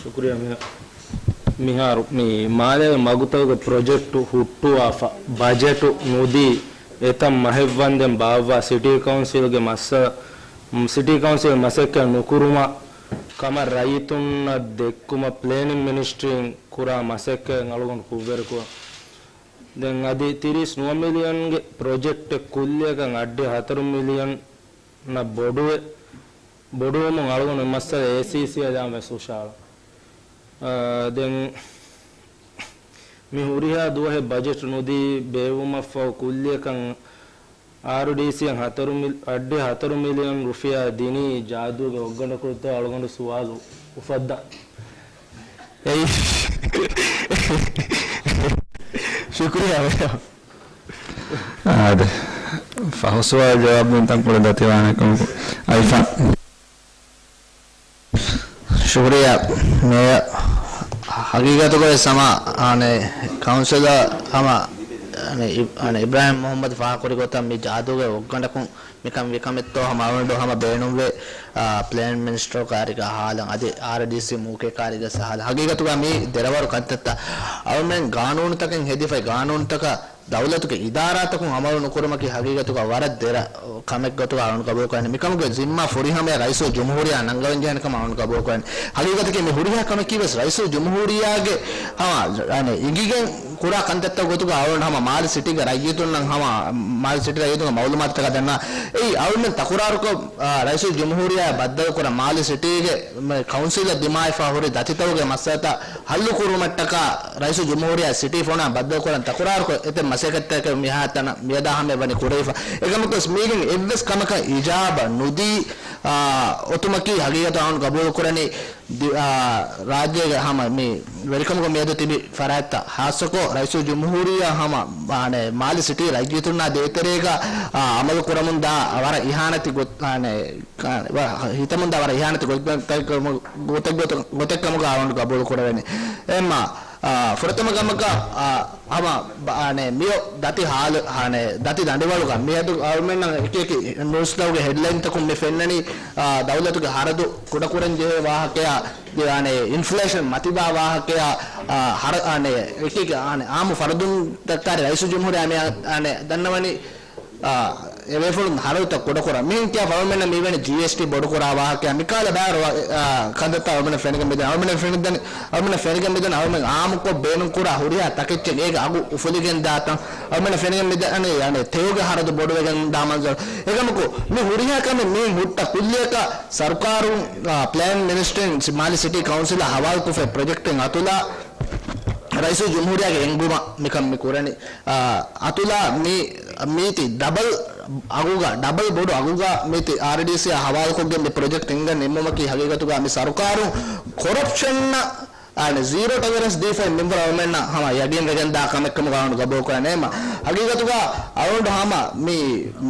ޝުކުރިއްޔާ މިހާ-، މިހާރު މި މާލޭގެ މަގުތަކުގެ ޕްރޮޖެކްޓު ހުއްޓުވާފަ، ބަޖެޓު ނުދީ، އެތައް މަހެއް ވަންދެން ބާއްވާ ސިޓީ ކައުންސިލްގެ މައްސަ-، ސިޓީ ކައުންސިލް މަސައްކަތް ނުކުރުމަށް ކަމަށް ރައްޔިތުންނަށް ދެއްކުމަށް ޕްލޭނިން މިނިސްޓްރީން ކުރާ މަސައްކަތް އަޅުގަނޑު ކުށްވެރިކުރަން. ދެން އަދި ތިރީސް ނުވަ މިލިއަންގެ ޕްރޮޖެކްޓެއް ކުއްލިއަކަށް އަށްޑިހަ ހަތަރު މިލިއަން ނަށް ބޮޑުވެ، ބޮޑުވުމުން އަޅުގަނޑު މައްސަލަ އޭސީސީއަށް ދާން ވެސް ހުށަހަޅަން. އާ، ދެން މި ހުރިހާ ދުވަހެއް ބަޖެޓް ނުދީ ބޭއްވުމަށްފަހު ކުއްލިއަކަށް އާރުޑީސީއަށް ހަތަރު މިލް-، އަށްޑިހަ ހަތަރު މިލިއަން ރުފިޔާ ދިނީ ޖާދޫގެ އޮށްގަނޑަކުންތޯ އަޅުގަނޑު ސުވާލު އުފައްދަން. އެއީ. ޝުކުރިއްޔާ މޭޔަރ. އާދެ. ފަހު ސުވާލު ޖަވާބު ދިން ތަންކޮޅެއް ދަތިވާނެ ކަމަކު. އައިފާން. ޝުކުރިއްޔާ މޭޔަރ. ހަގީގަތުގައި ހަމަ އަނެއް ކައުންސިލަށް ހަމަ އަނެ، އި-، އަނެ، އިބްރާހިމް މުހައްމަދު ފާހަގަކުރި ގޮތަށް މި ޖާދޫގެ އޮއްގަނޑަކުން މިކަން ވިކަމެއްތޯ ހަމަ އަޅުގަނޑު ހަމަ ބޭނުންވޭ، އާ، ޕްލޭން މިނިސްޓަރު ކާރިގަ ހާލަން އަދި އާރްޑީސީ މޫކޭ ކާރިގަ ހާލަން. ހަގީގަތުގަ މީ ދެރަވަރު ކަންތައްތައް އަޅުމެން ގާނޫނުތަކެއް ހެދިފައި ގާނޫނުތަކަށް ދައުލަތުގެ އިދާރާތަކުން އަމަލު ނުކުރުމަކީ ހަގީގަތުގަ ވަރަށް ދެރަ ކަމެއް ގޮތުގަ އަޅުން ގަބޫލުކުރަނީ. މިކަމުގެ ޒިންމާ ފުރިހަމަޔަށް ރައީސުލް ޖުމްހޫރިއްޔާ ނަންގަވަން ޖެހޭނެ ކަމަށް އަޅުން ގަބޫލުކުރަނީ. ހަގީގަތަކީ މި ހުރިހާ ކަމަކީ ވެސް ރައީސުލް ޖުމްހޫރިއްޔާގެ ހަމަ، އަނެ، އިނގިގެން ކުރާ ކަންތައްތައް ގޮތުގަ އަޅުން ހަމަ މާލެ ސިޓީގެ ރައްޔިތުންނަށް ހަމަ މާލެ ސިޓީ ރައްޔިތުންގެ މައުލޫމާތުތަކަށް ދަންނަ. އެއީ އަޅުމެން ތަކުރާރުކޮށް، އާ، ރައީސުލް ޖުމްހޫރިއްޔާ ބައްދަލުކުރަން މާލެ ސިޓީގެ މެ ކައުންސިލަށް ދިމާވެފަ ހުރި ދަތިތަކުގެ މައްސަލަތައް ހައްލު ކުރުމަށްޓަކާ ރައީސުލް ޖުމްހޫރިއްޔާ ސިޓީ ފޮނާ ބައްދަލުކުރަން ތަކުރާރުކޮށް އެތައް މަސައްކަތްތަކެއް މިހާތަނަށް މިއަދާ ހަމަޔަށް ވަނީ ކުރެވިފަ. އެކަމަކުވެސް މީގެން އެއްވެސް ކަމަކަށް އިޖާބަ ނުދީ، އާ، އޮތުމަކީ ހަގީގަތަށް އަޅުން ގަބޫލުކުރަނީ. ދި-، އާ، ރާއްޖޭގެ ހަމަ މި ވެރިކަމުގަ މިއަދު ތިބި ފަރާތްތައް، ހާއްސަކޮށް ރައީސުލް ޖުމްހޫރިއްޔާ ހަމަ، އާނެ، މާލެ ސިޓީ ރައްޔިތުންނާ ދޭތެރޭގަ، އާ، އަމަލު ކުރަމުންދާ ވަރަށް އިހާނެތި ގޮތް، އާނެ، ކާ-، ވަ-، ހިތަމުންދާ ވަރަށް އިހާނެތި ގޮތް، ގޮތެއް، ގޮތެއް، ގޮތެއް، ގޮތެއް ކަމުގަ އަޅުން ގަބޫލު ކުރެވެނީ. އެހެންމާ، އާ، ފުރަތަމަ ކަމަކަށް، އާ، ހަމަ ބަ-، އާނެ، މިއޮ ދަތި ހާލު، އާނެ، ދަތި ދަނޑިވަޅުގަ މިއަދު އަޅުމެންނަށް އެކި އެކި ނޫސްތަކުގެ ހެޑްލައިންތަކުން މި ފެންނަނީ، އާ، ދައުލަތުގެ ހަރަދު ކުޑަކުރަން ޖެހޭ ވާހަކަޔާ، އާނެ، އިންފްލޭޝަން މަތިވާ ވާހަކަޔާ، އާ، ހަރ-، އާނެ، އެކި އެކި، އާނެ، އާއްމު ފަރުދުންތަކާއި ރައީސުލް ޖުމްހޫރިއްޔާ މި، އާނެ، ދަންނަވަނީ، އާ، އެ ބޭފުޅުން ހަރަދުތައް ކުޑަކުރަން. މިހެން ކިޔާ އަޅުމެންނަށް މިވެނި ޖީއެސްޓީ ބޮޑުކުރާ ވާހަކަޔާ މިކަހަލަ ބައިވަރު، އާ، ކަންތައްތައް އަޅުމެންނަށް ފެނިގެން މިދަނީ. އަޅުމެންނަށް ފެނިގެން މިދަނީ އަޅުމެން އާއްމުކޮށް ބޭނުންކުރާ ހުރިހާ ތަކެއްޗެއް އޭގެ އަގު އުފުލިގެން ދާތަން. އަޅުމެންނަށް ފެނިގެން މިދަނީ، އަނެ، ތެޔޮގެ ހަރަދު ބޮޑުވެގެން ދާ މަންޒަރު. އެކަމަކު މި ހުރިހާ ކަމެއް މި ހުއްޓަ ކުއްލިއަކަށް ސަރުކާރުން، އާ، ޕްލޭން މިނިސްޓްރީން މާލެ ސިޓީ ކައުންސިލަށް ހަވާލުކޮށްފައި ޕްރޮޖެކްޓެއް އަތުލާ ރައީސުލް ޖުމްހޫރިއްޔާގެ އެންގުމަށް މިކަން މި ކުރަނީ. އާ، އަތުލާ މި، މީތި ޑަބަލް އަގުގަ، ޑަބަލް ބޮޑު އަގުގަ މީތި އާރްޑީސީއާ ހަވާލުކޮށްގެން މި ޕްރޮޖެކްޓް އިންގަން ނިންމުމަކީ ހަގީގަތުގަ މި ސަރުކާރުން ކޮރަޕްޝަންއަށް، އާނެ، ޒީރޯ ޓޮލަރެންސް ދީފައި މިންވަރު އަޅުމެންނަށް ހަމަ ޔަގީން ވެގެން ދާ ކަމެއް ކަމުގަ އަޅުގަނޑު ގަބޫލު ކުރަން. އެހެންމަ ހަގީގަތުގަ އަޅުގަނޑު ހަމަ މި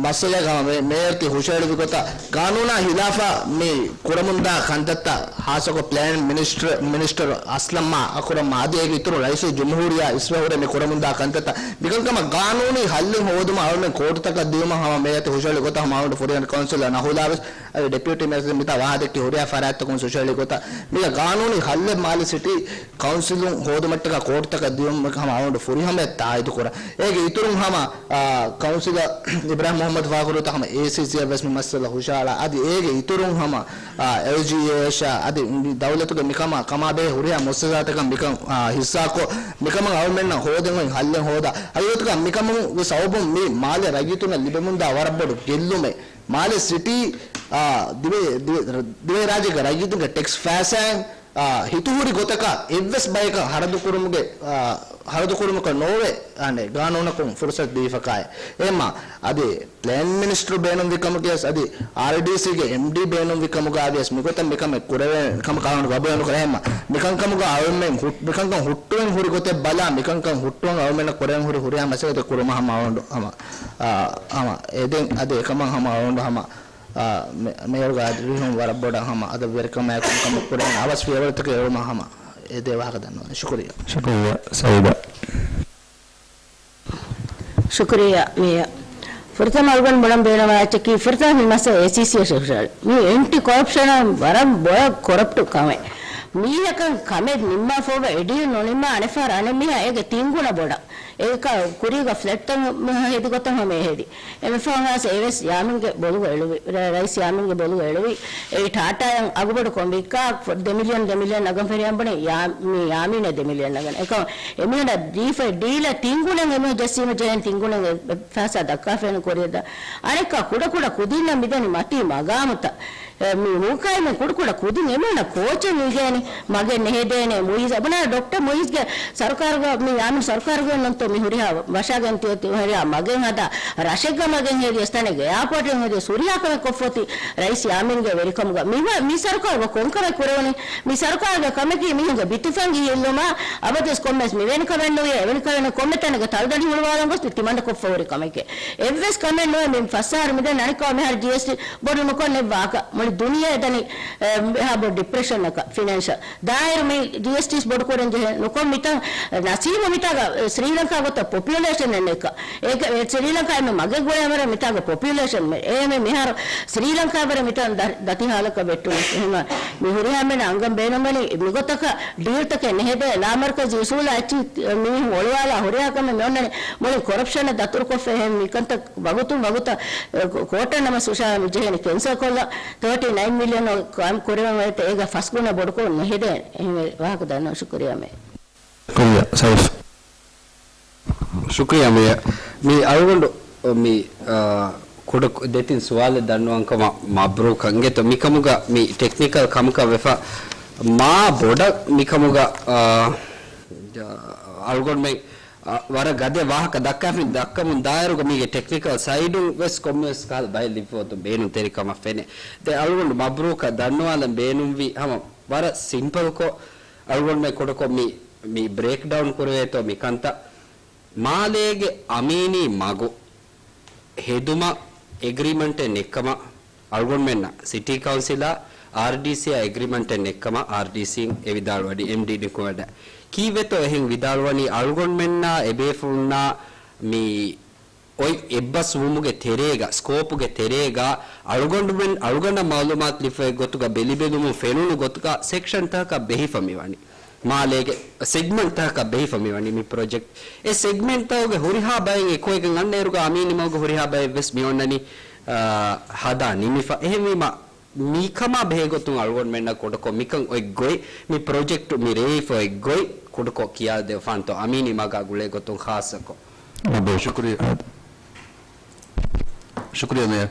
މައްސަލައިގަ ހަމަ މޭ-، މޭޔަރު ތި ހުށަހެޅުއްވި ގޮތަށް ގާނޫނާ ހިލާފަށް މި ކުރަމުންދާ ކަންތައްތައް، ހާއްސަކޮށް ޕްލޭން މިނިސްޓަރ، މިނިސްޓަރު އަސްލަމް އަކުރަމް އަދި އޭގެ އިތުރު ރައީސުލް ޖުމްހޫރިއްޔާ އިސްވެ ހުރެ މި ކުރަމުންދާ ކަންތައްތައް މިކަންކަމަށް ގާނޫނީ ހައްލެއް ހޯދުމަށް އަޅުމެން ކޯޓުތަކަށް ދިޔުމަށް ހަމަ މޭޔަރު ތި ހުށަހެޅި ގޮތަށް ހަމަ އަޅުގަނޑު ފުރިހަމަ ކައުންސިލަށް ނަހުލާ ވެސް އަދި ޑެޕިއުޓީ މޭޔަރު މިތާ ވާހަކަ ދެއްކި ހުރިހާ ފަރާތްތަކުން ހުށަހެޅި ގޮތަށް މީގަ ގާނޫނީ ހައްލެއް މާލެ ސިޓީ ކައުންސިލުން ހޯދުމަށްޓަކާ ކޯޓުތަކަށް ދިޔުމަށް ހަމަ އަޅުގަނޑު ފުރިހަމަޔަށް ތާއީދު ކުރަން. އޭގެ އިތުރުން ހަމަ، އާ، ކައުންސިލަރ އިބްރާހިމް މުހައްމަދު ފާހަގަކުރި ގޮތަށް ހަމަ އޭސީސީއަށް ވެސް މި މައްސަލަ ހުށަހަޅާ. އަދި އޭގެ އިތުރުން ހަމަ، އާ، އެލްޖީއޭއަށާ އަދި މި ދައުލަތުގެ މިކަމާ ކަމާބެހޭ ހުރިހާ މުއައްސަސާތަކަށް މިކަން، އާ، ހިއްސާކޮށް، މިކަމަށް އަޅުމެންނަށް ހޯދަން އޮތް ހައްލެއް ހޯދާ. ހަގީގަތުގަ މިކަމުގެ ސަބަބުން މި މާލެ ރައްޔިތުންނަށް ލިބެމުންދާ ވަރަށް ބޮޑު ގެއްލުމެއް. މާލެ ސިޓީ، އާ، ދިވެ-، ދިވެ-، ދިވެހިރާއްޖޭގެ ރައްޔިތުންގެ ޓެކްސް ފައިސާއިން، އާ، ހިތުހުރި ގޮތަކަށް އެއްވެސް ބަޔަކަށް ހަރަދުކުރުމުގެ، އާ، ހަރަދުކުރުމަކަށް ނޯވެ، އާނެ، ގާނޫނަކުން ފުރުސަތު ދީފަކާއި. އެހެންމާ، އަދި ޕްލޭން މިނިސްޓަރު ބޭނުންވި ކަމުގައި ވެސް، އަދި އާރްޑީސީގެ އެމްޑީ ބޭނުންވި ކަމުގައި ވެސް މިގޮތަށް މިކަމެއް ކުރެވޭ ކަމަށް ގާނޫނު ގަބޫލު ނުކުރޭ. އެހެންމާ، މިކަންކަމުގަ އަޅުމެން ހު-، މިކަންކަން ހުއްޓުވެން ހުރި ގޮތެއް ބަލާ، މިކަންކަން ހުއްޓުވަން އަޅުމެންނަށް ކުރެވެން ހުރި ހުރިހާ މައްސަލަތައް ކުރުމަށް ހަމަ އަޅުގަނޑު ހަމަ، އާ، ހަމަ އެދެން އަދި އެކަމަށް ހަމަ އަޅުގަނޑު ހަމަ އާ، މެ-، މޭޔަރުގެ އަދިވެހިން ވަރަށް ބޮޑަށް ހަމަ އަދަބުވެރިކަމާއެކު ކަމެއް ކުރެވެން އަވަސް ފިޔަވަޅުތަކެއް އެޅުމަށް ހަމަ އެދޭ ވާހަކަ ދަންނަވަން. ޝުކުރިއްޔާ. ޝުކުރިއްޔާ، ސައީދާ. ޝުކުރިއްޔާ، މޭޔަރ. ފުރަތަމަ އަޅުގަނޑު ބުނަން ބޭނުންވާ އެއްޗަކީ، ފުރަތަމަ މި މައްސަލަ އޭސީސީއަށް ހުށަހެޅުން. މީ އެންޓި ކޮރަޕްޝަނާ ވަރަށް ބޮޑަށް ކޮރަޕްޓު ކަމެއް. މީހަކަށް ކަމެއް ނިންމާފަ އޮވެ އެ ޑީލް ނުނިންމާ އަނެއްފަހަރު އަނެއް މީހާ އޭގެ ތިންގުނަ ބޮޑަށް. އެކަ ކުރީގަ ފްލެޓްތައް ހެދި ގޮތަށް ހަމަ އެ ހެދި. އެންމެ ފަހުން އައިސް އެވެސް ޔާމީންގެ ބޮލުގަ އެޅުވި. ރަ-، ރައީސް ޔާމީންގެ ބޮލުގަ އެޅުވި. އެއީ ޓާޓާއަށް އަގުބޮޑު ކޮން ވިއްކާ، ފު-، ދެ މިލިއަން، ދެ މިލިއަން ނަގަން ފެރިހަމަ ބުނި ޔާ-، މި ޔާމީނަށް ދެ މިލިއަން ނަގަން. އެކަމަށް އެމީހުންނަށް ދީފައި ޑީލަށް ތިންގުނައިން އެމީހުން ޖެއްސީމަ ޖެހޭނެ ތިންގުނައިން އެ ފައިސާ ދައްކާފައެއްނު ކުރިއަށް ދާ. އަނެއްކާ ކުޑަކުޑަ ކުދިންނަށް މިދަނީ މަތީ މަގާމުތައް. އެ، މި ނޫކާއިމެން ކުޑަކުޑަ ކުދިން އެމީހުންނަށް ކޯޗެއް މީގޭނެ މަގެއް ނެހެދޭނެ މުއިޒް. ބުނާ ޑޮކްޓަރ މުއިޒްގެ ސަރުކާރުގަ މި ޔާމީން ސަރުކާރުގަ ނޫންތޯ މި ހުރިހާ ވަށާގެން ތި-، ތި-، ހުރިހާ މަގެއް ހަދާ، ރަށެއްގަ މަގެއް ހެދި އެސްތަނެއްގެ އެއާޕޯޓެއް ހެދި ހުރިހާ ކަމެއް ކޮށްފޮތި ރައީސް ޔާމީންގެ ވެރިކަމުގަ. މި ވަ-، މި ސަރުކާރުގަ ކޮންކަމެއް ކުރެވުނީ؟ މި ސަރުކާރުގެ ކަމަކީ މީހުންގެ ބިތިފަންގި ހިއްލުމާ، އަބަދުވެސް ކޮންމެސް މިވެނި ކަމެއް ނުވިޔަ، އެވެނި ކަމެއް ނުވިޔަ، ކޮންމެ ތަނެއްގަ ތަޅުދަނޑި ހުޅުވާލަން ގޮސް ތިމަންނަ ކޮށްފަ ހުރި ކަމެކޭ. އެއްވެސް ކަމެއް ނުވޭ. މި ފަސް އަހަރު މިދަން އަނެއްކާ މިހާރު ޖީއެސްޓީ ބޮޑު ނުކޮށް ނެއްވާކަށް މުޅި ދުނިޔެ ދަނީ، އެ، އެހާ ބޮޑު ޑިޕްރެޝަންއަކަށް ފިނޭންޝަލް. ދާއިރު މި ޖީއެސްޓީސް ބޮޑު ކުރަން ޖެހޭ ނުކޮށް މިތަން ނަސީބު މިތާގަ ސްރީލަންކާ ގޮތަށް ޕޮޕިއުލޭޝަން އެއް ނެއްކަ. އޭގެ ސްރީލަންކާ އެންމެ މަގެއް ގުޅޭ އަމަރ މިތާގެ ޕޮޕިއުލޭޝަން އެ މި މިހާރު ސްރީލަންކާ ވަރަށް މިތާ ދަ-، ދަތި ހާލަކަށް ވެއްޓުނީ. އެހެން މި ހުރިހާ މެން އަންގަން ބޭނުންވަނީ މިގޮތަކަށް ޑީލްތަކެއް ނެހެދޭ، ލާމަރްކަޒީ އުސޫލާ އެއްޗި މީހުން އޮޅުވާލާ ހުރިހާ ކަމެއް މި އޮންނަނީ މުޅި ކޮރަޕްޝަނަށް ދަތުރުކޮށްފަ އެހެން މިކަންތައް ވަގުތުން ވަގުތަށް، އެ، ކޯ-، ކޯޓަށް ނަމަ ސުޝާ މި ޖެހޭނެ ކެންސަލް ކޮށްލަ ތާޓީ ނައިން މިލިއަން ކާމް ކުރެވެން އޮތް އޭގަ ފަސް ގުނަ ބޮޑުކޮށް ނެހެދޭ. އެހެން ވާހަކަ ދަންނަ ޝުކުރިޔާ މޭ. ޝުކުރިޔާ ސައިފް. ޝުކުރިޔާ މޭޔަ. މި އަޅުގަނޑު މި، އާ، ކުޑަ ދެތިން ސުވާލެއް ދަންނަވަން ކަމަށް މަބްރޫކް އިނގޭތޯ. މިކަމުގަ މި ޓެކްނިކަލް ކަމަކަށް ވެފަ މާ ބޮޑަށް މިކަމުގަ، އާ، އަޅުގަނޑުމެން، އާ، ވަރަށް ގަދަ ވާހަކަ ދައްކާފިން ދައްކަމުން ދާއިރުގަ މީގެ ޓެކްނިކަލް ސައިޑުން ވެސް ކޮންމެވެސް ކަހަލަ ބައެއް ލިބިފަ އޮތުން ބޭނުންތެރިކަމަށް ފެނޭ. ދެން އަޅުގަނޑު މަބްރޫކަށް ދަންނަވާލަން ބޭނުންވީ ހަމަ ވަރަށް ސިމްޕަލްކޮށް، އަޅުގަނޑުމެން ކުޑަކޮށް މި، މި ބްރޭކްޑައުން ކުރެވޭތޯ މި ކަންތައް. މާލޭގެ އަމީނީ މަގު ހެދުމަށް އެގްރިމަންޓެއް ނެއްކަމަށް އަޅުގަނޑުމެންނަށް ސިޓީ ކައުންސިލާ އާރްޑީސީއާ އެގްރިމަންޓެއް ނެއްކަމަށް އާރްޑީސީން އެ ވިދާޅުވަނީ، އެމްޑީ ނިކުމެޑަ. ކީއްވެތޯ އެހެން ވިދާޅުވަނީ އަޅުގަނޑުމެންނާ އެބޭފުޅުންނާ މި އޮތް އެއްބަސްވުމުގެ ތެރޭގަ، ސްކޯޕުގެ ތެރޭގަ އަޅުގަނޑުމެން، އަޅުގަނޑަށް މައުލޫމާތު ލިބިފައި ގޮތުގަ ބެލިބެލުމުން ފެނުނު ގޮތުގަ ސެކްޝަންތަކަކަށް ބެހިފަ މިވަނީ. މާލޭގެ ސެގްމަންޓްތަކަކަށް ބެހިފަ މިވަނީ މި ޕްރޮޖެކްޓް. އެ ސެގްމެންޓްތަކުގެ ހުރިހާ ބައެއް އެކުވެގެން އަންނައިރުގަ އަމީނީ މަގުގެ ހުރިހާ ބައެއް ވެސް މި އޮންނަނީ، އާ، ހަދާ ނިމިފަ. އެހެންވީމަ، މިކަމާ ބެހޭގޮތުން އަޅުގަނޑުމެންނަށް ކުޑަކޮށް މިކަން އޮތް ގޮތް، މި ޕްރޮޖެކްޓު މި ރޭވިފަ އޮތް ގޮތް ކުޑަކޮށް ކިޔާދެވިފާންތޯ އަމީނީ މަގާ ގުޅޭ ގޮތުން ޚާއްޞަކޮށް. ޝުކުރިއްޔާ. ޝުކުރިއްޔާ މޭޔަރ.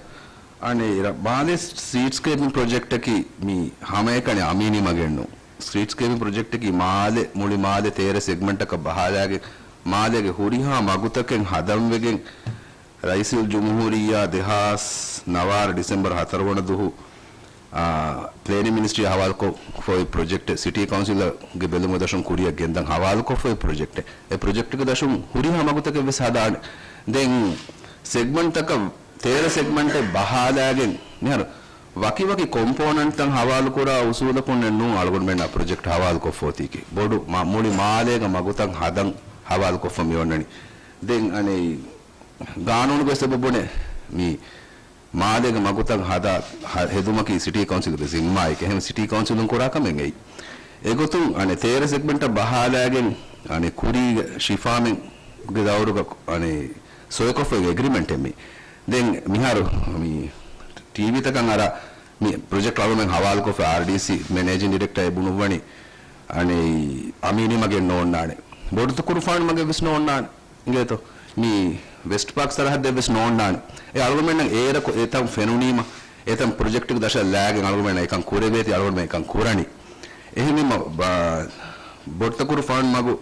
އަނެއް މާލެ ސްޓްރީޓްސްކޭޕިން ޕްރޮޖެކްޓަކީ މި ހަމައެކަނި އަމީނީ މަގެއް ނޫން. ސްޓްރީޓްސްކޭޕިން ޕްރޮޖެކްޓަކީ މާލެ، މުޅި މާލެ ތޭރަ ސެގްމަންޓަކަށް ބަހާލާގެން މާލޭގެ ހުރިހާ މަގުތަކެއް ހަދަންވެގެން ރައީސުލްޖުމްހޫރިއްޔާ ދެހާސް ނަވާރަ ޑިސެމްބަރު ހަތަރު ވަނަ ދުހު، އާ، ޕްލޭނިން މިނިސްޓްރީ ހަވާލުކޮށްފަ އޮތް ޕްރޮޖެކްޓެއް ސިޓީ ކައުންސިލްގެ ބެލުމުގެ ދަށުން ކުރިއަށް ގެންދަން ހަވާލުކޮށްފަ އޮތް ޕްރޮޖެކްޓެއް. އެ ޕްރޮޖެކްޓުގެ ދަށުން ހުރިހާ މަގުތަކެއް ވެސް ހަދާނެ. ދެން ސެގްމަންޓްތަކަށް، ތޭރަ ސެގްމަންޓެއް ބަހާލާގެން މިހާރު ވަކިވަކި ކޮމްޕޯނަންޓްތައް ހަވާލުކުރާ އުސޫލަކުންނެއް ނޫން އަޅުގަނޑުމެންނާ ޕްރޮޖެކްޓް ހަވާލުކޮށްފަ އޮތީކީ. ބޮޑު މަ-، މުޅި މާލޭގަ މަގުތައް ހަދަން ހަވާލުކޮށްފަ މި އޮންނަނީ. ދެން އަނެއް ގާނޫނުގެ ސަބަބުން މި މާލޭގެ މަގުތައް ހަދާ ހަ-، ހެދުމަކީ ސިޓީ ކައުންސިލުގެ ޒިންމާއެކޭ. އެހެން ސިޓީ ކައުންސިލުން ކުރާ ކަމެއް އެއީ. އެގޮތުން އަނެއް ތޭރަ ސެގްމަންޓަށް ބަހާލާގެން އަނެއް ކުރީގެ ޝިފާމެންގެ ދައުރުގަ އަނެއް ސޮއިކޮށްފަ އެގްރިމެންޓެއް މި. ދެން މިހާރު މި ޓީވީތަކަށް އަރާ މި ޕްރޮޖެކްޓް އަޅުމެން ހަވާލުކޮށްފަ އާރްޑީސީ މެނޭޖިން ޑިރެކްޓަރ އެ ބުނުއްވަނީ އަނެއް އަމީނީ މަގެއް ނޯންނާނެ. ބޮޑުތަކުރުފާނު މަގެއް ވެސް ނޯންނާނެ. އިނގޭތޯ؟ މި ވެސްޓް ޕާކް ސަރަހައްދެއް ވެސް ނޯންނާނެ. އެ އަޅުގަނޑުމެންނަށް އޭރަކު އެތަން ފެނުނީމަ، އެތަން ޕްރޮޖެކްޓުގެ ދަށަށް ލާގެން އަޅުގަނޑުމެންނަށް އެކަން ކުރެވޭތީ އަޅުގަނޑުމެން އެކަން ކުރަނީ. އެހެންވީމަ، ބަ-، ބޮޑުތަކުރު ފާން މަގު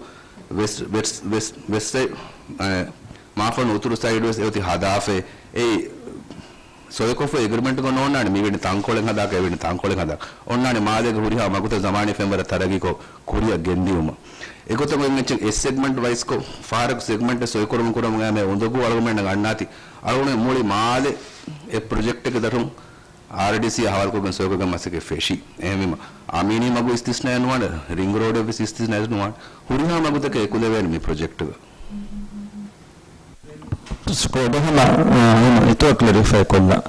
ވެސް، ވެސް، ވެސް، ވެސް ސައި-، އަ، މާފަން އުތުރު ސައިޑް ވެސް އެއޮތީ ހަދާފައި. އެއީ ސޮއިކޮށްފަ އެގްރިމެންޓްގަ ނޯންނާނެ، މިވެނި ތަންކޮޅެއް ހަދާކަށް އެވެނި ތަންކޮޅެއް ހަދާ އޮންނާނެ މާލޭގެ ހުރިހާ މަގުތައް ޒަމާނީ ފެންވަރަށް ތަރައްގީކޮށް ކުރިއަށް ގެންދިއުމަށް. އެގޮތަށް އޮތް އެއްޗެއް އެއް ސެގްމަންޓް ވައިސްކޮށް، ފަހަރަކު ސެގްމަންޓެއް ސޮއިކުރަމުން ކުރަމުން އައިމެ އުނދަގޫ އަޅުގަނޑުމެންނަށް އަންނާތީ، އަޅުގަނޑު މުޅި މާލެ އެ ޕްރޮޖެކްޓެއްގެ ދަށުން އާރްޑީސީ ހަވާލުކޮށްގެން ސޮއިކޮށްގެން މަސައްކަތް ފެށީ. އެހެންވީމަ، އަމީނީ މަގު އިސްތިސްނާއެއް ނުވާނެ، ރިންގް ރޯޑެއް ވެސް އިސްތިސްނާއެއް ނުވާނެ. ހުރިހާ މަގުތަކެއް އެކުލެވޭނެ މި ޕްރޮޖެކްޓުގަ. ސްކޯޑް ހަމަ، އާ، ހަމަ އިތުރަށް ކްލެރިފައި ކޮށްލަން.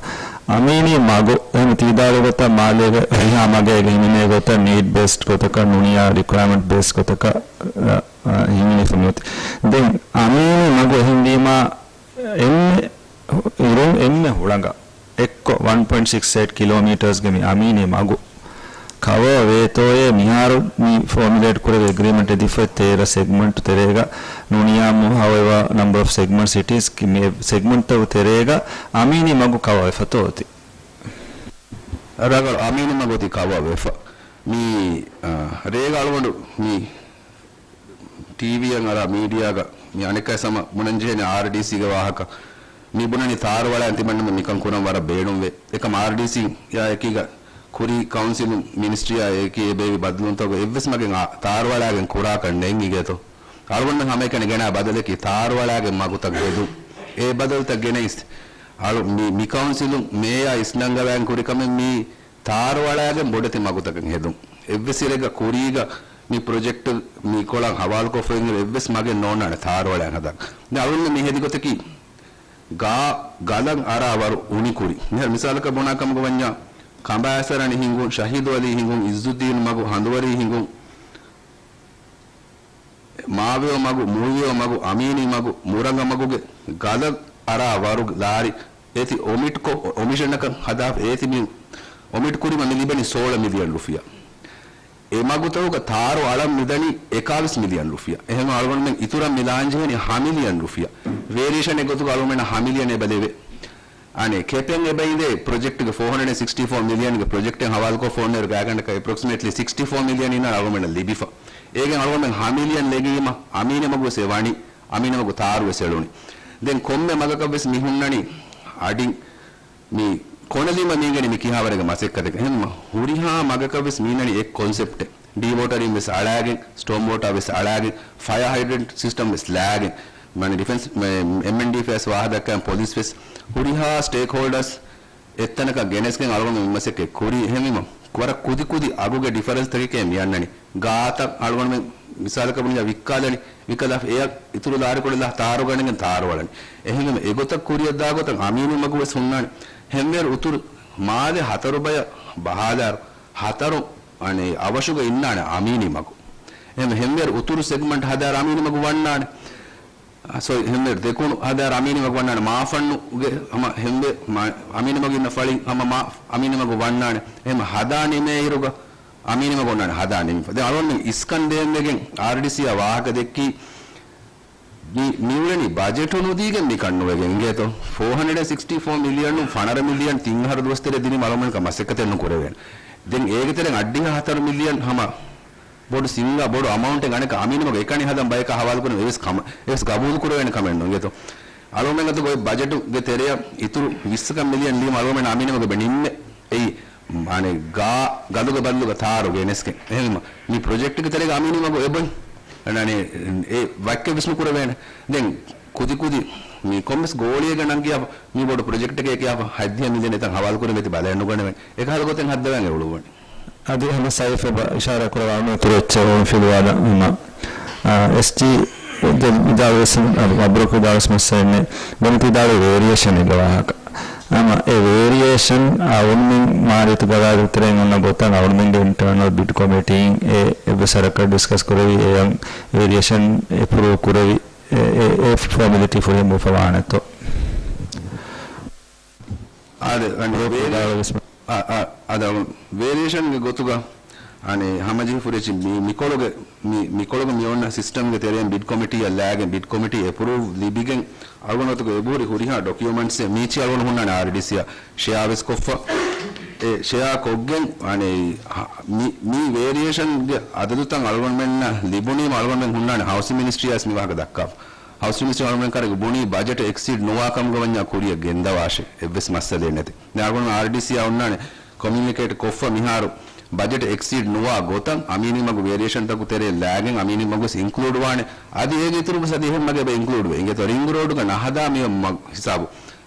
އަމީނީ މަގު، އެހެން ތީދާރު ގޮތަށް މާލޭގެ ހުރިހާ މަގެއް ހިމެނޭ ގޮތަށް ނީޑް ބޭސްޑް ގޮތަކަށް ނޫނިއްޔާ ރިކުއަރމަންޓް ބޭސް ގޮތަކަށް، އާ، އާ، ހިމެނިފަ މިއޮތީ. ދެން އަމީނީ މަގު އެހެންވީމާ، އެންމެ އިރުން އެންމެ ހުޅަނގަށް އެއްކޮށް ވަން ޕޮއިންޓް ސިކްސް އެއިޓް ކިލޯމީޓާސްގެ މި އަމީނީ މަގު ކަވަރ ވޭތޯއޭ މިހާރު މި ފޯމިއުލޭޓް ކުރެވި އެގްރިމެންޓް ދީފައި ތޭރަ ސެގްމަންޓް ތެރޭގަ ނޫނިއްޔާ މު-، ހަވައެވާ ނަމްބަރ އޮފް ސެގްމަންޓްސް އިޓް އިޒް ކި-، މި ސެގްމަންޓްތަކު ތެރޭގަ އަމީނީ މަގު ކަވަރ ވެފަތޯ އޮތީ. ރަނގަޅު އަމީނީ މަގު އޮތީ ކަވަރ ވެފަ. މި، އާ، ރޭގަ އަޅުގަނޑު މި ޓީވީއަށް އަރާ މީޑިއާގަ މި އަނެއްކާވެސް ހަމަ ބުނަންޖެހޭނެ އާރްޑީސީގެ ވާހަކަ. މި ބުނަނީ ތާރުއަޅާ ތިމަންނަމެ މިކަން ކުރަން ވަރަށް ބޭނުންވޭ. އެކަމް އާރްޑީސީއާ އެކީގަ ކުރީ ކައުންސިލުން މިނިސްޓްރީއާ އެކީ އެބޭވި ބަދަލުންތަކުގަ އެއްވެސް މަގެއް އާ، ތާރުއަޅާގެން ކުރާކަށް ނެތް އިނގޭތޯ. އަޅުގަނޑު ހަމައެކަނި ގެނާ ބަދަލަކީ ތާރުއަޅާގެން މަގުތައް ހެދުން. އެ ބަދަލުތައް ގެނައިސް އަޅު މި، މި ކައުންސިލުން މޭޔާ އިސްނަންގަވާގެން ކުރި ކަމެއް މީ ތާރުއަޅާގެން ބޮޑެތި މަގުތަކެއް ހެދުން. އެއްވެސް އިރެއްގަ ކުރީގަ މި ޕްރޮޖެކްޓް މިކޮޅަށް ހަވާލުކޮށްފައި އިރު އެއްވެސް މަގެއް ނޯންނާނެ ތާރުއަޅައިން ހަދަން. ދެން އަޅުގަނޑު މި ހެދި ގޮތަކީ ގާ ގަލަށް އަރާ ވަރު އުނިކުރި. މިހާރު މިސާލަކަށް ބުނާ ކަމަކަށް ވަންޏާ، ކަނބާއަސަރަނި ހިނގުން، ޝަހީދު އަލީ ހިނގުން، އިއްޒުއްދީން މަގު، ހަނދުވަރީ ހިނގުން، މާވެޔޮ މަގު، މުޅިވެޔޮ މަގު، އަމީނީ މަގު، މުރަގަ މަގުގެ ގަލަށް އަރާ ވަރުގެ ލާރި އޭތި އޮމިޓްކޮށް، އޮމިޝަނަކަށް ހަދާފަ އޭތި މި އޮމިޓް ކުރީމަ މި ލިބެނީ ސޯޅަ މިލިއަން ރުފިޔާ. އެ މަގުތަކުގަ ތާރު އަޅަން މިދަނީ އެކާވީސް މިލިއަން ރުފިޔާ. އެހެން އަޅުގަނޑުމެން އިތުރަށް މިލާން ޖެހެނީ ހަ މިލިއަން ރުފިޔާ. ވޭރިއޭޝަން އެއް ގޮތުގަ އަޅުގަނޑުމެންނަށް ހަ މިލިއަން އެބަ ލެވޭ. އަނެއް ކެޕެން އެބައިނދޭ ޕްރޮޖެކްޓްގެ ފޯ ހަންޑްރެޑް އެންޑް ސިކްސްޓީ ފޯ މިލިއަންގެ ޕްރޮޖެކްޓެއް ހަވާލުކޮށް ފޯންނޭރު ގާތްގަނޑަކަށް އެޕްރޮކްސިމޭޓްލީ ސިކްސްޓީ ފޯ މިލިއަން އިންނަ އަޅުގަނޑުމެންނަށް ލިބިފަ. އޭގެން އަޅުގަނޑުމެން ހަ މިލިއަން ލެގީމަ އަމީނީ މަގުވެސް އެ ވަނީ. އަމީނީ މަގު ތާރުވެސް އެޅުނީ. ދެން ކޮންމެ މަގަކަށްވެސް މި ހުންނަނީ އަޑިން މި ކޮނަލީމަ މީގެނި މި ކިހާވަރެއްގެ މަސައްކަތެއް. އެހެންމަ ހުރިހާ މަގަކަށްވެސް މީނަނީ އެއް ކޮންސެޕްޓެއް. ޑީ ވޯޓަރިން ވެސް އަޅާގެން، ސްޓޯމް ވޯޓާ ވެސް އަޅާގެން، ފަޔާ ހައިޑްރެންޓް ސިސްޓަމް ވެސް ލާގެން، މަނި ޑިފެންސް، މެ-، އެމްއެންޑީފޭސް ވާހަކަ ދައްކަން ޕޮލިސް ވެސް ހުރިހާ ސްޓޭކް ހޯލްޑާސް އެއްތަނަކަށް ގެނެސްގެން އަޅުގަނޑު މި މަސައްކަތް ކުރީ. އެހެންވީމަ، ވަރަށް ކުދި ކުދި އަގުގެ ޑިފަރެންސްތަކެކޭ މި އަންނަނީ. ގާތައް އަޅުގަނޑުމެން މިސާލަކަށް ބުނިއްޔާ ވިއްކާލަނީ، ވިއްކާލާފަ އެއަށް އިތުރު ލާރިކޮޅެއް ލާ ތާރުގަނެގެން ތާރު އަޅަނީ. އެހެންވީމަ އެގޮތަށް ކުރިއަށް ދާ ގޮތަށް އަމީނީ މަގު ވެސް ހުންނާނެ. ހެންވޭރު އުތުރު މާލެ ހަތަރު ބަޔަށް ބަހާލާއިރު ހަތަރު އަނެއް އަވަށުގަ އިންނާނެ އަމީނީ މަގު. އެހެން ހެންވޭރު އުތުރު ސެގްމަންޓް ހަދާއިރު އަމީނީ މަގު ވަންނާނެ. އަ، ސޮރީ، ހެންވޭރު ދެކުނު ހަދާއިރު އަމީނީ މަގު ވަންނާނެ. މާފަންނުގެ ހަމަ ހެންވޭ-، މާ-، އަމީނީ މަގު އިންނަ ފަޅިން ހަމަ މާ-، އަމީނީ މަގު ވަންނާނެ. އެހެން ހަދާ ނިމޭއިރުގަ އަމީނީ މަގު އޮންނާނެ ހަދާ ނިމިފަ. ދެން އަޅުގަނޑުމެން އިސްކަން ދޭންވެގެން އާރްޑީސީއާ ވާހަކަ ދެއްކީ، މި، މިއުޅެނީ ބަޖެޓު ނުދީގެން މިކަން ނުވެގެން އިނގޭތޯ. ފޯ ހަންޑްރެޑް އެންޑް ސިކްސްޓީ ފޯ މިލިއަނުން ފަނަރަ މިލިއަން ތިން އަހަރު ދުވަސް ތެރޭ ދިނީމަ އަޅުގަނޑުމެން މަސައްކަތެއް ނުކުރެވޭނެ. ދެން އޭގެ ތެރެއިން އަށްޑިހަ ހަތަރު މިލިއަން ހަމަ ބޮޑު ސިންގާ ބޮޑު އަމައުންޓެއް އަނެކަ އަމީނީ މަގު އެކަނި ހަދަން ބަޔަކަށް ހަވާލު ކުރުން އެވެސް ކަމަށް، އެވެސް ގަބޫލު ކުރެވޭނެ ކަމެއް ނޫން އިނގޭތޯ. އަޅުގަނޑުމެން އަތުގަ އޮތް ބަޖެޓުގެ ތެރެއަށް އިތުރު ވިއްސަކަށް މިލިއަން ލީމަ އަޅުގަނޑުމެން އަމީނީ މަގު އެބަ ނިންމޭ. އެއީ، އަނެއް ގާ ގަލުގެ ބަދަލުގަ ތާރު ގެނެސްގެން. އެހެންވީމަ، މި ޕްރޮޖެކްޓްގެ ތެރޭގަ އަމީނީ މަގު އެބައޮތް. އަނެއް އެ ވައްކެއް ވެސް ނުކުރެވޭނެ. ދެން ކުދި ކުދި މި ކޮންމެސް ގޯޅިއެއްގަ ނަންގިޔާފަ، މި ބޮޑު ޕްރޮޖެކްޓެކޭ ކިޔާފަ، ހަތްދިހަ މިލިއަން އެތަން ހަވާލު ކުރެވޭތީ ބަލައެއް ނުގަނެވޭނެ. އެކަހަލަ ގޮތެއް ހައްދަވަން އެ އުޅުއްވަނީ. އަދި ހަމަ ސައިފް އެބަ އިޝާރާ ކުރައްވާ އަޅުގަނޑު އިތުރު އެއްޗެއް އޮޅުން ފިލުވާލަން. ހަމަ، އާ، އެސްޖީ ގެ ވިދާޅުވެސް، އަ، މަބްރޫކް ވިދާޅުވެސް މައްސަލައެއް ނެތް. ދެން ތި ވިދާޅުވި ވޭރިއޭޝަން އެއްގެ ވާހަކަ. ހަމަ އެ ވޭރިއޭޝަން އަޅުގަނޑުމެން މާރިއްތު ގަވާއިދު ތެރެއިން އޮންނަ ގޮތަށް އަޅުގަނޑުމެންގެ އިންޓަރނަލް ބިޑް ކޮމިޓީން އެ އެއްވެސް ވަރަކަށް ޑިސްކަސް ކުރެވި، އެއަށް ވޭރިއޭޝަން އެޕްރޫވް ކުރެވި، އެ، އެ، އެ ފޯމެލިޓީ ފުރިހަމަވެފަ ވާނެތޯ؟ އާދެ، އަނެއް ވޭރި-، ވިދާޅުވެސް މަ- އާ، އާ، އާދެ، އަޅުގަނޑު ވޭރިއޭޝަންގެ ގޮތުގަ އަނެއް ހަމަޖެހިފަ ހުރި އެއްޗެއް މި-، މިކޮޅުގެ، މި-، މިކޮޅުގަ މި އޮންނަ ސިސްޓަމްގެ ތެރެއިން ބިޑް ކޮމިޓީއަށް ލާގެން ބިޑް ކޮމިޓީ އެޕްރޫވް ލިބިގެން އަޅުގަނޑު އަތުގަ އެބަހުރި ހުރިހާ ޑޮކިއުމަންޓްސް މީޗި އަޅުގަނޑު ހުންނާނެ އާރްޑީސީއާ ޝެއާވެސް ކޮށްފަ. އެ ޝެއާ ކޮށްގެން އަނެއް މި-، މި ވޭރިއޭޝަންގެ އަދަދުތައް އަޅުގަނޑުމެންނަށް ލިބުނީމަ އަޅުގަނޑުމެން ހުންނާނެ ހައުސިން މިނިސްޓްރީއަށް މި ވާހަކަ ދައްކާފަ. ހައުސިން މިނިސްޓްރީ އަޅުގަނޑުމެން ކަން ބުނީ ބަޖެޓް އެކްސީޑް ނުވާ ކަމުގަ ވަންޏާ ކުރިއަށް ގެންދަވާށޭ. އެއްވެސް މައްސަލައެއް ނެތި. ދެން އަޅުގަނޑު އާރްޑީސީއާ އޮންނާނެ ކޮމިއުނިކޭޓް ކޮށްފަ މިހާރު ބަޖެޓް އެކްސީޑް ނުވާ ގޮތަށް އަމީނީ މަގު ވޭރިއޭޝަންތަކުގެ ތެރެއަށް ލާގެން އަމީނީ މަގު ވެސް އިންކްލޫޑް ވާނެ. އަދި އޭގެ އިތުރުން ވެސް އަދި އެހެން މަގެއް އެބަ އިންކްލޫޑް ވޭ. އިނގޭތޯ ރިންގް ރޯޑުގެ ނަހަދާ މި މަ-، ހިސާބު.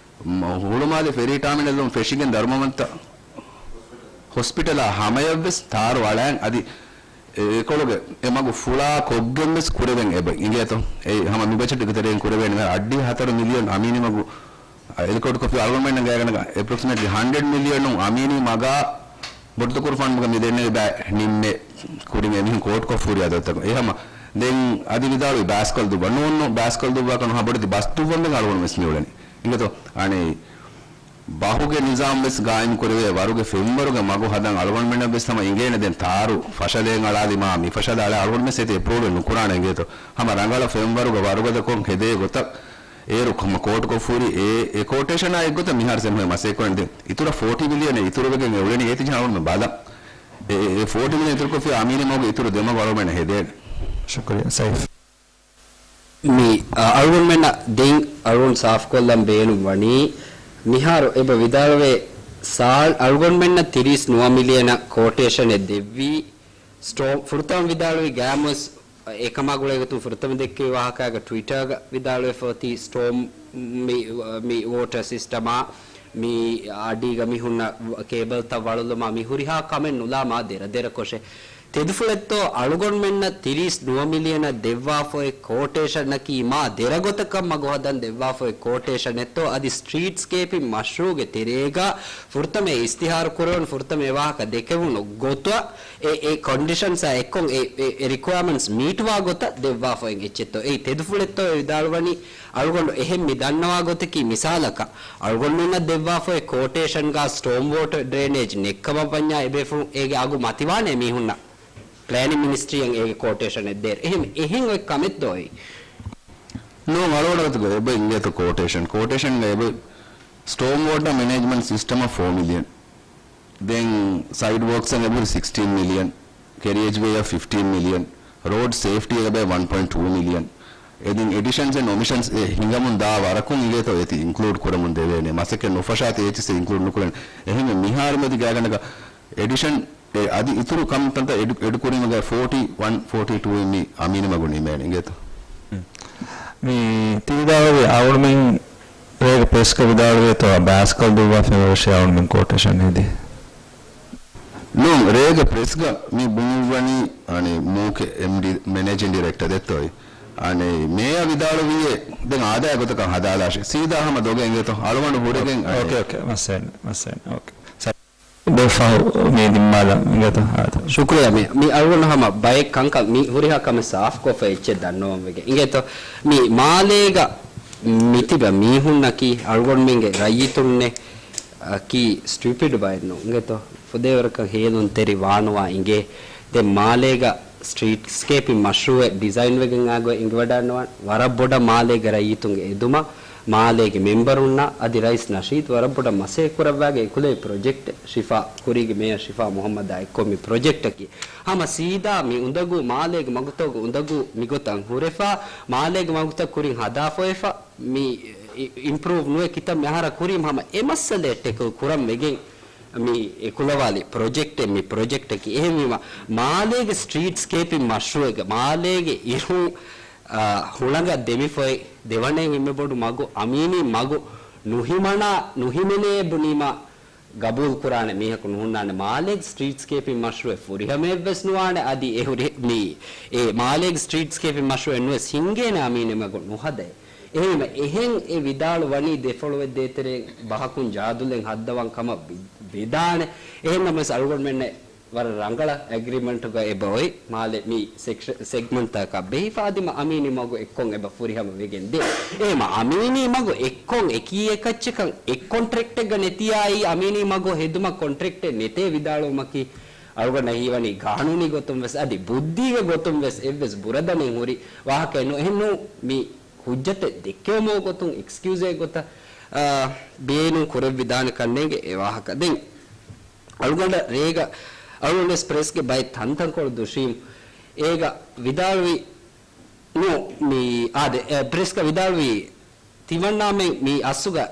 މަ-، ހުޅުމާލެ ފެރީ ޓާމިނަލުން ފެށިގެން ދަރުމަވަންތަ ހޮސްޕިޓަލާ ހަމަޔަށްވެސް ތާރު އަޅައިން އަދި އެ-، އެކޮޅުގެ އެ މަގު ފުޅާ ކޮށްގެން ވެސް ކުރެވެން އެބަ އިނގޭތޯ. އެ ހަމަ މި ބަޖެޓްގެ ތެރެއިން ކުރެވޭނެ އަށްޑިހަ ހަތަރު މިލިއަން އަމީނީ މަގު އެލޮކޭޓް ކޮށްފި އަޅުގަނޑުމެންނަށް ގާތްގަނޑަކަށް އެޕްރޮކްސިމޭޓްލީ ހަންޑްރެޑް މިލިއަނުން އަމީނީ މަގާ ބޮޑުތަކުރު ފަންޑްގަ މި ދެންނެވި ބައި ނިންމޭ ކުރިން އެމީހުން ކޯޓްކޮށް ހުރި އަދަދުތަކުން. އެ ހަމަ ދެން އަދި ވިދާޅުވި ބާސްކަލް ދުއްވާ ނޫން ނޫން ބާސްކަލް ދުއްވާކަން ހަ ބޮޑެތި ބަސް ދުއްވަން ދެން އަޅުގަނޑު ވެސް މިއުޅެނީ. އިނގޭތޯ އަނެއް ބަހުގެ ނިޒާމް ވެސް ގާއިމް ކުރެވޭ ވަރުގެ ފެންވަރުގެ މަގު ހަދަން އަޅުގަނޑުމެންނަށް ވެސް ހަމަ އިނގޭނެ ދެން ތާރު ފަށަލައިން އަޅާލި މާ މި ފަށަލަ އަޅާ އަޅުގަނޑު ވެސް އޭތި އެޕްރޫވް ނުކުރާނެ އިނގޭތޯ. ހަމަ ރަނގަޅަށް ފެންވަރުގަ ވަރުގަދަކޮށް ހެދޭ ގޮތަށް އޭރު ހަމަ ކޯޓްކޮށްފަ ހުރި އެ، އެ ކޯޓޭޝަނާ އެއްގޮތަށް މިހާރު ސެމްހޮއި މަސައްކަތް ކުރަން ދެން އިތުރަށް ފޯޓީ މިލިއަނެއް އިތުރުވެގެން އެ އުޅެނީ އޭތި ޖަހައުން ބަލަ. އެ، އެ، އެ ފޯޓީ މިލިއަން އިތުރުކޮށްފި އަމީނީ މަގު އިތުރު ދެމަގު އަޅުގަނޑުމެންނަށް ހެދޭނެ. ޝުކުރިއްޔާ ސައިފް. މި، އަ، އަޅުގަނޑުމެންނަށް ދެން އަޅުގަނޑު ސާފުކޮށްލަން ބޭނުން ވަނީ، މިހާރު އެބަ ވިދާޅުވޭ ސާޅ އަޅުގަނޑުމެންނަށް ތިރީސް ނުވަ މިލިއަނަށް ކޯޓޭޝަނެއް ދެއްވީ، ސްޓޯމް ފުރަތަމަ ވިދާޅުވި ގާމުސް އެކަމާ ގުޅޭގޮތުން ފުރަތަމަ ދެއްކެވި ވާހަކާގަ ޓްވިޓަރގަ ވިދާޅުވެފައޮތީ ސްޓޯމް މި، މި ވޯޓަރ ސިސްޓަމާ މި އަޑީގަ މި ހުންނަ ކޭބަލްތައް ވަޅުލުމާ މި ހުރިހާ ކަމެއް ނުލާމާ ދެރަ ދެރަކޮށެ. ތެދުފުޅެއްތޯ އަޅުގަނޑުމެންނަށް ތިރީސް ނުވަ މިލިއަނަށް ދެއްވާފައި ކޯޓޭޝަނަކީ މާ ދެރަގޮތަކަށް މަގު ހަދަން ދެއްވާފައި ކޯޓޭޝަނެއްތޯ އަދި ސްޓްރީޓްސްކޭޕިން މަޝްރޫގެ ތެރޭގަ ފުރަތަމަ އިސްތިހާރު ކުރެވުނު ފުރަތަމަ އެ ވާހަކަ ދެކެވުނު ގޮތަށް އެ، އެ ކޮންޑިޝަންސާ އެއްކޮށް އެ، އެ، އެ ރިކުއަރމަންޓްސް މީޓްވާ ގޮތަށް ދެއްވާފައި އެއްޗެއްތޯ. އެއީ ތެދުފުޅެއްތޯ އެ ވިދާޅުވަނީ އަޅުގަނޑު އެހެން މި ދަންނަވާ ގޮތަކީ މިސާލަކަށް އަޅުގަނޑުމެންނަށް ދެއްވާފައި ކޯޓޭޝަންގާ ސްޓޯމް ވޯޓަ ޑްރޭނޭޖް ނެއްކަމަށް ވަންޏާ އެބޭފުޅުން އޭގެ އަގު މަތިވާނޭ މީހުންނަށް. ޕްލޭނިން މިނިސްޓްރީއަށް އޭގެ ކޯޓޭޝަނެއް ދޭރު. އެހެން، އެހެން އޮތް ކަމެއްދޯ އެއީ؟ ނޫން އަޅުގަނޑު އިނގޭތޯ ކޯޓޭޝަން. ކޯޓޭޝަންގަ އެބަ ސްޓޯމް ވޯޓަ މެނޭޖްމަންޓް ސިސްޓަމަށް ފޯ މިލިއަން. ދެން ސައިޑް ވޯކްސްއަށް އެބަހުރި ސިކްސްޓީން މިލިއަން. ކެރިއޭޖް ވޭއަށް ފިފްޓީން މިލިއަން. ރޯޑް ސޭފްޓީއަށް އެބަ ވަން ޕޮއިންޓް ޓޫ މިލިއަން. އެދިން އެޑިޝަންސް އެންޑް އޮމިޝަންސް އެ ހިނގަމުން ދާ ވަރަކުން އިނގޭތޯ އޭތި އިންކްލޫޑް ކުރަމުން ދެވޭނެ. މަސައްކަތް ނުފަށާތި އޭތިސް އިންކްލޫޑް ނުކުރޭނެ. އެހެންވެ މިހާރު މެދި ގާތްގަނޑަކަށް އެޑިޝަން އެ އަދި އިތުރު ކަންތައްތައް އެޑު، އެޑުކުރީމަގައި ފޯޓީ ވަން، ފޯޓީ ޓޫ އިން މި އަމީނި މަގު ނިމޭނެ އިނގޭތޯ. މި ތި ވިދާޅުވި އަޅުމެން ރޭގަ ޕްރެސްގަ ވިދާޅުވިއެތޯ ބާސްކަލް ދުއްވާ ފެންވަރަށި އަޅުމެން ކޯޓޭޝަން ހެދި. ނޫން، ރޭގަ ޕްރެސްގަ މި ބުނުއްވަނީ އަނެއް މޫކެ އެމްޑީ މެނޭޖިން ޑިރެކްޓަ ދެއްތޯއި. އަނެއް މޭޔަ ވިދާޅުވިއޭ ދެން އާދައިގެ ގޮތަކަށް ހަދާލާށޭ. ސީދާ ހަމަ ދޮގެއް އިނގޭތޯ އަޅުގަނޑު ހުރެގެން އަނެއް. އޯކޭ، އޯކޭ. މައްސަލަ، މައްސަލަ. އޯކޭ. ދެފަހު މި ދިންމާލަ އިނގޭތޯ އާދަ. ޝުކުރިއްޔާ. މި، މި އަޅުގަނޑު ހަމަ ބައެއް ކަންކަން މި ހުރިހާ ކަމެއް ސާފްކޮށްފަ އެއްޗެއް ދަންނަވަން ވެގެން. އިނގޭތޯ މި މާލޭގަ މިތިބަ މީހުންނަކީ އަޅުގަނޑުމެންގެ ރައްޔިތުންނެއް، އަކީ ސްޓުޕިޑް ބައެއްނު. އިނގޭތޯ ފުދޭވަރަކަށް ހޭލުން ތެރި ވާނުވާ އިނގޭ. ދެން މާލޭގަ ސްޓްރީޓްސްކޭޕިން މަޝްރޫއެއް ޑިޒައިން ވެގެން އާގޮތް އެނގިވަޑައިންނަވާން ވަރަށް ބޮޑަށް މާލޭގެ ރައްޔިތުންގެ އެދުމަށް މާލޭގެ މެމްބަރުންނާ އަދި ރައީސް ނަޝީދު ވަރަށް ބޮޑަށް މަސައްކަތް ކުރައްވާގެ އެކުލެވި ޕްރޮޖެކްޓެއް ޝިފާ، ކުރީގެ މޭޔަރ ޝިފާ މުހައްމަދާ އެއްކޮށް މި ޕްރޮޖެކްޓަކީ. ހަމަ ސީދާ މި އުނދަގޫ މާލޭގެ މަގުތަކުގެ އުނދަގޫ މިގޮތަށް ހުރެފަ، މާލޭގެ މަގުތައް ކުރިން ހަދާފައިފަ، މި އި-، އިމްޕްރޫވް ނުވެ ކިތައް މިހާރަށް ކުރީމަ ހަމަ އެ މައްސަލައަށް ޓެކްލް ކުރަން ވެގެން މި އެކުލަވާލި ޕްރޮޖެކްޓެއް މި ޕްރޮޖެކްޓަކީ. އެހެންވީމަ، މާލޭގެ ސްޓްރީޓްސްކޭޕިން މަޝްރޫއެއްގަ މާލޭގެ އިރުން، އާ، ހުޅަނގަށް ދެމިފައި ދެވަނައިން އެންމެ ބޮޑު މަގު އަމީނީ މަގު ނުހިމަނާ، ނުހިމެނޭ ބުނީމަ، ގަބޫލު ކުރާނެ މީހަކު ނުހުންނާނެ. މާލޭގެ ސްޓްރީޓްސްކޭޕިން މަޝްރޫއެއް ފުރިހަމައެއްވެސް ނުވާނެ. އަދި އެ ހުރި-، މި، އެ މާލޭގެ ސްޓްރީޓްސްކޭޕިން މަޝްރޫއެއް ނުވެސް ހިންގޭނެ އަމީނީ މަގު ނުހަދައޭ. އެހެންވެ، އެހެން އެ ވިދާޅުވަނީ ދެފޮޅުވެއްދޭތެރޭ ބަހަކުން ޖާދުލެން ހައްދަވާން ކަމަށް ވި-، ވެދާނެ. އެހެން ނަމަވެސް އަޅުގަނޑުމެންނެއް ވަރަށް ރަނގަޅަށް އެގްރިމެންޓުގަ އެބަ އޮތް މާލެ މި ސެކްޝ-، ސެގްމަންޓްތަކަށް ބެހިފަ އަދި މަ އަމީނީ މަގު އެއްކޮށް އެބަ ފުރިހަމަ ވެގެން ދޭ. އެހެންމަ އަމީނީ މަގު އެއްކޮށް އެކީ އެކައްޗަކަށް އެއް ކޮންޓްރެކްޓެއްގަ ނެތިއްޔާއި އަމީނީ މަގު ހެދުމަށް ކޮންޓްރެކްޓެއް ނެތޭ ވިދާޅުވުމަކީ އަޅުގަނޑަށް ހީވަނީ ގާނޫނީ ގޮތުން ވެސް އަދި ބުއްދީގެ ގޮތުން ވެސް އެއްވެސް ބުރަދަނެއް ހުރި ވާހަކައެއް ނޫން. އެހެން ނޫން މި ހުއްޖަތެއް ދެއްކެވުމުގެ ގޮތުން އެކްސްކިއުޒެއް ގޮތަށް، އާ، ބޭނުން ކުރެވިދާނެ ކަންނޭނގެ އެ ވާހަކަ. ދެން އަޅުގަނޑަށް ރޭގަ އަޅުގަނޑުވެސް ޕްރެސްގެ ބައެއް ތަންތަންކޮޅު ދުށީމު އޭގަ ވިދާޅުވި ނޫ މި އާދެ، އެ، ޕްރެސްގަ ވިދާޅުވީ ތިމަންނާމެން މި އަސްލުގަ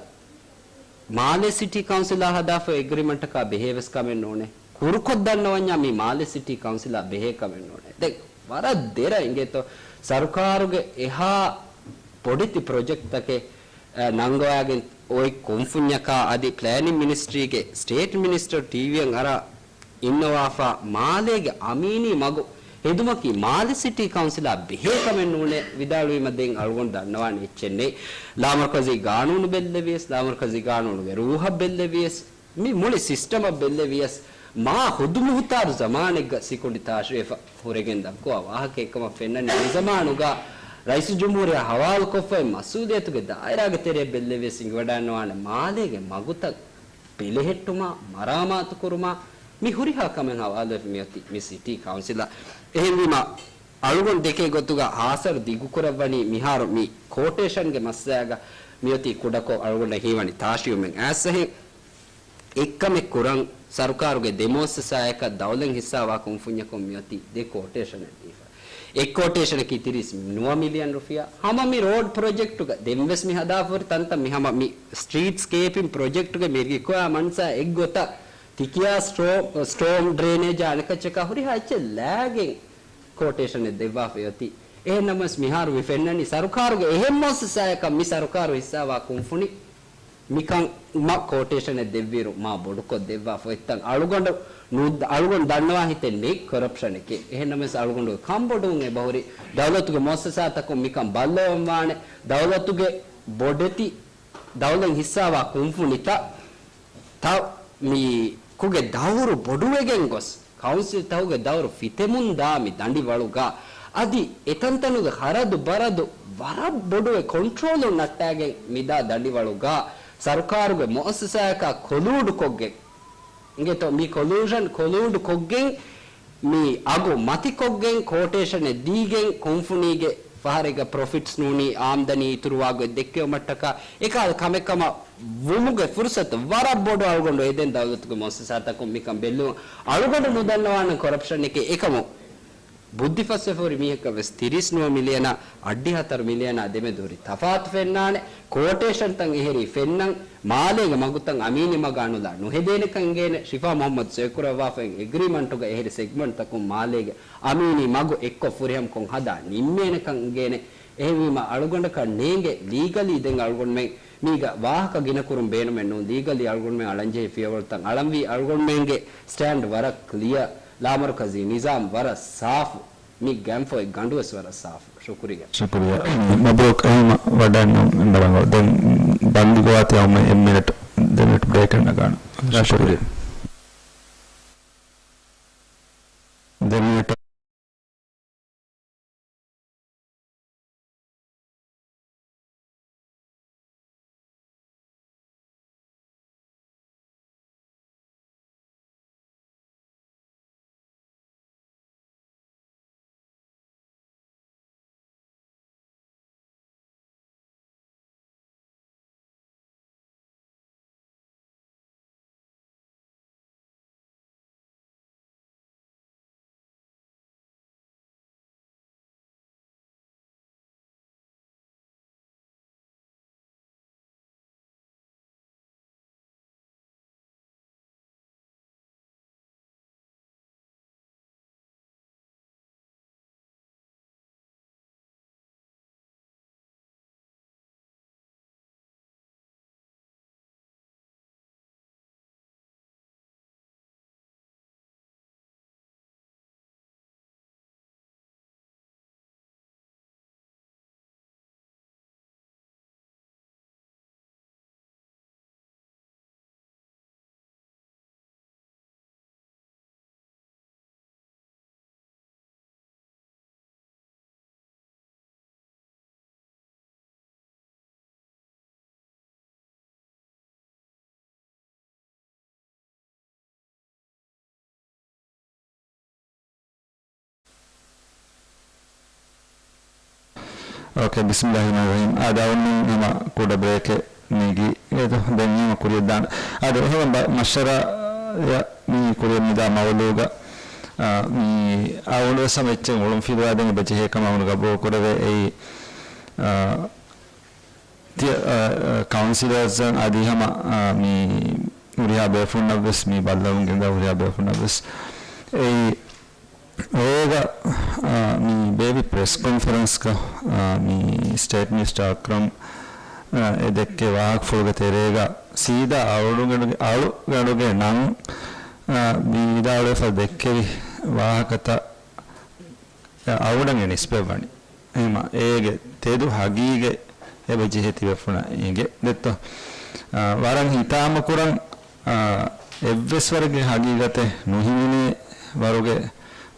މާލެ ސިޓީ ކައުންސިލާ ހަދާފަ އެގްރިމަންޓަކާ ބެހޭވެސް ކަމެއް ނޫނޭ. ކުރުކޮށް ދަންނަވަންޏާ މި މާލެ ސިޓީ ކައުންސިލާ ބެހޭ ކަމެއް ނޫނޭ. ދެން ވަރަށް ދެރަ އިނގޭތޯ ސަރުކާރުގެ އެހާ ބޮޑެތި ޕްރޮޖެކްޓްތަކެއް، އަ، ނަންގަވާގެން އޮތް ކުންފުންޏަކާ އަދި ޕްލޭނިން މިނިސްޓްރީގެ ސްޓޭޓް މިނިސްޓަރ ޓީވީއަށް އަރާ އިންނަވާފަ މާލޭގެ އަމީނީ މަގު ހެދުމަކީ މާލެ ސިޓީ ކައުންސިލާ ބެހޭ ކަމެއް ނޫނޭ ވިދާޅުވީމަ ދެން އަޅުގަނޑު ދަންނަވާނެ އެއްޗެއް ނެތް. ލާމަރުކަޒީ ގާނޫނު ބެއްލެވިޔަސް، ލާމަރުކަޒީ ގާނޫނުގެ ރޫހަށް ބެއްލެވިޔަސް، މި މުޅި ސިސްޓަމަށް ބެއްލެވިޔަސް، މާ ހުދުމުހުތާރު ޒަމާނެއްގަ ސިކުނޑި ތާށިވެފަ ހުރެގެން ދަންކޮވާ ވާހަކައެއްކަމަށް ފެންނަނީ. މިޒަމާނުގަ ރައީސު ޖުމްހޫރިއްޔާ ހަވާލުކޮށްފައި މަސްއޫލިއްޔަތުގެ ދާއިރާގެ ތެރެއަށް ބެއްލެވިޔަސް އިނގިވަޑައިންނަވާނެ މާލޭގެ މަގުތައް ބެލެހެއްޓުމާ، މަރާމާތުކުރުމާ، މި ހުރިހާ ކަމެއް ހަވާލުވެފަ މިއޮތީ މި ސިޓީ ކައުންސިލަށް. އެހެންވީމަ، އަޅުގަނޑު ދެކޭ ގޮތުގަ ހާސަރު ދިގުކުރައްވަނީ މިހާރު މި ކޯޓޭޝަންގެ މައްސަލައިގަ މިއޮތީ ކުޑަކޮށް އަޅުގަނޑަށް ހީވަނީ ތާށިވުމެއް އައިސް އެހެން އެއްކަމެއް ކުރަން ސަރުކާރުގެ ދެ މުއައްސަސާއަކަށް ދައުލަތް ހިއްސާވާ ކުންފުންޏަކުން މިއޮތީ ދެ ކޯޓޭޝަނެއް ދީފަ. އެއް ކޯޓޭޝަނަކީ ތިރީސް ނުވަ މިލިއަން ރުފިޔާ. ހަމަ މި ރޯޑް ޕްރޮޖެކްޓުގަ ދެންވެސް މި ހަދާފަހުރި ތަންތަން މި ހަމަ މި ސްޓްރީޓްސްކޭޕިން ޕްރޮޖެކްޓުގެ މި ރިކުއަރމަންޓްސާ އެއްގޮތަށް ތިކިޔާ ސްޓޯ-، ސްޓޯމް ޑްރޭނޭޖާ އަނެކައްޗަކާ ހުރިހާ އެއްޗެއް ލާގެން ކޯޓޭޝަނެއް ދެއްވާފައި އޮތީ. އެހެން ނަމަވެސް މިހާރު މި ފެންނަނީ ސަރުކާރުގެ އެހެން މުއައްސަސާއަކަށް މި ސަރުކާރު ހިއްސާވާ ކުންފުނި މިކަން މަ ކޯޓޭޝަނެއް ދެއްވިއިރު މާ ބޮޑުކޮށް ދެއްވާފަ އޮތްތަން އަޅުގަނޑު ނު-، އަޅުގަނޑު ދަންނަވާ ހިތެއް ނެތް ކޮރަޕްޝަނެކޭ. އެހެންނަމަވެސް އަޅުގަނޑުގެ ކަންބޮޑުވުން އެބަހުރި ދައުލަތުގެ މުއައްސަސާތަކުން މިކަން ބައްލަވަންވާނެ. ދައުލަތުގެ ބޮޑެތި ދައުލަތް ހިއްސާވާ ކުންފުނިތައް ތަ-، މި ކުގެ ދައުރު ބޮޑުވެގެން ގޮސް، ކައުންސިލްތަކުގެ ދައުރު ފިތެމުން ދާ މި ދަނޑިވަޅުގަ، އަދި އެތަންތަނުގެ ޚަރަދު ބަރަދު ވަރަށް ބޮޑުވެ ކޮންޓްރޯލުން ނައްޓާގެން މިދާ ދަނޑިވަޅުގަ، ސަރުކާރުގެ މުއައްސަސާއަކާ ކޮލޫޑުކޮށްގެން، އިނގޭތޯ މި ކޮލޫޝަން ކޮލޫޑުކޮށްގެން، މި އަގު މަތިކޮށްގެން، ކޯޓޭޝަނެއް ދީގެން، ކުންފުނީގެ ފަހަރެއްގަ ޕްރޮފިޓްސް ނޫނީ އާމްދަނީ އިތުރުވާގޮތް ދެއްކެވުމަށްޓަކާ، އެކަހަލަ ކަމެއް ކަމަށް ވުމުގެ ފުރުސަތު ވަރަށް ބޮޑު އަޅުގަނޑު އެދެން ދައުލަތުގެ މުއައްސަސާތަކުން މިކަން ބެއްލުން. އަޅުގަނޑު ނުދަންނަވާނެ ކޮރަޕްޝަނެކޭ އެކަމު. ބުއްދިފަސްވެފަ ހުރި މީހަކަށް ވެސް ތިރީސް ނުވަ މިލިއަނާ އަށްޑިހަ ހަތަރު މިލިއަނާ ދެމެދު ހުރި ތަފާތު ފެންނާނެ. ކޯޓޭޝަންތައް އެހެރީ ފެންނަން، މާލޭގެ މަގުތައް އަމީނީ މަގަށް އަނުލާ ނުހެދޭނެކަން އިނގޭނެ. ޝިފާ މުޙައްމަދު ސޮއިކުރައްވާފައި އެގްރީމަންޓުގަ އެހެރި ސެގްމަންޓްތަކުން މާލޭގެ އަމީނީ މަގު އެއްކޮށް ފުރިހަމަކޮށް ހަދާ ނިންމޭނެކަން އިނގޭނެ. އެހެންވީމަ އަޅުގަނޑަކަށް ނޭނގެ ލީގަލީ ދެން އަޅުގަނޑުމެން މީގަ ވާހަކަ ގިނަކުރުން ބޭނުމެއް ނޫން. ލީގަލީ އަޅުގަނޑުމެން އަޅަންޖެހޭ ފިޔަވަޅުތައް އަޅަންވީ. އަޅުގަނޑުމެންގެ ސްޓޭންޑް ވަރަށް ކްލިއަރ. ލާމަރުކަޒީ ނިޒާމް ވަރަށް ސާފު. މި ގެންފޮތް ގަނޑުވެސް ވަރަށް ސާފު. ޝުކުރިއްޔާ. ޝުކުރިއްޔާ. މަބްރޫކް. އެހެން ވަޑައިގަންނަވަން އެނބަރަނގަޅު. ދެން ބަންދުގޮވާތީ އައުމެ އެއް މިނެޓް، ދެ މިނެޓް ބްރޭކެއް ނަގާނަ. ޝުކުރިއްޔާ. ދެ މިނެޓް. އޯކޭ، ބިސްމިއްލާހި ރަޙްމާނި ރަޙީމް. އާދެ، އަވަން ހަމަ ކުޑަ ބްރޭކެއް މީގީ. އޭތޯ، ދެން ހީމަ ކުރިޔަށް ދާން. އާދެ، އެހެން ބަ-، މަޝްވަރާ މީ ކުރިޔަށް މިދާ މައުލޫގަ، އާ، މީ އަވަން ވެސް ހަމަ އެއްޗެއް އުޅުން ފިލުވާދޭން އެބަ ޖެހޭ ކަމަށް އަވަން ގަބޫލު ކުރެވޭ. އެއީ، އާ، ތި-، އަ، އަ، ކައުންސިލަރސް އަދި ހަމަ، އަ، މި ހުރިހާ ބޭފުޅުންނަށްވެސް މި ބައްލަވަން ގެންދާ ހުރިހާ ބޭފުޅުންނަށްވެސް އެއީ އޭގަ، އަ، މި ބޭއްވި ޕްރެސް ކޮންފަރެންސްގަ، އަ، މި ސްޓޭޓް މިނިސްޓަރ އަކްރަމް، އަ، އެ ދެއްކޭ ވާހަކަފުޅުގެ ތެރޭގަ ސީދާ އަޅުގަނޑުގެ، އަޅުގަނޑުގެ ނަން، އަ، މި ވިދާޅުވެފަ ދެއްކެވި ވާހަކަތައް އަޅުގަނޑަށް ނިސްބަތްވަނީ. އެހެންމަ އޭގެ ތެދު ހަގީގަތް އެބަ ޖެހޭ ތިބޭފުޅުންނަށް އެނގޭ. ދެއްތޯ؟ އާ، ވަރަށް ހިތާމަކުރަން، އާ، އެއްވެސް ވަރެއްގެ ހަގީގަތެއް ނުހިމެނޭ ވަރުގެ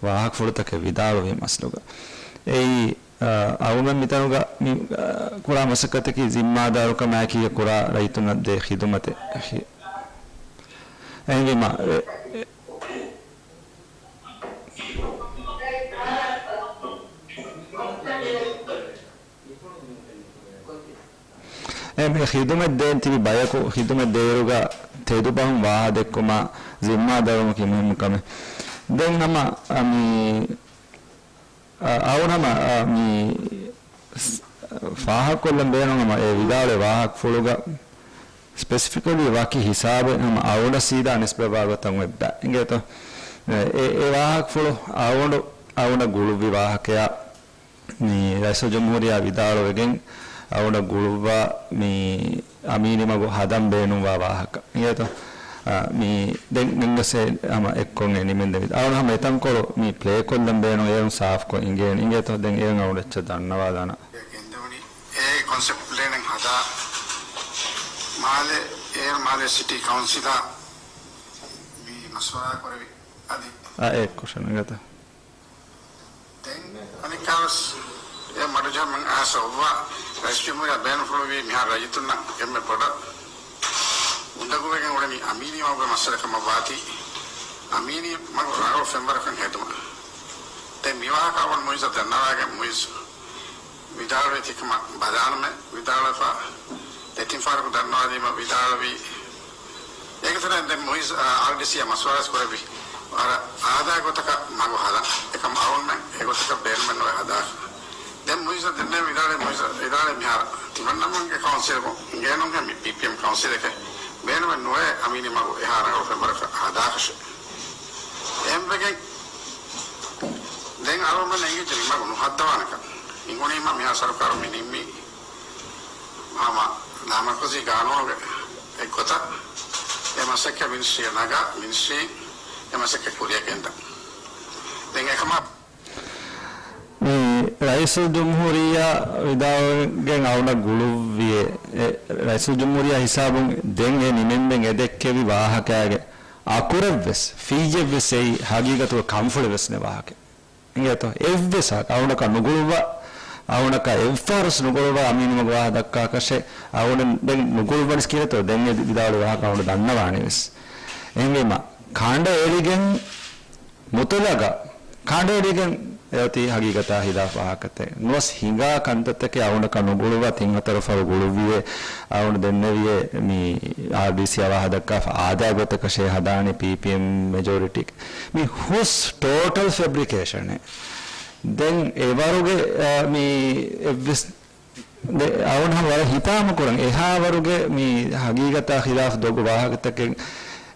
ވާހަކަފުޅުތަކެއް ވިދާޅުވީ މަސްލުގަ. އެއީ، އާ، އަޅުގަނޑު މިތަނުގަ މި، އާ، ކުރާ މަސައްކަތަކީ ޒިންމާދާރުކަމާއެކީގަ ކުރާ ރައްޔިތުންނަށް ދޭ ޚިދުމަތެއް. އެހެންވީމަ، އެ، އެ، އެ، މި ޚިދުމަތް ދޭން ތިބި ބަޔަކު ޚިދުމަތް ދޭއިރުގަ ތެދުބަހުން ވާހަ ދެއްކުމާ ޒިންމާދާރުވުމަކީ މުހިންމު ކަމެއް. ދެން ހަމަ، އަ، މި، އަ، އަޅުގަނޑު ހަމަ، އަ، މި ފާހަގަކޮށްލަން ބޭނުން ހަމަ އެ ވިދާޅުވި ވާހަކަފުޅުގަ ސްޕެސިފިކަލީ ވަކި ހިސާބެއް ހަމަ އަޅުގަނޑަށް ސީދާ ނިސްބަތްވާ ގޮތަށް އޮތް ބަ-، އިނގޭތޯ؟ އެ، އެ، އެ ވާހަކަފުޅު އަޅުގަނޑު، އަޅުގަނޑަށް ގުޅުއްވި ވާހަކަޔާ މި ރައީސުލްޖުމްހޫރިއްޔާ ވިދާޅުވެގެން، އަޅުގަނޑަށް ގުޅުއްވާ މި އަމީނީ މަގު ހަދަން ބޭނުންވާ ވާހަކަ. އިނގޭތޯ؟ އާ، މި ދެން އެންގަސް ހަމަ އެއްކޮށް އެ ނިމެންދެވި. އަޅުގަނޑު ހަމަ އެތަންކޮޅު މި ޕްލޭ ކޮށްލަން ބޭނުން އޭރުން ސާފްކޮށް އިނގޭނެ. އިނގޭތޯ؟ ދެން އޭރުން އަޅުގަނޑު އެއްޗެއް ދަންނަވާލާނަން. ގެންދެވުނީ އޭ ކޮންސެޕްޓް ޕްލޭނެއް ހަދާ މާލެ، އޭރު މާލެ ސިޓީ ކައުންސިލާ މި މަޝްވަރާ ކުރެވި އަދި އާ، އެއްކޮށް އިނގޭތޯ؟ ދެން އަނެއްކާވެސް އެ މަޑުޖަހަމެން އާސަ އޮއްވާ ރައީސް ޖުމްހޫރިއްޔާ ބޭނުންފުޅުވީ މިހާރު ރައްޔިތުންނަށް އެންމެ ބޮޑަށް އުނދަގޫވެގެން އުޅެނީ އަމީނީ މަގުގެ މައްސަލަ ކަމަށް ވާތީ، އަމީނީ މަގު ރަނގަޅު ފެންވަރަކަށް ހެދުމަށް. ދެން މިވާހަކަ އަވަން މުއިއްޒަށް ދަންނަވާގެން މުއިއްޒު ވިދާޅުވެތި ކަމަށް ބަލާނަމޭ، ވިދާޅުވެފަ ދެތިން ފަހަރަކު ދަންނަވާދީމަ ވިދާޅުވީ، އޭގެ ތެރެއިން ދެން މުއިއްޒު، އާ، އާރްޑީސީއާ މަޝްވަރާވެސް ކުރެއްވި ވަރަށް އާދައިގެ ގޮތަކަށް މަގު ހަދަން. އެކަމަށް އަވަންމެން އެގޮތަކަށް ބޭނުމެއް ނުވެ ހަދާފަ. ދެން މުއިއްޒަށް ދެންނެވި ވިދާޅުވީ، މުއިއްޒަށް ވިދާޅުވީ މިހާރު ތިމަންނަމަންގެ ކައުންސިލަކުން އިނގޭނުންހެން މި ޕީޕީއެމް ކައުންސިލެކޭ، ބޭނުމެއް ނުވޭ އަމީނީ މަގު އެހާ ރަނގަޅު ފެންވަރަކަށް ހަދާކަށެއް. އެހެންވެގެން ދެން އަޅުގަނޑުމެން އެނގިއްޖެ މި މަގު ނުހައްދަވާނެކަން. އިނގުނީމަ މިހާ ސަރުކާރުން މި ނިންމީ ހަމަ ލާމަރުކަޒީ ގާނޫނުގެ އެއްގޮތަށް އެ މަސައްކަތް މިނިސްޓްރީއަށް ނަގާ، މިނިސްޓްރީން އެ މަސައްކަތް ކުރިއަށް ގެންދަން. ދެން އެކަމާ މި ރައީސުލްޖުމްހޫރިއްޔާ ވިދާޅުވެގެން އަޅުގަނޑަށް ގުޅުއްވިއޭ، އެ ރައީސުލްޖުމްހޫރިއްޔާ ހިސާބުން ދެން އެ ނިމެންދެން އެ ދެއްކެވި ވާހަކައިގެ އަކުރެއްވެސް ފިއްޔެއްވެސް އެއީ ހަގީގަތުގަ ކަންފުޅެއްވެސް ނެތް ވާހަކައެއް. އިނގޭތޯ؟ އެއްވެސް އަޅުގަނޑަކަށް ނުގުޅުއްވާ، އަޅުގަނޑަކަށް އެއްފަހަރުވެސް ނުގުޅުއްވާ އަމީނީ މަގު ވާހަކަ ދައްކާކަށެއް އަޅުގަނޑު ދެން ނުގުޅުއްވަނީސް ކިހިނެއްތޯ؟ ދެން އެ ވިދާޅުވި ވާހަކަ އަޅުގަނޑު ދަންނަވާނެވެސް. އެހެންވީމަ ކަނޑައެޅިގެން މުތުލަގަށް ކަނޑައެޅިގެން އެއޮތީ ހަގީގަތާ ހިލާފް ވާހަކަތައް. ނުވަސް ހިނގާ ކަންތައްތަކެއް އަޅުގަނޑަކަށް ނުގުޅުއްވާ ތިން ހަތަރު ފަހަރު ގުޅުއްވިއޭ. އަޅުގަނޑު ދެންނެވިއޭ މި އާރްޑީސީއާ ވާހަކަ ދައްކާފަ އާދައިގެ ގޮތަކަށޭ ހަދާނީ ޕީޕީއެމް މެޖޯރިޓީ. މި ހުސް ޓޯޓަލް ފެބްރިކޭޝަނެއް. ދެން އެވަރުގެ، އާ، މި އެއްވެސް ދެ، އަޅުގަނޑު ހަމަ ވަރަށް ހިތާމަ ކުރަން އެހާވަރުގެ މި ހަގީގަތާ ޚިލާފް ދޮގު ވާހަކަތަކެއް،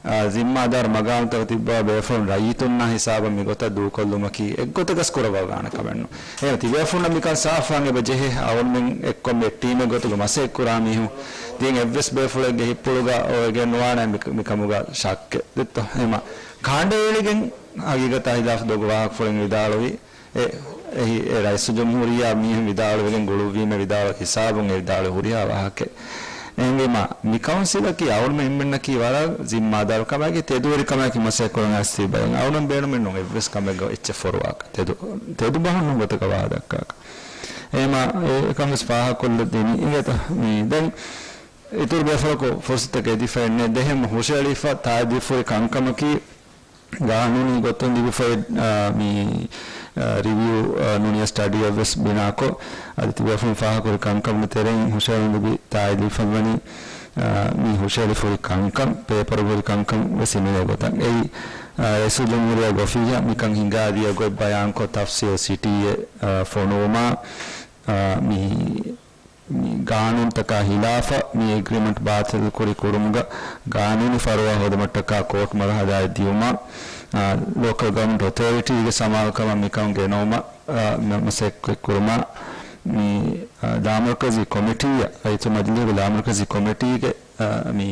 އާ، ޒިންމާދާރު މަގާމްތަކު ތިއްބާ ބޭފުޅުން ރައްޔިތުންނާ ހިސާބަށް މިގޮތަށް ދޫކޮށްލުމަކީ އެއްގޮތަކަސް ކުރައްވާ ގާނެ ކަމެއް ނޫން. އެހެން ތިބޭފުޅުންނަށް މިކަން ސާފުވާން އެބަ ޖެހޭ، އަޅުގަނޑުމެން އެއްކޮށް މި ޓީމެއް ގޮތުގަ މަސައްކަތް ކުރާ މީހުން ދިޔަ އެއްވެސް ބޭފުޅެއްގެ ހިތްޕުޅުގަ އޮވެގެން ނުވާނެ މި، މިކަމުގަ ޝައްކެއް. ދެއްތޯ؟ އެހެންމަ ކަނޑައެޅިގެން ހަގީގަތާ ޚިލާފް ދޮގު ވާހަކަފުޅެއް ވިދާޅުވި. އެ، އެހި، އެ ރައީސުލްޖުމްހޫރިއްޔާ މީހުން ވިދާޅުވެގެން ގުޅުއްވީމަ ވިދާޅު ހިސާބުން އެ ވިދާޅު ހުރިހާ ވާހަކައެއް. އެހެންވީމަ، މި ކައުންސިލަކީ އަޅުގަނޑުމެން އެންމެންނަކީ ވަރަށް ޒިންމާދާރު ކަމާއެކީ، ތެދުވެރި ކަމާއެކީ މަސައްކަތް ކުރަން އައިސް ތިބައިން. އަޅުގަނޑުމެން ބޭނުމެއް ނޫން އެއްވެސް ކަމެއްގަ އެއްޗެއް ފޮރުވާކަށް. ތެދު، ތެދު ބަހަން ނޫން ގޮތަކަށް ވާހަކަ ދައްކާކަށް. އެހެންވީމަ، އެ، އެކަންވެސް ފާހަގަކޮށްލަދީނީ. އިނގޭތަ؟ މި ދެން އިތުރު ބޭފުޅަކު ފުރުސަތަކަށް އެދިފައެއް ނެތް. ދެން ހުށައެޅިފަ ތާއީދުވެފަ ހުރި ކަންކަމަކީ، ގާނޫނީ ގޮތުން ލިބިފައި، އާ، މި، އާ، ރިވިއު، އާ، ނޫނީ ސްޓަޑީއެއްވެސް ބިނާކޮށް، އަދި ތިބޭފުޅުން ފާހަގަކުރި ކަންކަމުގެ ތެރެއިން ހުށައެޅުން ލިބި ތާއީދުވެފައިވަނީ، އާ، މި ހުށައެޅިފަ ހުރި ކަންކަން، ޕޭޕަރު ހުރި ކަންކަން ވެސް ހިމެނޭ ގޮތަށް. އެއީ، އާ، ރައީސުލްޖުމްހޫރިއްޔާގެ އޮފީހަށް މިކަން ހިނގާދިޔަ ގޮތް ބަޔާންކޮށް ތަފްސީލު ސިޓީއެއް، އާ، ފޮނުވުމާ، އާ، މި މި ގާނޫނުތަކާ ހިލާފަށް މި އެގްރިމަންޓް ބާތިލް ކުރި ކުރުމުގަ ގާނޫނީ ފަރުވާ ހޯދުމަށްޓަކާ ކޯޓް މަރުހަލާއެއް ދިޔުމަށް، އާ، ލޯކަލް ގަވަރމަންޓް އޮތޯރިޓީގެ ސަމާލުކަމަށް މިކަން ގެނައުމަށް، އާ، މަ-، މަސައްކަތް ކުރުމަށް މި، އާ، ލާމަރުކަޒީ ކޮމިޓީއަށް، ރައްޔިތު މަޖިލީހުގެ ލާމަރުކަޒީ ކޮމިޓީގެ، އާ، މި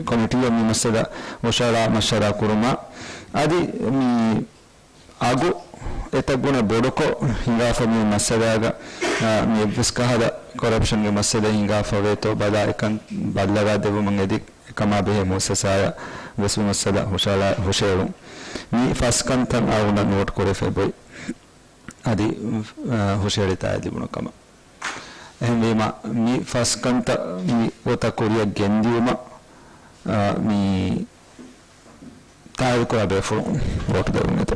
ކޮމިޓީއަށް މި މައްސަލަ ހުށަހަޅާ މަޝްވަރާ ކުރުމަށް އަދި މި އަގު އެތައް ގުނަ ބޮޑުކޮށް ހިނގާފަ މި މައްސަލާގަ، އާ، މި އެއްވެސް ކަހަލަ ކޮރަޕްޝަންގެ މައްސަލައެއް ހިނގާފަ ވޭތޯ ބަލާ އެކަން ބައްލަވާ ދެއްވުމަށް އެދި އެކަމާ ބެހޭ މުއައްސަސާއަށް ވެސް މި މައްސަލަ ހުށަހަޅާ، ހުށައެޅުން. މި ފަސް ކަންތައް އަޅުގަނޑަށް ނޯޓް ކުރެވިފައި އޮތް. އަދި، އާ، ހުށަހެޅި ތާއީދު ލިބުނު ކަމަށް. އެހެންވީމަ، މި ފަސް ކަންތައް މި ގޮތަށް ކުރިއަށް ގެންދިޔުމަށް، އާ، މި ތާއީދުކުރާ ބޭފުޅުން ވޯޓު ދެވުން އެތަ؟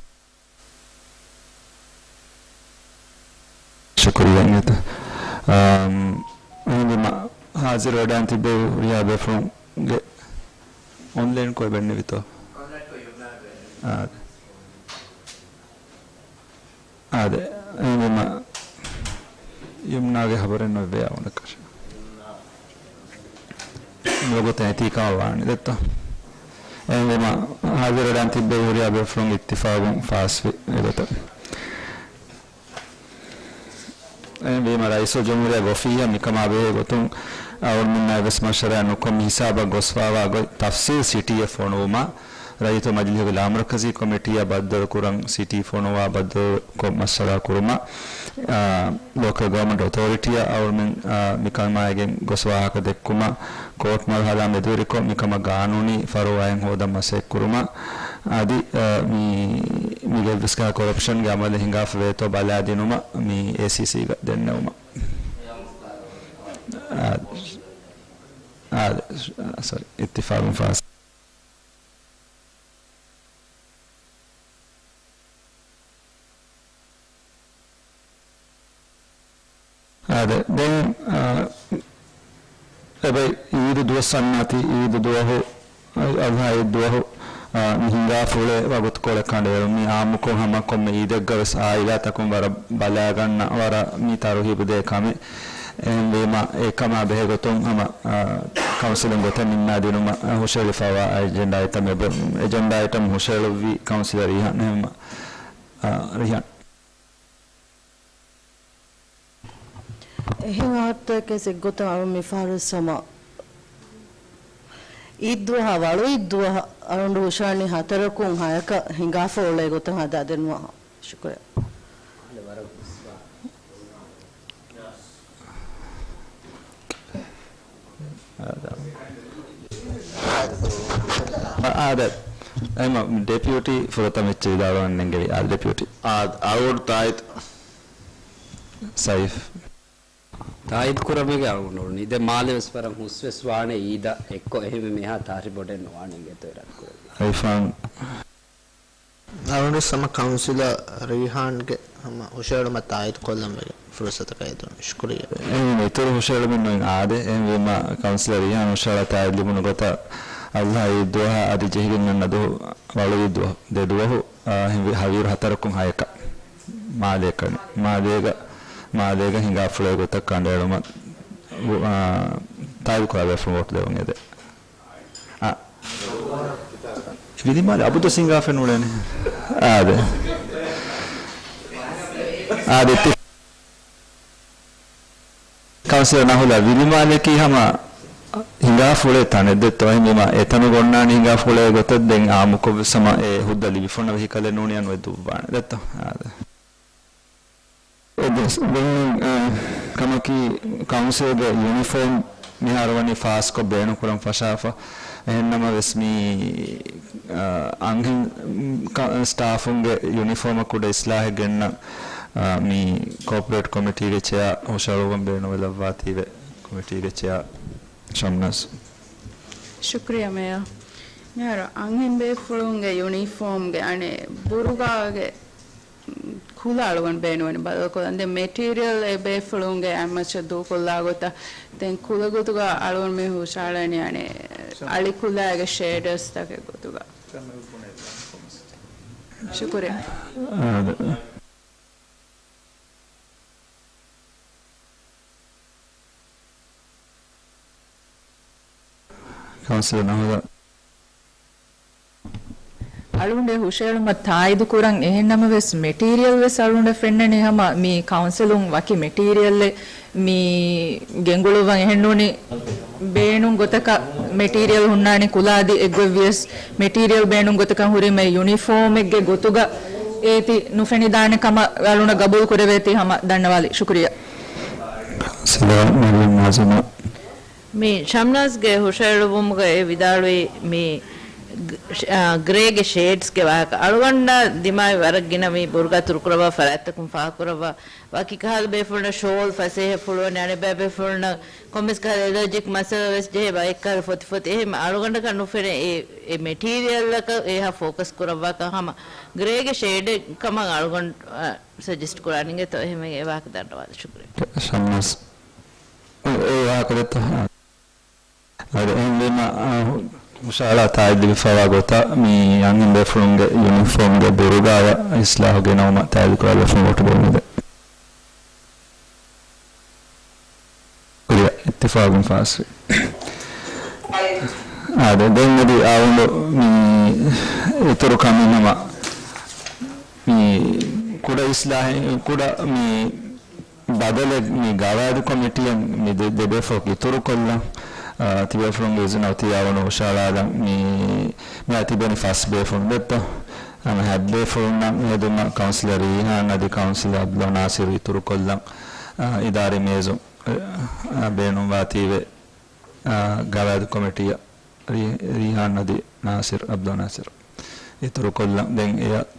ޝުކުރިއްޔާ އިނގޭތަ؟ އާ، އެހެންވީމަ، ހާޒިރު ވެޑާން ތިއްބެވި ހުރިހާ ބޭފުޅުންގެ އޮންލައިން ކޮށް ބެންނެވިތޯ؟ އާ. އާދެ، އެހެންވީމަ، ޔުމްނާގެ ޚަބަރެއް ނުވެއްވޭ އަވަނަކަށ. ލޮގުތައް އެތީ ކަމަށް ވާނެ ދެއްތޯ. އެހެންވީމަ، ހާޒިރު ވެޑާން ތިއްބެވި ހުރިހާ ބޭފުޅުން އިއްތިފާގުން ފާސްވި އެގޮތަށް. އެހެންވީމަ، ރައީސުލްޖުމްހޫރިއްޔާ އޮފީހަށް މިކަމާ ބެހޭ ގޮތުން އަޅުގަނޑުމެންނާ އެއްވެސް މަޝްވަރާ ނުކޮށް، މި ހިސާބަށް ގޮސްފާވާ ގޮތް ތަފްސީލް ސިޓީއަށް ފޮނުވުމަށް، ރައްޔިތު މަޖިލީހުގެ ލާމަރުކަޒީ ކޮމިޓީއަށް ބައްދަލުކުރަން، ސިޓީ ފޮނުވާ ބައްދަލުކޮށް މަޝްވަރާ ކުރުމަށް، އާ، ލޯކަލް ގަވަރމަންޓް އޮތޯރިޓީއަށް އަޅުގަނޑުމެން، އާ، މިކަމާއިގެން ގޮސް ވާހަކަ ދެއްކުމަށް، ކޯޓް މަރުހަލާ މެދުވެރިކޮށް، މިކަމަށް ގާނޫނީ ފަރުވާއެއް ހޯދަން މަސައްކަތް ކުރުމަށް، އަދި، އާ، މި، މިގެ އެއްވެސް ކޮރަޕްޝަންގެ އަމަލެއް ހިނގާފަ ވޭތޯ ބަލާދިނުމަށް މި އޭސީސީގަ ދެންނެވުމަށް. އާ، އާ، ސޮރީ، އިއްތިފާގުން ފާސް. އާދެ، ދެން، އާ، އެބައި އީދު ދުވަސް އަންނާތީ، އީދު ދުވަހު، އަ، އަޟްޙާ އީދު ދުވަހު، އާ، މި ހިނގާފުޅޭ ވަގުތުކޮޅެއް ކަނޑައެޅުން. މީ އާއްމުކޮށް ހަމަ ކޮންމެ އީދެއްގަ ވެސް އާއިލާތަކުން ވަރަށް ބަލާގަންނަ ވަރަށް މީ ތަރުހީބު ދޭ ކަމެއް. އެހެންވީމަ، އެކަމާ ބެހޭ ގޮތުން ހަމަ، އާ، ކައުންސިލުން ގޮތެއް ނިންނާދިނުމަށް ހުށައެޅިފައިވާ އެޖެންޑާ އައިޓަމެއް، އެޖެންޑާ އައިޓަމް ހުށައެޅުއްވީ ކައުންސިލަރ ރީހާން. އެހެންވީމަ، އާ، ރީހާން. އެހެން އާއްޓަކެސް އެއްގޮތަށް އަޅުން މިފަހަރު ސަމަ އީދު ދުވަހާ ވަޅު އީދު ދުވަހަށް އަޅުން ހުށަހަޅަނީ ހަތަރަކުން ހަޔަކަށް ހިނގާފަ އުޅޭ ގޮތަށް ހަދާ ދެންނުވާ. ޝުކުރިއްޔާ. އާދެ. އެމަ ޑެޕިއުޓީ ފުރަތަމަ އެއްޗެއް ވިދާޅުވަން ނެންގެވި. އާދެ، ޑެޕިއުޓީ. އާދެ، އަޅުގަނޑު ތާއިދު. ސައިފް. ތާއިދު ކުރަމޭގެ އަޅުގަނޑު އުޅުނީ. ދެ މާލެ ވެސް ވަރަށް ހުސްވެސް ވާނެ އީދަށް އެއްކޮށް އެހެންވެ މިހާ ތާހިރު ބޮޑެއް ނުވާނެ އިނގޭތޯ އިރާދަ ކުރެއްވި. އިރްފާން. އަޅުގަނޑު ސަމަ ކައުންސިލަރ ރީހާންގެ ހަމަ ހުށައެޅުމަށް ތާއީދު ކޮށްލަން ވެގެން ފުރުސަތަކަށް އެދުން. ޝުކުރިއްޔާ. އެހެން އިތުރު ހުށައެޅުމެއް ނުވިން އާދެ. އެހެންވީމަ ކައުންސިލަރ ރީހާން ހުށައަޅާ ތާއީދު ލިބުނު ގޮތަށް އަޟްޙާ އީދު ދުވަހާ އަދި ޖެހިގެން އަންނަ ދުވަހު ވަޅު އީދު ދުވަހު ދެ ދުވަހު، އާ، ހިނގި ހަވީރު ހަތަރަކުން ހަޔަކަށް މާލޭ ކަނި. މާލޭގަ، މާލޭގަ ހިނގާފުޅޭ ގޮތަށް ކަނޑައެޅުމަށް، އާ، ތާއީދު ކުރާ ބޭފުޅުން ވޯޓު ދެވުން އެދެ. އާ. ވިލިމާލެ އަބަދު ހިނގާފަ ނޫޅޭނެ. އާދެ. އާދެ. ކައުންސިލަރ ނަހުލާ ވިލިމާލެއަކީ ހަމަ ހިނގާފުޅޭ ތަނެއް ދެއްތޯ؟ އެހެންވީމަ އެތަނުގަ އޮންނާނީ ހިނގާފުޅޭ ގޮތަށް ދެން އާއްމުކޮށްވެސް ހަމަ އެ ހުއްދަ ލިބިފަ އޮންނަ ވެހިކަލެއް ނޫނީ އަން އޮތް ދުއްވާނެ ދެއްތޯ؟ އާދެ. އެއްވެސް ދެން، އަ، ކަމަކީ ކައުންސިލްގެ ޔުނިފޯމް މިހާރު ވަނީ ފާސްކޮށް ބޭނުންކުރަން ފަށާފަ. އެހެންނަމަވެސް މި، އަ، އަންހެން، ކަ-، ސްޓާފުންގެ ޔުނިފޯމަށް ކުޑަ އިސްލާހެއް ގެންނަން، އަ، މި ކޯޕަރޭޓް ކޮމިޓީގެ ޗެއާ ހުށަހަޅުއްވަން ބޭނުންވެލައްވާތީވެ، ކޮމިޓީގެ ޗެއާ ޝަމްނާޒް. ޝުކުރިއްޔާ މޭޔަރ. މިހާރު އަންހެން ބޭފުޅުންގެ ޔުނީފޯމްގެ އަނެއް ބުރުގާގެ ކުލަ އަޅުގަނޑު ބޭނުންވަނީ ބަދަލުކޮށްލަން. ދެން މެޓީރިއަލް އެ ބޭފުޅުންގެ އަތްމައްޗަށް ދޫކޮށްލާ ގޮތަށް ދެން ކުލަ ގޮތުގަ އަޅުގަނޑު މި ހުށަހަޅަނީ އަނެއް އަޅި ކުލައިގެ ޝޭޑަރސް ތަކެއް ގޮތުގަ. ޝުކުރިއްޔާ. ކައުންސިލަރ ނަހުލާ. އަޅުގަނޑު ހުށައެޅުމަށް ތާއީދު ކުރަން. އެހެން ނަމަވެސް، މެޓީރިއަލް ވެސް އަޅުގަނޑަށް ފެންނަނީ ހަމަ މި ކައުންސިލުން ވަކި މެޓީރިއަލްއެއް މި ގެންގުޅުއްވަން. އެހެންނޫނީ ބޭނުން ގޮތަކަށް މެޓީރިއަލް ހުންނާނީ ކުލަ އަދި އެއްގޮތްވިޔަސް، މެޓީރިއަލް ބޭނުން ގޮތަކަށް ހުރީމަ ޔުނީފޯމެއްގެ ގޮތުގަ އޭތި ނުފެނިދާނެ ކަމަށް އަޅުގަނޑަށް ގަބޫލު ކުރެވޭތީ ހަމަ ދަންނަވާލި. ޝުކުރިއްޔާ. ކައުންސިލަރ މަރިޔަމް ނާޒިމާ. މި ޝަމްނާޒްގެ ހުށައެޅުއްވުމުގަ އެ ވިދާޅުވީ މި ގް-، ޝް-، އާ، ގްރޭގެ ޝޭޑްސްގެ ވާހަކަ. އަޅުގަނޑަށް ދިމާވި ވަރަށް ގިނަ މި ބުރުގާ ތުރުކުރައްވާ ފަރާތްތަކުން ފާހަގަކުރައްވާ، ވަކި ކަހަލަ ބޭފުޅުންނަށް ޝޯލް ފަސޭހަ ފުޅުވަނީ، އަނެއްބައި ބޭފުޅުންނަށް ކޮންމެސް ކަހަލަ އެލަރޖިކް މައްސަލަ ވެސް ޖެހޭ، ބައެއް ކަހަލަ ފޮތި ފޮތި. އެހެން އަޅުގަނޑަކަށް ނުފެނޭ އެ، އެ މެޓީރިއަލްއަކަށް އެހާ ފޯކަސް ކުރައްވާކަށް ހަމަ ގްރޭގެ ޝޭޑެއް ކަމަށް އަޅުގަނޑު، އަ، ސަޖެސްޓް ކުރާނެ އިނގޭތޯ؟ އެހެންވެ އެ ވާހަކަ ދަންނަވާލި. ޝުކުރިއްޔާ. ޝަމްނާޒް. އެ ވާހަކަ ދެއްތޯ؟ އަދި އެހެންވީމަ، އަ، ހު-، ހުށައަޅާ ތާއީދުވެފައިވާ ގޮތަށް މި އަންހެން ބޭފުޅުންގެ ޔުނީފޯމްގެ ބުރުގާއަށް އިސްލާހު ގެނައުމަށް ތާއީދު ކުރާ ބޭފުޅުން ވޯޓު ދެވުން އެދެން. ކުރިއަށް އިއްތިފާގުން ފާސްވި. އާދެ، ދެން އަދި އަޅުގަނޑު މި އިތުރު ކަމެއް ހަމަ މި ކުޑަ އިސްލާހެއް، ކުޑަ މި ބަދަލެއް މި ގަވާއިދު ކޮމިޓީއަށް މި ދެ-، ދެބޭފުޅަކު އިތުރުކޮށްލަން، އާ، ތިބޭފުޅުންގެ އިޒުނަށް އޮތީ އާވަނު ހުށަހަޅާލަން މި، މިއާ ތިބެނީ ފަސް ބޭފުޅުން ދެއްތޯ؟ އަން ހަތް ބޭފުޅުންނަށް ހެދުމަށް ކައުންސިލަރ ރީހާން އަދި ކައުންސިލަރ އަބްދުލް ނާސިރު އިތުރުކޮށްލަން، އާ، އިދާރީ މޭޒު، އާ، ބޭނުންވާތީވެ، އާ، ގަވާއިދު ކޮމިޓީއަށް ރީ-، ރީހާން އަދި ނާސިރު، އަބްދުލް ނާސިރު އިތުރުކޮށްލަން. ދެން އެޔަށް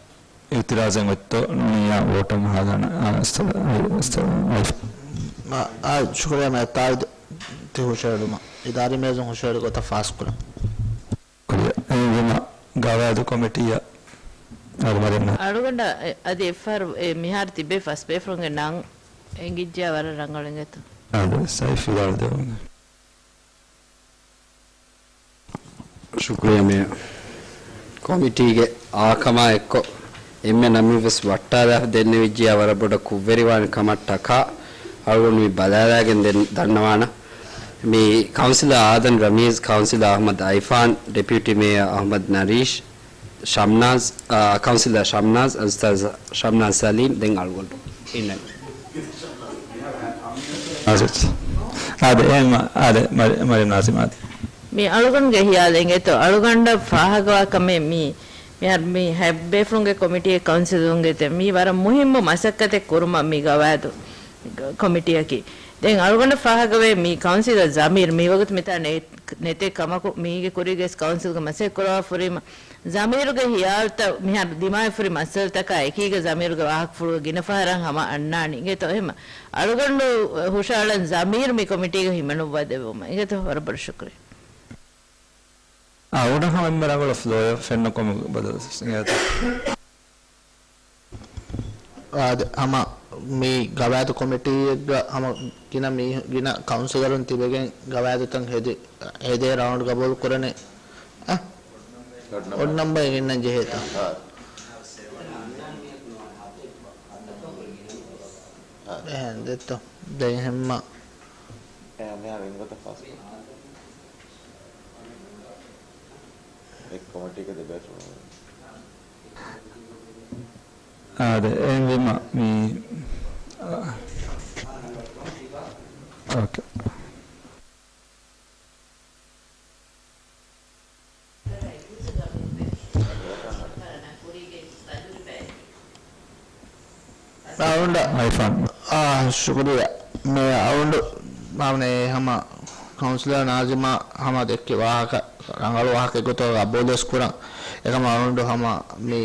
އިއުތިރާޒެއް އޮތްތޯ ނުވިޔާ ވޯޓަށް ހަދާނަ، އާ، އަސްތަ-، އާ، އަސްތަ-، އާ، އާ، ޝުކުރިއްޔާ މެ ތާއީދު ތި ހުށަހެޅުމަށް. އިދާރީ މޭޒުން ހުށަހެޅި ގޮތަށް ފާސްކުރަން. ކުރިއަށް އެހެންވީމަ ގަވާއިދު ކޮމިޓީއަށް އަޅުގަނޑަށް އަދި އެއްފަހަރު އެ މިހާރު ތިބޭ ފަސް ބޭފުޅުންގެ ނަން އެނގިއްޖެޔާ ވަރަށް ރަނގަޅު އިނގޭތޯ. އާދެ، ސައިފް ވިދާޅު ދެވުން. ޝުކުރިއްޔާ މޭޔަރ. ކޮމިޓީގެ އާކަމާ އެއްކޮށް އެންމެ ނަމެއްވެސް ވައްޓާލާފަ ދެންނެވިއްޖެޔާ ވަރަށް ބޮޑަށް ކުށްވެރިވާނެ ކަމަށްޓަކާ އަޅުގަނޑު މި ބަލާލާގެން ދެން ދަންނަވާނަ. މި ކައުންސިލަރ އާދަމް ރަމީޒް، ކައުންސިލަރ އަޙްމަދު އައިފާން، ޑެޕިއުޓީ މޭޔަރ އަޙްމަދު ނަރީޝް، ޝަމްނާޒް، އާ، ކައުންސިލަރ ޝަމްނާޒް، އައުސްތާޛް ޝަމްނާޒް ސަލީމް، ދެން އަޅުގަނޑު އިންނަނީ. އާދެ، އާދެ، މަ-، އާދެ، މަރި-، މަރިޔަމް ނާޒިމް އާދެ. މި އަޅުގަނޑުގެ ހިޔާލެއް އިނގޭތޯ، އަޅުގަނޑަށް ފާހަގަވާ ކަމެއް މީ، މިހާރު މި ހަތް ބޭފުޅުންގެ ކޮމިޓީގެ ކައުންސިލުންގެ ތެ-، މީ ވަރަށް މުހިއްމު މަސައްކަތެއް ކުރުމަށް މި ގަވާއިދު ކޮމިޓީއަކީ. ދެން އަޅުގަނޑަށް ފާހަގަވޭ މި ކައުންސިލަރ ޒަމީރު މިވަގުތު މިތާ ނެ-، ނެތޭ ކަމަކު، މީގެ ކުރީގަ ވެސް ކައުންސިލްގެ މަސައްކަތް ކުރައްވާފަ ހުރީމަ، ޒަމީރުގެ ހިޔާލުތައް މިހާރު ދިމާވެފަ ހުރި މައްސަލަތަކާ އެކީގަ ޒަމީރުގެ ވާހަކަފުޅުގަ ގިނަ ފަހަރަށް ހަމަ އަންނާނީ. އިނގޭތޯ އެހެން އަޅުގަނޑު ހުށަހަޅަން ޒަމީރު މި ކޮމިޓީގަ ހިމެނުއްވާ ދެއްވުމަށް. އިނގޭތޯ ވަރަށް ބޮޑަށް ޝުކުރިއްޔާ. އާ، އުޑަ ހަމަ އެންމެ ރަނގަޅު ފްލޯއެއް ފެންނަ ކޮމެންޓް ބަދަލު ވެސް އިނގޭތޯ. އާދެ، ހަމަ މި ގަވާއިދު ކޮމިޓީއެއްގަ ހަމަ ގިނަ މީހު-، ގިނަ ކައުންސިލަރުން ތިބެގެން ގަވާއިދުތައް ހެދި-، ހެދޭ ރައުންޑް ގަބޫލު ކުރަނީ. އަ؟ އޮޑް ނަމްބަރ. އޮޑް ނަމްބަރ އިންނަން ޖެހޭތަ؟ އާ. އާ. އެހެން ދެއްތޯ. ދެން ހެންމަ. އެ، މިހާރު އިންގޮތަށް ފާސް ކޮށް. އެ ކޮމިޓީގެ ދެބޭފުޅުން. އާދެ، އެހެންވީމަ މި، އާ، އޯކޭ. އަޅުގަނޑަށް އައިފާން. އާ، ޝުކުރިއްޔާ. މޭ އަޅުގަނޑު މާމަނޭ ހަމަ ކައުންސިލަރ ނާޒިމާ ހަމަ ދެއްކި ވާހަކަ، ރަނގަޅު ވާހަކަ ގޮތަށް ގަބޫލުވެސް ކުރަން. އެކަމަ އަޅުގަނޑު ހަމަ މި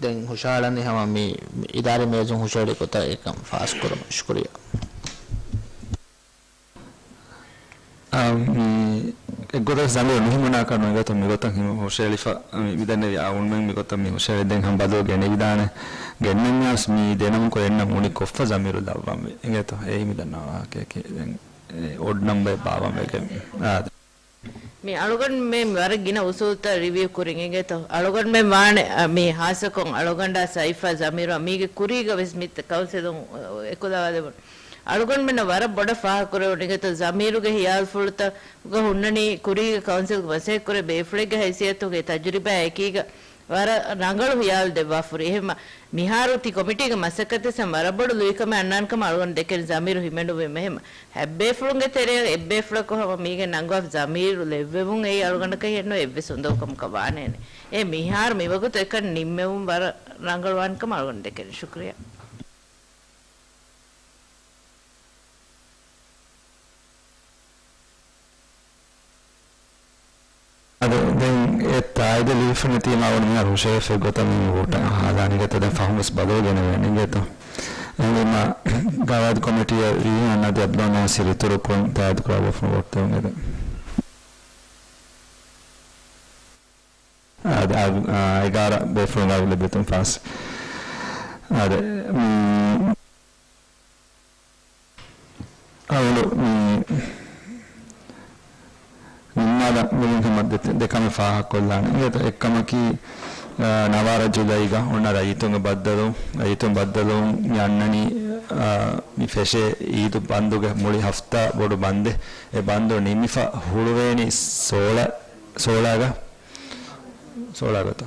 ދެން ހުށަހަޅަނީ ހަމަ މި އިދާރީ މޭޒުން ހުށަހެޅި ގޮތަށް އެކަން ފާސްކުރަމު. ޝުކުރިއްޔާ. އާ، މި އެއްގޮތަށް ޒަމީރު ނުހިމުނާކަށް ނުވިގަތު މިގޮތަށް ހިމަ ހުށަހެޅިފަ، މި މިދެންނެވި އާ އުންމެން މިގޮތަށް މި ހުށަހެޅި ދެން ހަމަ ބަދަލު ގެނެވިދާނެ. ގެންނަންޏާސް މި ދެނަމުން ކުރެންނަން އުނި ކޮށްފަ ޒަމީރު ލައްވަންވީ. އިނގޭތޯ؟ އެއީ މި ދަންނަވާ ވާހަކަޔަކީ. ދެން އެ އޮޑް ނަމްބަރެއް ބާވަން ވެގެން. އާ. މި އަޅުގަނޑުމެން ވަރަށް ގިނަ އުސޫލުތައް ރިވިއު ކުރިން އިނގޭތޯ؟ އަޅުގަނޑުމެން ވާނެ، އަ، މި ހާއްސަކޮށް އަޅުގަނޑާ ސައިފާ ޒަމީރު މީގެ ކުރީގަ ވެސް މި ކައުންސިލުން، އަ، އެކުލަވާ ދެވުނު. އަޅުގަނޑުމެންނަށް ވަރަށް ބޮޑަށް ފާހަގަކުރެވުނު އިނގޭތޯ؟ ޒަމީރުގެ ހިޔާލުފުޅުތައް ގަ ހުންނަނީ ކުރީގެ ކައުންސިލްގެ މަސައްކަތްކުރޭ ބޭފުޅެއްގެ ހައިސިއްޔަތުގެ ތަޖުރިބާ އެކީގަ ވަރަށް ރަނގަޅު ހިޔާލު ދެއްވާފަ ހުރި. އެހެންމަ މިހާރު ތި ކޮމިޓީގެ މަސައްކަތަށް ވަރަށް ބޮޑު ލުއިކަމެއް އަންނާނެ ކަމަށް އަޅުގަނޑު ދެކެން ޒަމީރު ހިމެނުވީމަ. އެހެންމަ ހަތް ބޭފުޅުންގެ ތެރެއަށް އެއްބޭފުޅަކު ހަމަ މީގެ ނަންގަވާފަ ޒަމީރު ލެއްވެވުން އެއީ އަޅުގަނޑަކަށް އެއްނު އެއްވެސް އުނދަގޫ ކަމަކަށް ވާނެއެއް. އެ މިހާރު މިވަގުތު އެކަން ނިންމެވުން ވަރަށް ރަނގަޅުވާނެ ކަމަށް އަޅުގަނޑު ދެކެން. ޝުކުރިއްޔާ. އަދި ދެން އެ ތާއީދު ލިބިފަ ނެތީމަ އަޅުގަނޑު މިހާރު ހުށަހެޅިފައި ގޮތަށް މި ވޯޓަށް ހަދާނެ އިނގޭތޯ؟ ދެން ފަހުން ވެސް ބަދަލު ގެނެވޭނެ އިނގޭތޯ؟ އެހެންވީމަ ގަވާއިދު ކޮމިޓީއަށް ރީހާން އަދި އަބްދުލް ނާސިރު އިތުރުކޮށް ތާއީދު ކުރާ ބޭފުޅުން ވޯޓް ދެވުން އެދެން. އާދެ، އާ، އާ، އެގާރަ ބޭފުޅުން އާ ލިބިއޮތުން ފާސް. އާދެ، މި އަޅުގަނޑު މި ނިންމާލަން މިގެން ހަމަ ދެ-، ދެ ކަމެއް ފާހަގަކޮށްލާނެ. އިނގޭތޯ އެއްކަމަކީ، އާ، ނަވާރަ ޖުލައިގަ އޮންނަ ރައްޔިތުންގެ ބައްދަލުން، ރައްޔިތުން ބައްދަލުން މި އަންނަނީ، އާ، މި ފެށޭ އީދު ބަންދުގެ މުޅި ހަފްތާ ބޮޑު ބަންދެއް. އެ ބަންދު ނިމިފަ ހުޅުވޭނީ ސޯޅަ، ސޯޅާގަ، ސޯޅާގަތޯ؟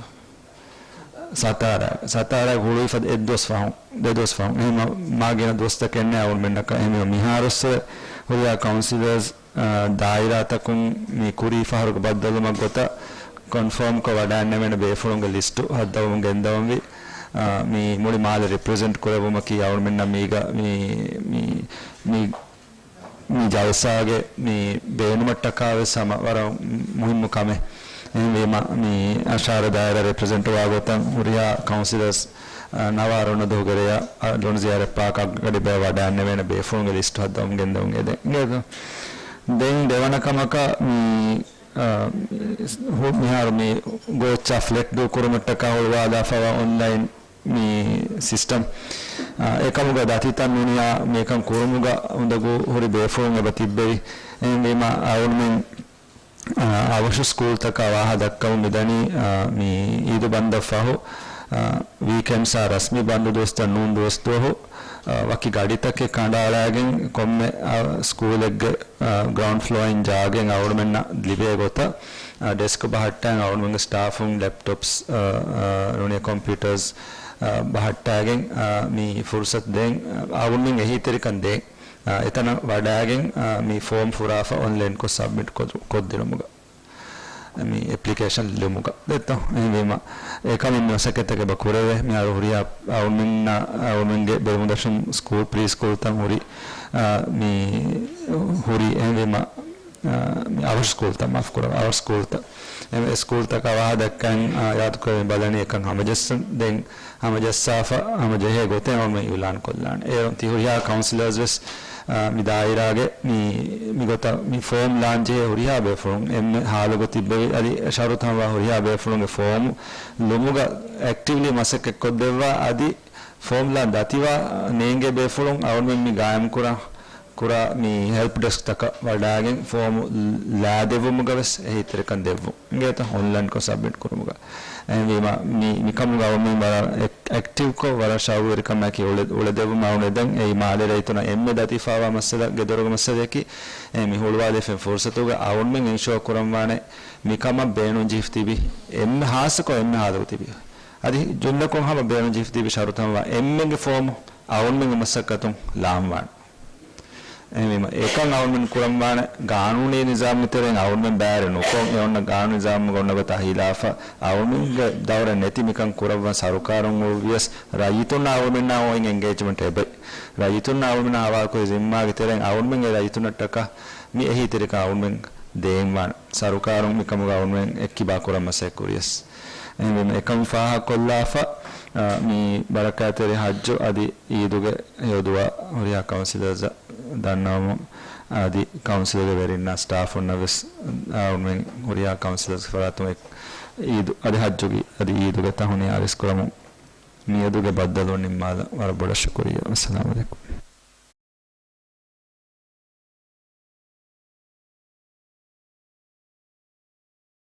ސަތާރާ، ސަތާރާ ހުޅުވި ފަދަ އެއްދުވަސް ފަހުން، ދެދުވަސް ފަހުން. އެހެން މަ-، މާ ގިނަ ދުވަސްތަކެއް ނެތް އަޅުމެންނަކަށް. އެހެންވީމަ މިހާރުއްސުރެ ހުރިހާ ކައުންސިލަރސް، އާ، ދާއިރާތަކުން މި ކުރީ ފަހަރުގެ ބައްދަލުވުމަށް ގޮތަށް ކޮންފާމްކޮށް ވަޑައިންނެވޭނެ ބޭފުޅުންގެ ލިސްޓު ހައްދަވަމުން ގެންދަވަންވީ. އާ، މި މުޅި މާލެ ރެޕްރެޒެންޓް ކުރެއްވުމަކީ އަޅުމެންނަށް މީގަ މި، މި، މި މި ޖަލްސާގެ މި ބޭނުމަށްޓަކާ ވެސް ހަމަ ވަރަށް މުހިއްމު ކަމެއް. އެހެންވީމަ، މި އަށާރަ ދާއިރާ ރެޕްރެޒެންޓްވާ ގޮތަށް ހުރިހާ ކައުންސިލަރސް، އަ، ނަވާރަ ރޮނަދުހުގެ ރެޔަށް، އަ، ލޮނުޒިޔާ ރެއްޕާކަށް ގަޑިބަޔަށް ވަޑައިންނެވޭނެ ބޭފުޅުންގެ ލިސްޓު ހައްދަވަމުން ގެންދަވަން އެދެން. ދެން ދެވަނަ ކަމަކަށް، މި، އަ، ހު-، މިހާރު މި ގޯއްޗާ ފްލެޓް ދޫކުރުމަށްޓަކާ ހުޅުވާލާފައިވާ އޮންލައިން މި ސިސްޓަމް، އާ، އެކަމުގަ ދަތިތައް ނޫނިޔާ މިކަން ކުރުމުގަ އުނދަގޫ ހުރި ބޭފުޅުން އެބަ ތިއްބެވި. އެހެންވީމަ އަޅުމެން، އާ، އަވަށު ސްކޫލްތަކާ ވާހަ ދައްކަމުން މިދަނީ، އާ، މި އީދު ބަންދަށް ފަހު، އާ، ވީކެންޑްސްއާ ރަސްމީ ބަންދު ދުވަސްތައް ނޫން ދުވަސްދުވަހު، އާ، ވަކި ގަޑިތަކެއް ކަނޑައަޅައިގެން ކޮންމެ، އާ، ސްކޫލެއްގެ، އާ، ގްރައުންޑް ފްލޯއިން ޖާގައިން އަޅުމެންނަށް ލިބޭ ގޮތަށް، އާ، ޑެސްކް ބަހައްޓައިގެން އަޅުމެންގެ ސްޓާފުން ލެޕްޓޮޕްސް، އާ، އާ، ނޫނީ ކޮމްޕިއުޓާސް، އާ، ބަހައްޓައިގެން، އާ، މި ފުރުސަތު ދޭން، އާ، އަޅުމެން އެހީތެރިކަން ދޭން. އާ، އެތަނަށް ވަޑައިގެން، އާ، މި ފޯމް ފުރާފަ އޮންލައިންކޮށް ސަބްމިޓް ކޮށް-، ކޮށްދިނުމުގަ، މި އެޕްލިކޭޝަން ލިޔުމުގަ ދެއްތޯ. އެހެންވީމަ، އެކަމެއް މަސައްކަތެއް އެބަ ކުރެވޭ. މިހާރު ހުރިހާ އަޅުމެންނަށް، އަޅުމެންގެ ބެލުމުން ދަށުން ސްކޫލް، ޕްރީ ސްކޫލްތައް ހުރި، އާ، މި ހުރި. އެހެންވީމަ، އާ، މި އަވަށު ސްކޫލްތައް، މާފު ކުރަން، އަވަށު ސްކޫލްތައް. އެ ސްކޫލްތަކާ ވާހަ ދައްކަން، އާ، އިރާދަކުރެވިން ބަލަނީ އެކަން ހަމަޖައްސަން. ދެން ހަމަޖައްސާފަ، ހަމަޖެހޭ ގޮތެއް އަޅުމެން އިއުލާން ކޮށްލާނެ. އޭރުން ތި ހުރިހާ ކައުންސިލަރސް ވެސް، އާ، މި ދާއިރާގެ މި، މިގޮތަށް މި ފޯމް ލާން ޖެހޭ ހުރިހާ ބޭފުޅުން އެންމެ ހާލުގަ ތިއްބެވި، އަދި ޝަރުތު ހަމަވާ ހުރިހާ ބޭފުޅުންގެ ފޯމު ލުމުގަ އެކްޓިވްލީ މަސައްކަތް ކޮށްދެއްވާ، އަދި ފޯމް ލާން ދަތިވާ ނޭނގޭ ބޭފުޅުން އަޅުމެން މި ގާއިމް ކުރާ، ކުރާ މި ހެލްޕް ޑެސްކްތަކަށް ވަޑައިގެން ފޯމު ލާދެއްވުމުގަ ވެސް އެހީތެރިކަން ދެއްވުން އިނގޭތަ، އޮންލައިންކޮށް ސަބްމިޓް ކުރުމުގަ. އެހެންވީމަ، މި، މިކަމުގަ އަޅުމެން ވަރަށް އެކް-، އެކްޓިވްކޮށް، ވަރަށް ޝައުގުވެރިކަމާއެކީ އުޅެ-، އުޅެދެއްވުމަށް އަޅުގަނޑު ދެން އެއީ މާލެ ރައްޔިތުންނަށް އެންމެ ދަތިފައިވާ މައްސަލަ، ގެދޮރުގެ މައްސަލައަކީ. އެ، މި ހުޅުވާލެވިފައި ފުރުސަތުގަ އަޅުމެން އެންޝުއަ ކުރަންވާނެ މިކަމަށް ބޭނުން ޖެހިފަ ތިބި އެންމެ ހާއްސަކޮށް އެންމެ ހާލުގަ ތިބި، އަދި ޖުމްލަކޮށް ހަމަ ބޭނުން ޖެހިފަ ތިބި ޝަރުތު ހަމަވާ އެންމެންގެ ފޯމު އަޅުމެންގެ މަސައްކަތުން ލާންވާނެ. އެހެންވީމަ، އެކަން އަޅުމެން ކުރަންވާނެ ގާނޫނީ ނިޒާމުގެ ތެރެއިން އަޅުމެން ބައިވެރި ނުކޮށް، އެ އޮންނަ ގާނޫނީ ނިޒާމުގަ އޮންނަ ގޮތާ ހިލާފަށް އަޅުމެންގެ ދައުރެއް ނެތި މިކަން ކުރައްވަން ސަރުކާރުން އޮވިޔަސް، ރައްޔިތުންނާ އަޅުމެންނާ އޮތް އެންގޭޖްމަންޓް އެބައި. ރައްޔިތުންނާ އަޅުމެންނާ ހަވާލުކުރި ޒިންމާގެ ތެރެއިން އަޅުމެންގެ ރައްޔިތުންނަށްޓަކާ މި އެހީތެރިކަން އަޅުމެން ދޭންވާނެ. ސަރުކާރުން މިކަމުގަ އަޅުމެން އެއްކިބާ ކުރަން މަސައްކަތް ކުރިޔަސް. އެހެންވީމަ، އެކަން ފާހަގަކޮށްލާފަ، އާ، މި ބަރަކާތްތެރި ހައްޖު އަދި އީދުގެ ހެޔޮދުވާ ހުރިހާ ކައުންސިލަރސް ދަންނަވަމުން، އަދި ކައުންސިލްގެ ވެރިންނާ ސްޓާފުންނަށް ވެސް އަޅުމެން ހުރިހާ ކައުންސިލަރސްގެ ފަރާތުން އެ އީދު އަދި ހައްޖުގެ އަދި އީދުގެ ތަހުނިޔާ އަރިސްކުރަމުން މިއަދުގެ ބައްދަލުވުން ނިންމާލަން. ވަރަށް ބޮޑަށް ޝުކުރިއްޔާ. އައްސަލާމު ޢަލައިކުމް.